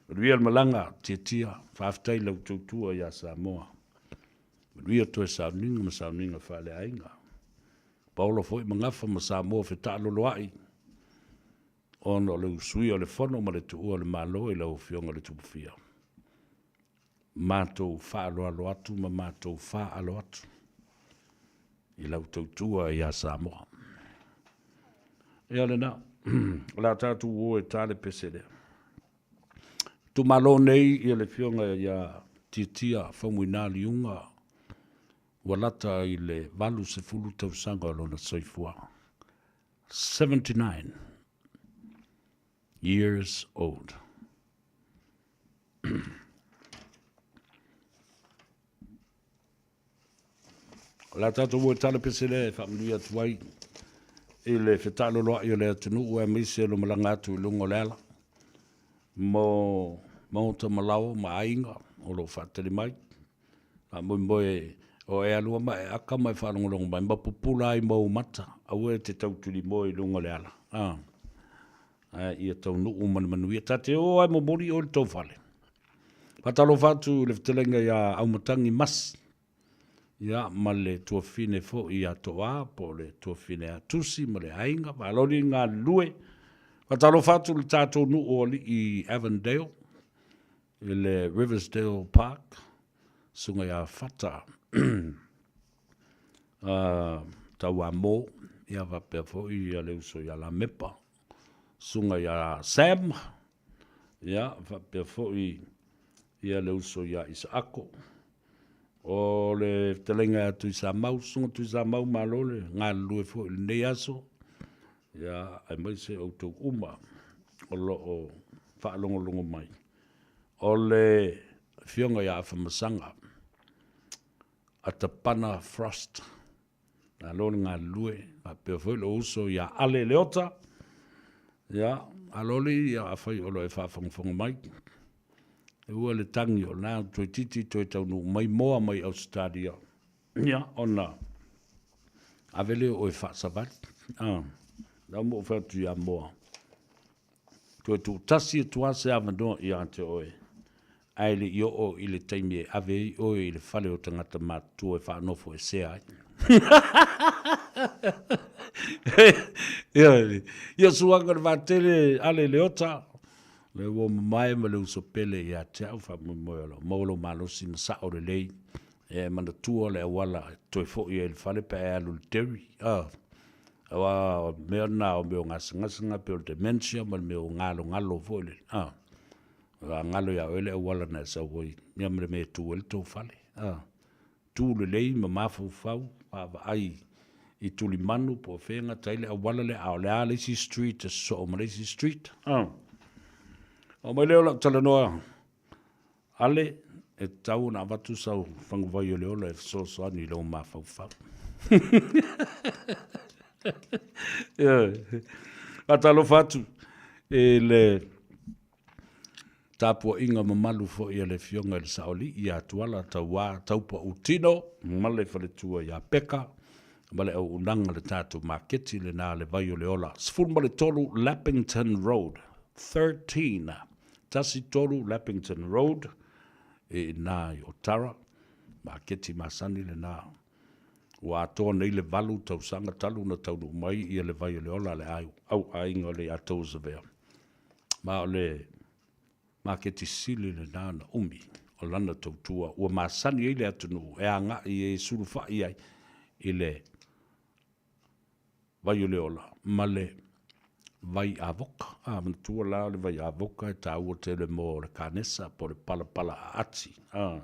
Manuia le malaga, Tiatia, faafetai i lau tautua ia Samoa. Manuia toe sauniga ma sauniga faaleaiga. Paolo foi ma Gafa ma Samoa fetaaloloai ona o le usuia o le fono ma le tuua o le Malo i lau Afioga i le Tupufia. Matou faaaloalo atu ma matou faaalo atu i lau tautua ia Samoa. Ia lena, o le a tatou o e ta le pese lea. Itumalo nei ia le Afioga ia Tiatia Faumuina Liuga ua lata i le 80 tausaga o lona soifuaga. 79 years old. O le a tatou o e tala pese lea e faamanuia atu ai i le fetaaloloai o le atunuu aemaise lo malaga atu i luga o le ala mo maota ma laoa ma aiga o lo o faatali mai. Faamoemoe o e alu ma e aka ma e faalogologo mai ma pupula ai ma ou mata, aua e te tau tulimoe i luga o le ala. A, ae ia taunuu ma le manuia. Ta te o lava e momoli oe i le tou fale. Faatalofa atu i le fetalaiga ia Aumatagi Masi, ia ma le tuafafine foi ia Toa po o le tuafafine a Tusi ma le aiga. Malo le galulue. Faatalofa atu i le tatou nuu o alii i Avondale, i le Riversdale Park, susuga ia Fata Tauamo, ia faapea foi ia le uso ia Lamepa, susuga ia Sam, ia faapea foi ia le uso ia Isaako. O le fetalaiga ia Tuisamau, susuga Tuisamau, malo le galulue foi i lenei aso, ia aemaise outou uma o lo o faalogologo mai. O le Afioga ia Afamasaga Atapana Frost, malo le galulue, faapea foi lou uso ia Ale Leota, ia, Aloli, ia afai o lo o e faafogafoga mai, e ua le tagi o lena toeitiiti toe taunuu mai moa mai Ausetalia, ia, ona ave lea o oe faasavali. Ah, la ua ou fai atu ia Moa, Toe tuutasi atu lava se avanoa ia te oe, ae le i oo i le taimi e ave ai oe i le fale o tagata matutua e faanofoesea ai. Ioe, ia suaga le vatele ale Leota, le uo mamae ma le uso pele ia te au, faamoemoe o lo o maua lou malosi ma sao lelei, e manatua le auala e toe foi ai i le fale pe a e alu i le dairy. Ah. Aua o mea na o mea o gasegase pei o le dementia ma le mea o galogalo foi lele, a. A galo ia oe le auala na e sau ai, ia ma le mea e tu ai le tou fale, a. Tu lelei ma mafaufau, vaavaai i tulimanu po o fea e gata ai le auala lea, a o le a le isi street e sosoo ma le isi street, a. Oo mai lea o lau talanoa, Ale, e tatau ona avatu sau faguvai o le ola e fesoasoani i lou mafaufau. Ioe. Faatalofa atu i le tapuaiga mamalu foi a le Afioga i le Saoalii ia Tuala Tauā Taupautino ma le faletua ia Peka ma le auaunaga a le tatou maketi lena le Vai o le Ola, 13 Lappington Road, 13, 13 Lappington Road i ina i Otara, maketi masani lena. Ua atoa nei le valu tausaga talu ona taunuu mai ia le Vai o le Ola a le au aiga o le ia Toesavea. Ma o le maketi sili lena ona umi o lana tautua ua masani ai le atunuu e agai e sulufai ai i le vai o le ola ma le vai avoka. A, manatua la o le vai avoka e taua tele mo le kanesa po o le palapala aati, a,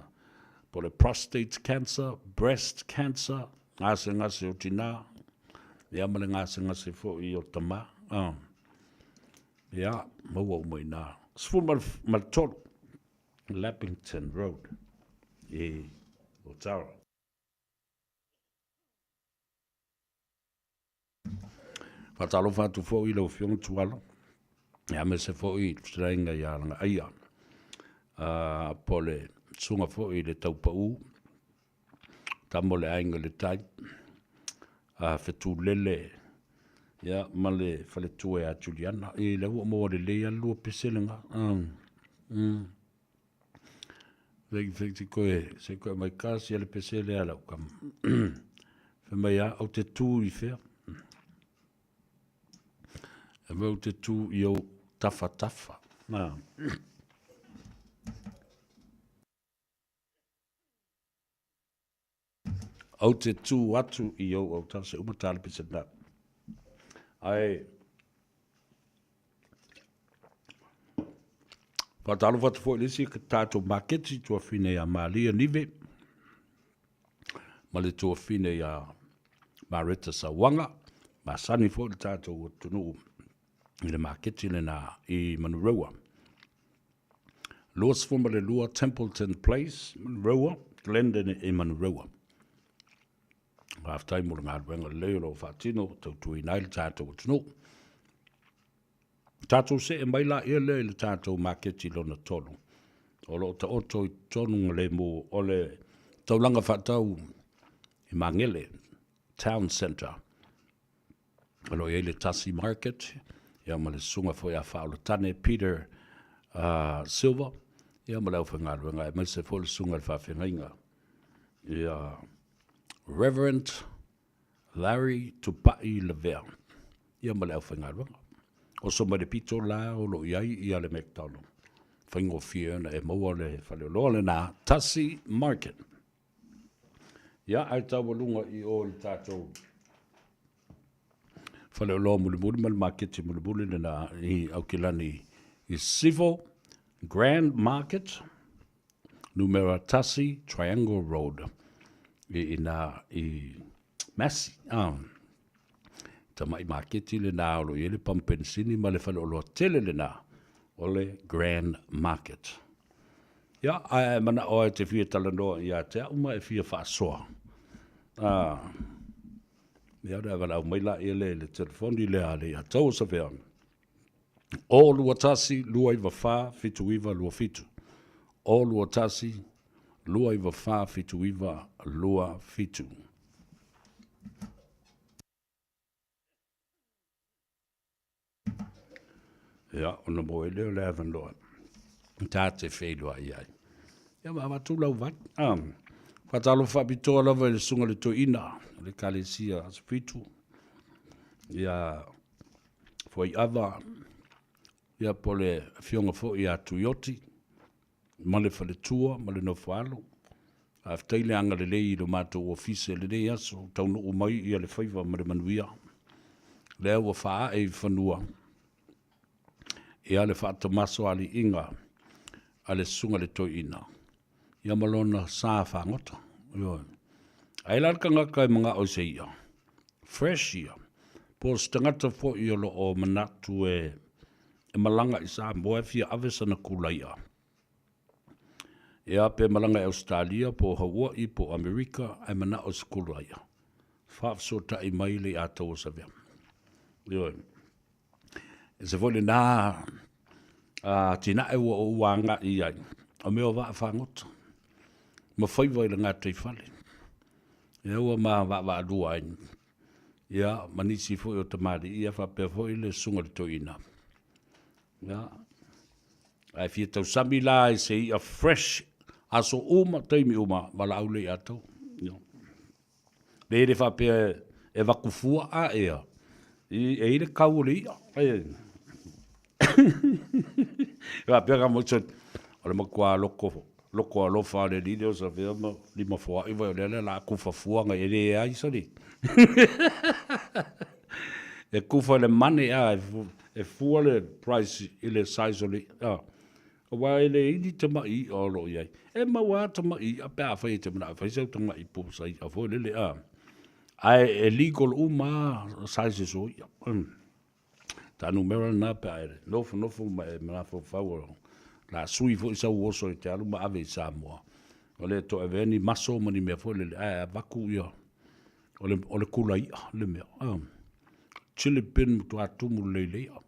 po o le prostate cancer, breast cancer, gasegase o tinā, ia ma le gasegase foi o tamā. A, ia, maua uma i inā. 13 Lappington Road i Otara. Faatalofa atu foi i lau Afioga Tuala, aemaise foi i le fetalaiga ia Lagaaia, po o le susuga foi i le Taupau, tama o le Aiga i le Tai, Fetulele ia ma le faletua ia Juliana. I lea ua ou maua lelei lava le lua pese lena. Se i koe mai kasi le pese lea lau kama. Fai mai a, ou te tu i fea? E mai ou te tu i ou tafatafa. Ou te tu atu i ou autafa, se uma tā le pese lena. Ae, faatalofa atu foi i le isi tatou maketi tuafine ia Malia Nive ma le tuafine ia Mareta Sauaga, masani foi le tatou atunuu i le maketi lena i Manurewa. 22 Templeton Place, Manurewa, Glendon i Manurewa. Faafetai mo le galuega lelei o lo o faatino tautuaina ai le tatou atunuu. Tatou see mai la ia lea i le tatou maketi lona tolu. O lo o taoto i totonu lemu o le taulaga faatau i Magele Town Centre. O lo o i ai le Tasi Market, ia ma le susuga foi a Faaolatane Peter Silva, ia ma le aufaigaluega, aemaise foi le susuga i le faafeagaiga ia Reverend Larry Tupai Lavea, ia ma le aufaigaluega. Oso mai le pito la o lo o i ai ia le McDonald. Faigofie ona e maua le faleoloa lena, Tasi Market. Ia, ae taualuga i o i le tatou faleoloa mulimuli ma le maketi mulimuli lena i Aukilani i Sisifo, Grand Market, numera 1, Triangle Road, i ina i Massey. Ah. Tamai maketi lena o lo o i ai le pamu penisini ma le faleoloa tele lena o le Grand Market. Ia, ae manao ai te fia talanoa ia te au ma e fia faasoa. Ah, ia le valaau mai la ia le, le telefoni lea a le ia tau o Savea. O 21 294 7927. O 21 294 7927. Ia, ona maua ai lea o le avanoa ta te feiloai ai. Ia, ma avatu lau vai. Ah, faatalofa faapitoa lava i le susuga i le toeaina o le Ekalesia Aso Fitu, ia Fuaiava, ia po o le afioga foi ia Tuioti, ma le faletua ma le nofoalo. Faafetai le agalelei i lo matou ofisa i lenei aso, taunuu mai ia le faiva ma le manuia. Lea ua faaae i fanua ia le faatamasoaliiga a le susuga i le toeaina ia ma lona sa fagota. Ioe. Ai la le tagata e manao i se i'a, fresh ia, po o se tagata foi o lo o manatu e e malaga i Samoa e fia ave sana kulaia. Ia, pe malaga i Ausetalia, po o Hauaʻi, po o Amerika, ae manao i se kulaia. Faafesootai mai le iatau o Savea. Ioe. E se foi lena atinae ua ou agai i ai, o mea o vaa fagota ma faiva i le gataifale. Ia ua ma vaavaalua ai, ia ma nisi foi o tamalii ia faapea foi le susuga i le toeaina. Ia, ae fia tausami la i se i'a fresh aso uma, taimi uma, valaau le iatau. Ia. Le le faapea e vaku fua a ea, e i ai le kau o le i'a. E faapea ka mo o le matua loko, loko alofa o le alii lea o Savea ma lima foai vai o lea le la kufa fua ngai e leai sali. E kufa le mane a e fua le price i le size o le i'a. Aua e leai ni tamai i'a o lo o i ai. E maua lava tamai i'a pe afai e te manao e fai sau tamai pusa i'a foi lele a. Ae e legal uma lava sizes o i'a. Ta numera lena pe a e nofonofo ma e mafaufau o le a sui foi sau oso e te alu ma ave i Samoa. Ua le toe avea ni maso ma ni mea foi lele ae avatu ia o le, o le kula i'a le mea. Chili pin matua tumu lelei le i'a.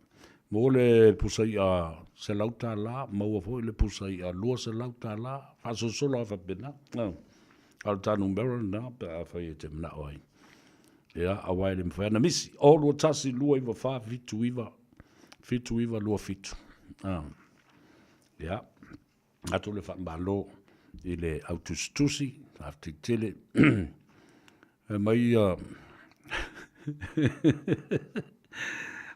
Maua le pusa i'a $100, maua foi le pusa i'a $200, faasolosolo lava faapena. A o le ta numera lena pe afai e te manao ai. Ia, aua e le mafai ona misi. 0 2 1 2 9 4 7 9 7 9 2 7. Ia, atu le faamalo i le au tusitusi, faafetai tele. Fai mai ia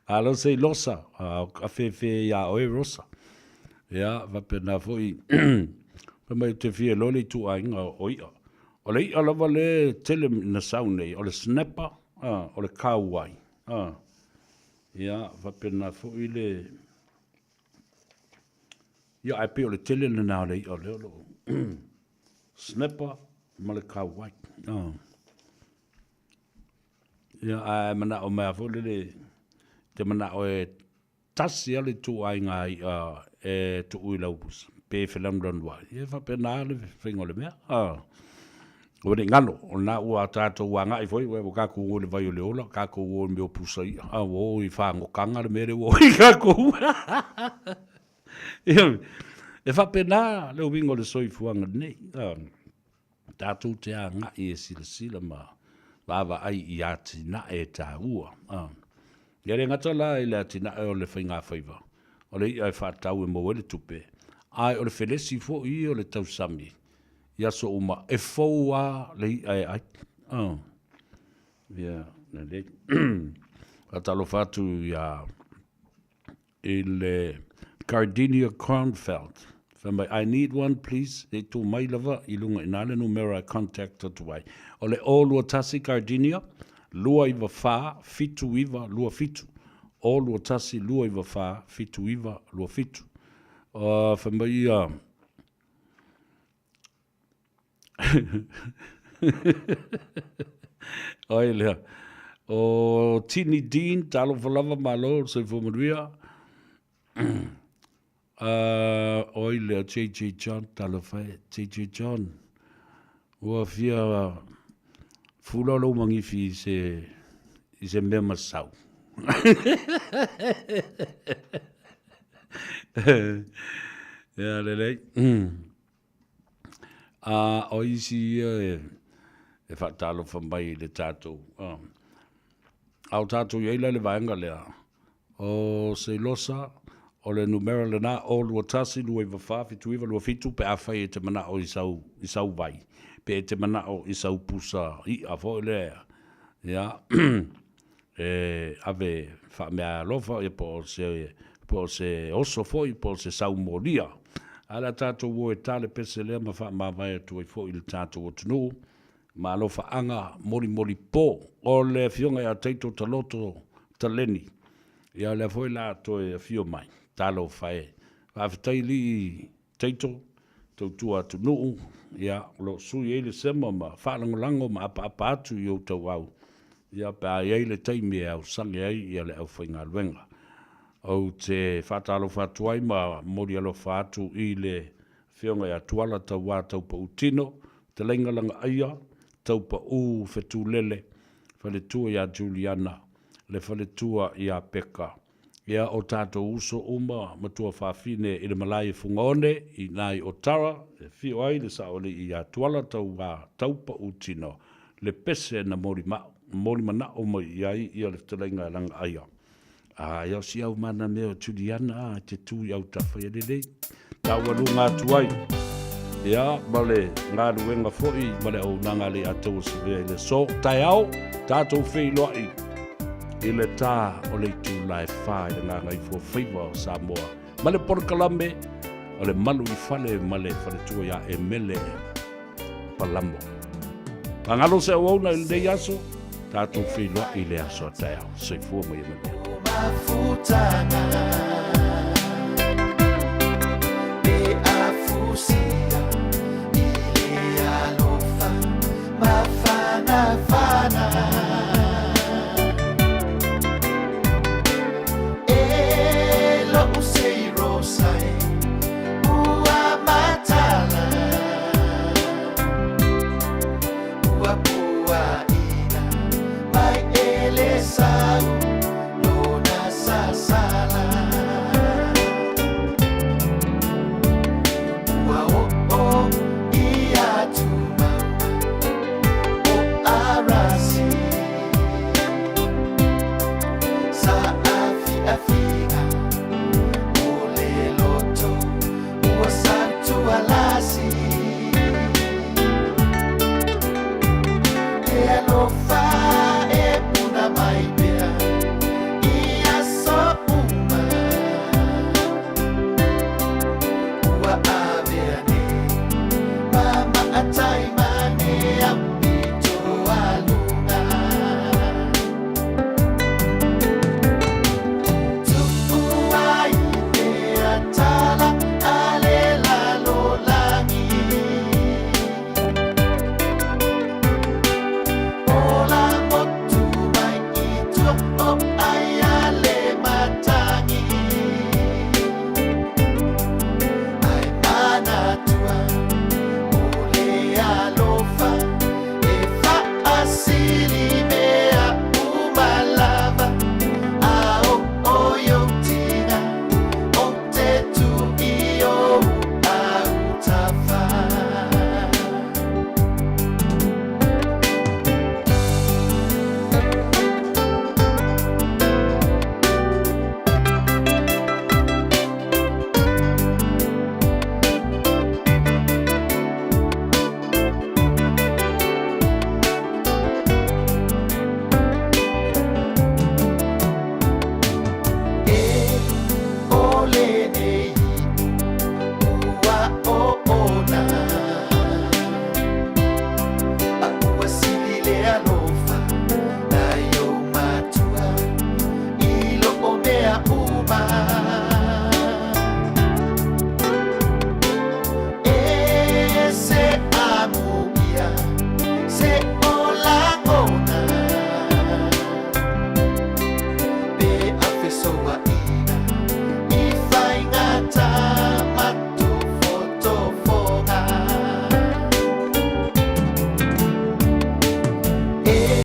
Alo sei Losa, a fefe ia oe Rosa. Ia, faapena foi, fai mai ou te fia iloa le ituaiga o i'a. O le i'a lava le tele na sau nei, o le snapper, o le kauai. Ia, faapena foi le Ia, ae pei o le tele lena o le i'a o lea o lo o snapper ma le kauai. Ia, ae manao mai lava foi lele, te manao e tasi lava le ituaiga i'a e tuu i lau pe felanulanuai, ia e faapena le faiga o le mea. Ua ne i galo, o lena ua tatou agai foi, ua tatou o i le vai o le ola, tatou o i mea o pusa i'a, a ua o i fagotaga le mea lea ua o ai tatou. E faapena le uiga o le soifuaga nei. Tatou te agai e silasila ma vaavaai i atinae e taua. E le gata la i le atinae o le faigafaiva, o le i'a e faatau e maua ai le tupe, ae o le felesi foi ia o le tausami i aso uma, e fou lava le i'a e ai. Ia, lelei. Faatalofa atu ia i le Gardenia Kronfeld. Fai mai, I need one please. Se i tuu mai lava i luga i ina le numera e contact atu ai. O le 021 Gardenia, 294 7927. 021 294 7927. Fai mai ia Oi lea. O Tini Dean, talofa lava, malo, soifua manuia. Oi lea, JJ John, talofa e, JJ John. Ua fia fula lou magifi i se, i se mea masau. Ia, lelei. A o isi ia e faatalofa mai i le tatou, a o tatou i ai la i le vaega lea, o Seilosa, o le numera lena, 021 294 7927 pe afai e te manao i sau, i sau vai, pe e te manao i sau pusa i'a foi lea, ia, e ave faameaalofa, ia po o se, po o se oso foi, po o se saumolia. Ae o le a tatou o e ta le pese lea ma faamavae atu ai foi i le tatou atunuu ma alofaaga molimoli po. O le Afioga ia Taito Taloto Taleni, ia o lea foi o le a toe afio mai. Talofa e. Faafetai alii Taito, tautua atunuu, ia, o lo o sui ai le sema ma faalagolago ma apaapa atu i ou tauau, ia, pe a i ai le taimi e ausage ai ia le aufaigaluega. Ou te faatalofa atu ai ma momoli alofa atu i le Afioga ia Tuala Tauā Taupautino, Fetalaiga Lagaaia, Taupau Fetulele. faletua ia Juliana, le faletua ia Peka. Ia, o tatou uso uma ma tuafafine i le malae i Fugaone i ina i Otara, e afio ai le Saoalii ia Tuala Tauā Taupautino, le pese na molimanao mai i ai ia le fetalaiga e Lagaaia. A ia o si au mana mea o Juliana a te tu i autafa ia lelei. Taualuga atu ai. Ia, ma le galuega foi ma le auaunaga a le Ataua Savea i le aso. Taeao, tatou feiloai i le tā o le itula e whā i le gagaifua faiva o Samoa. Ma le polokalame o le malu i fale ma le faletua ia Emele Palamo. Gagalo se auauna i lenei aso, tatou feiloai i le aso a taeao. Soifua ma ia manuia.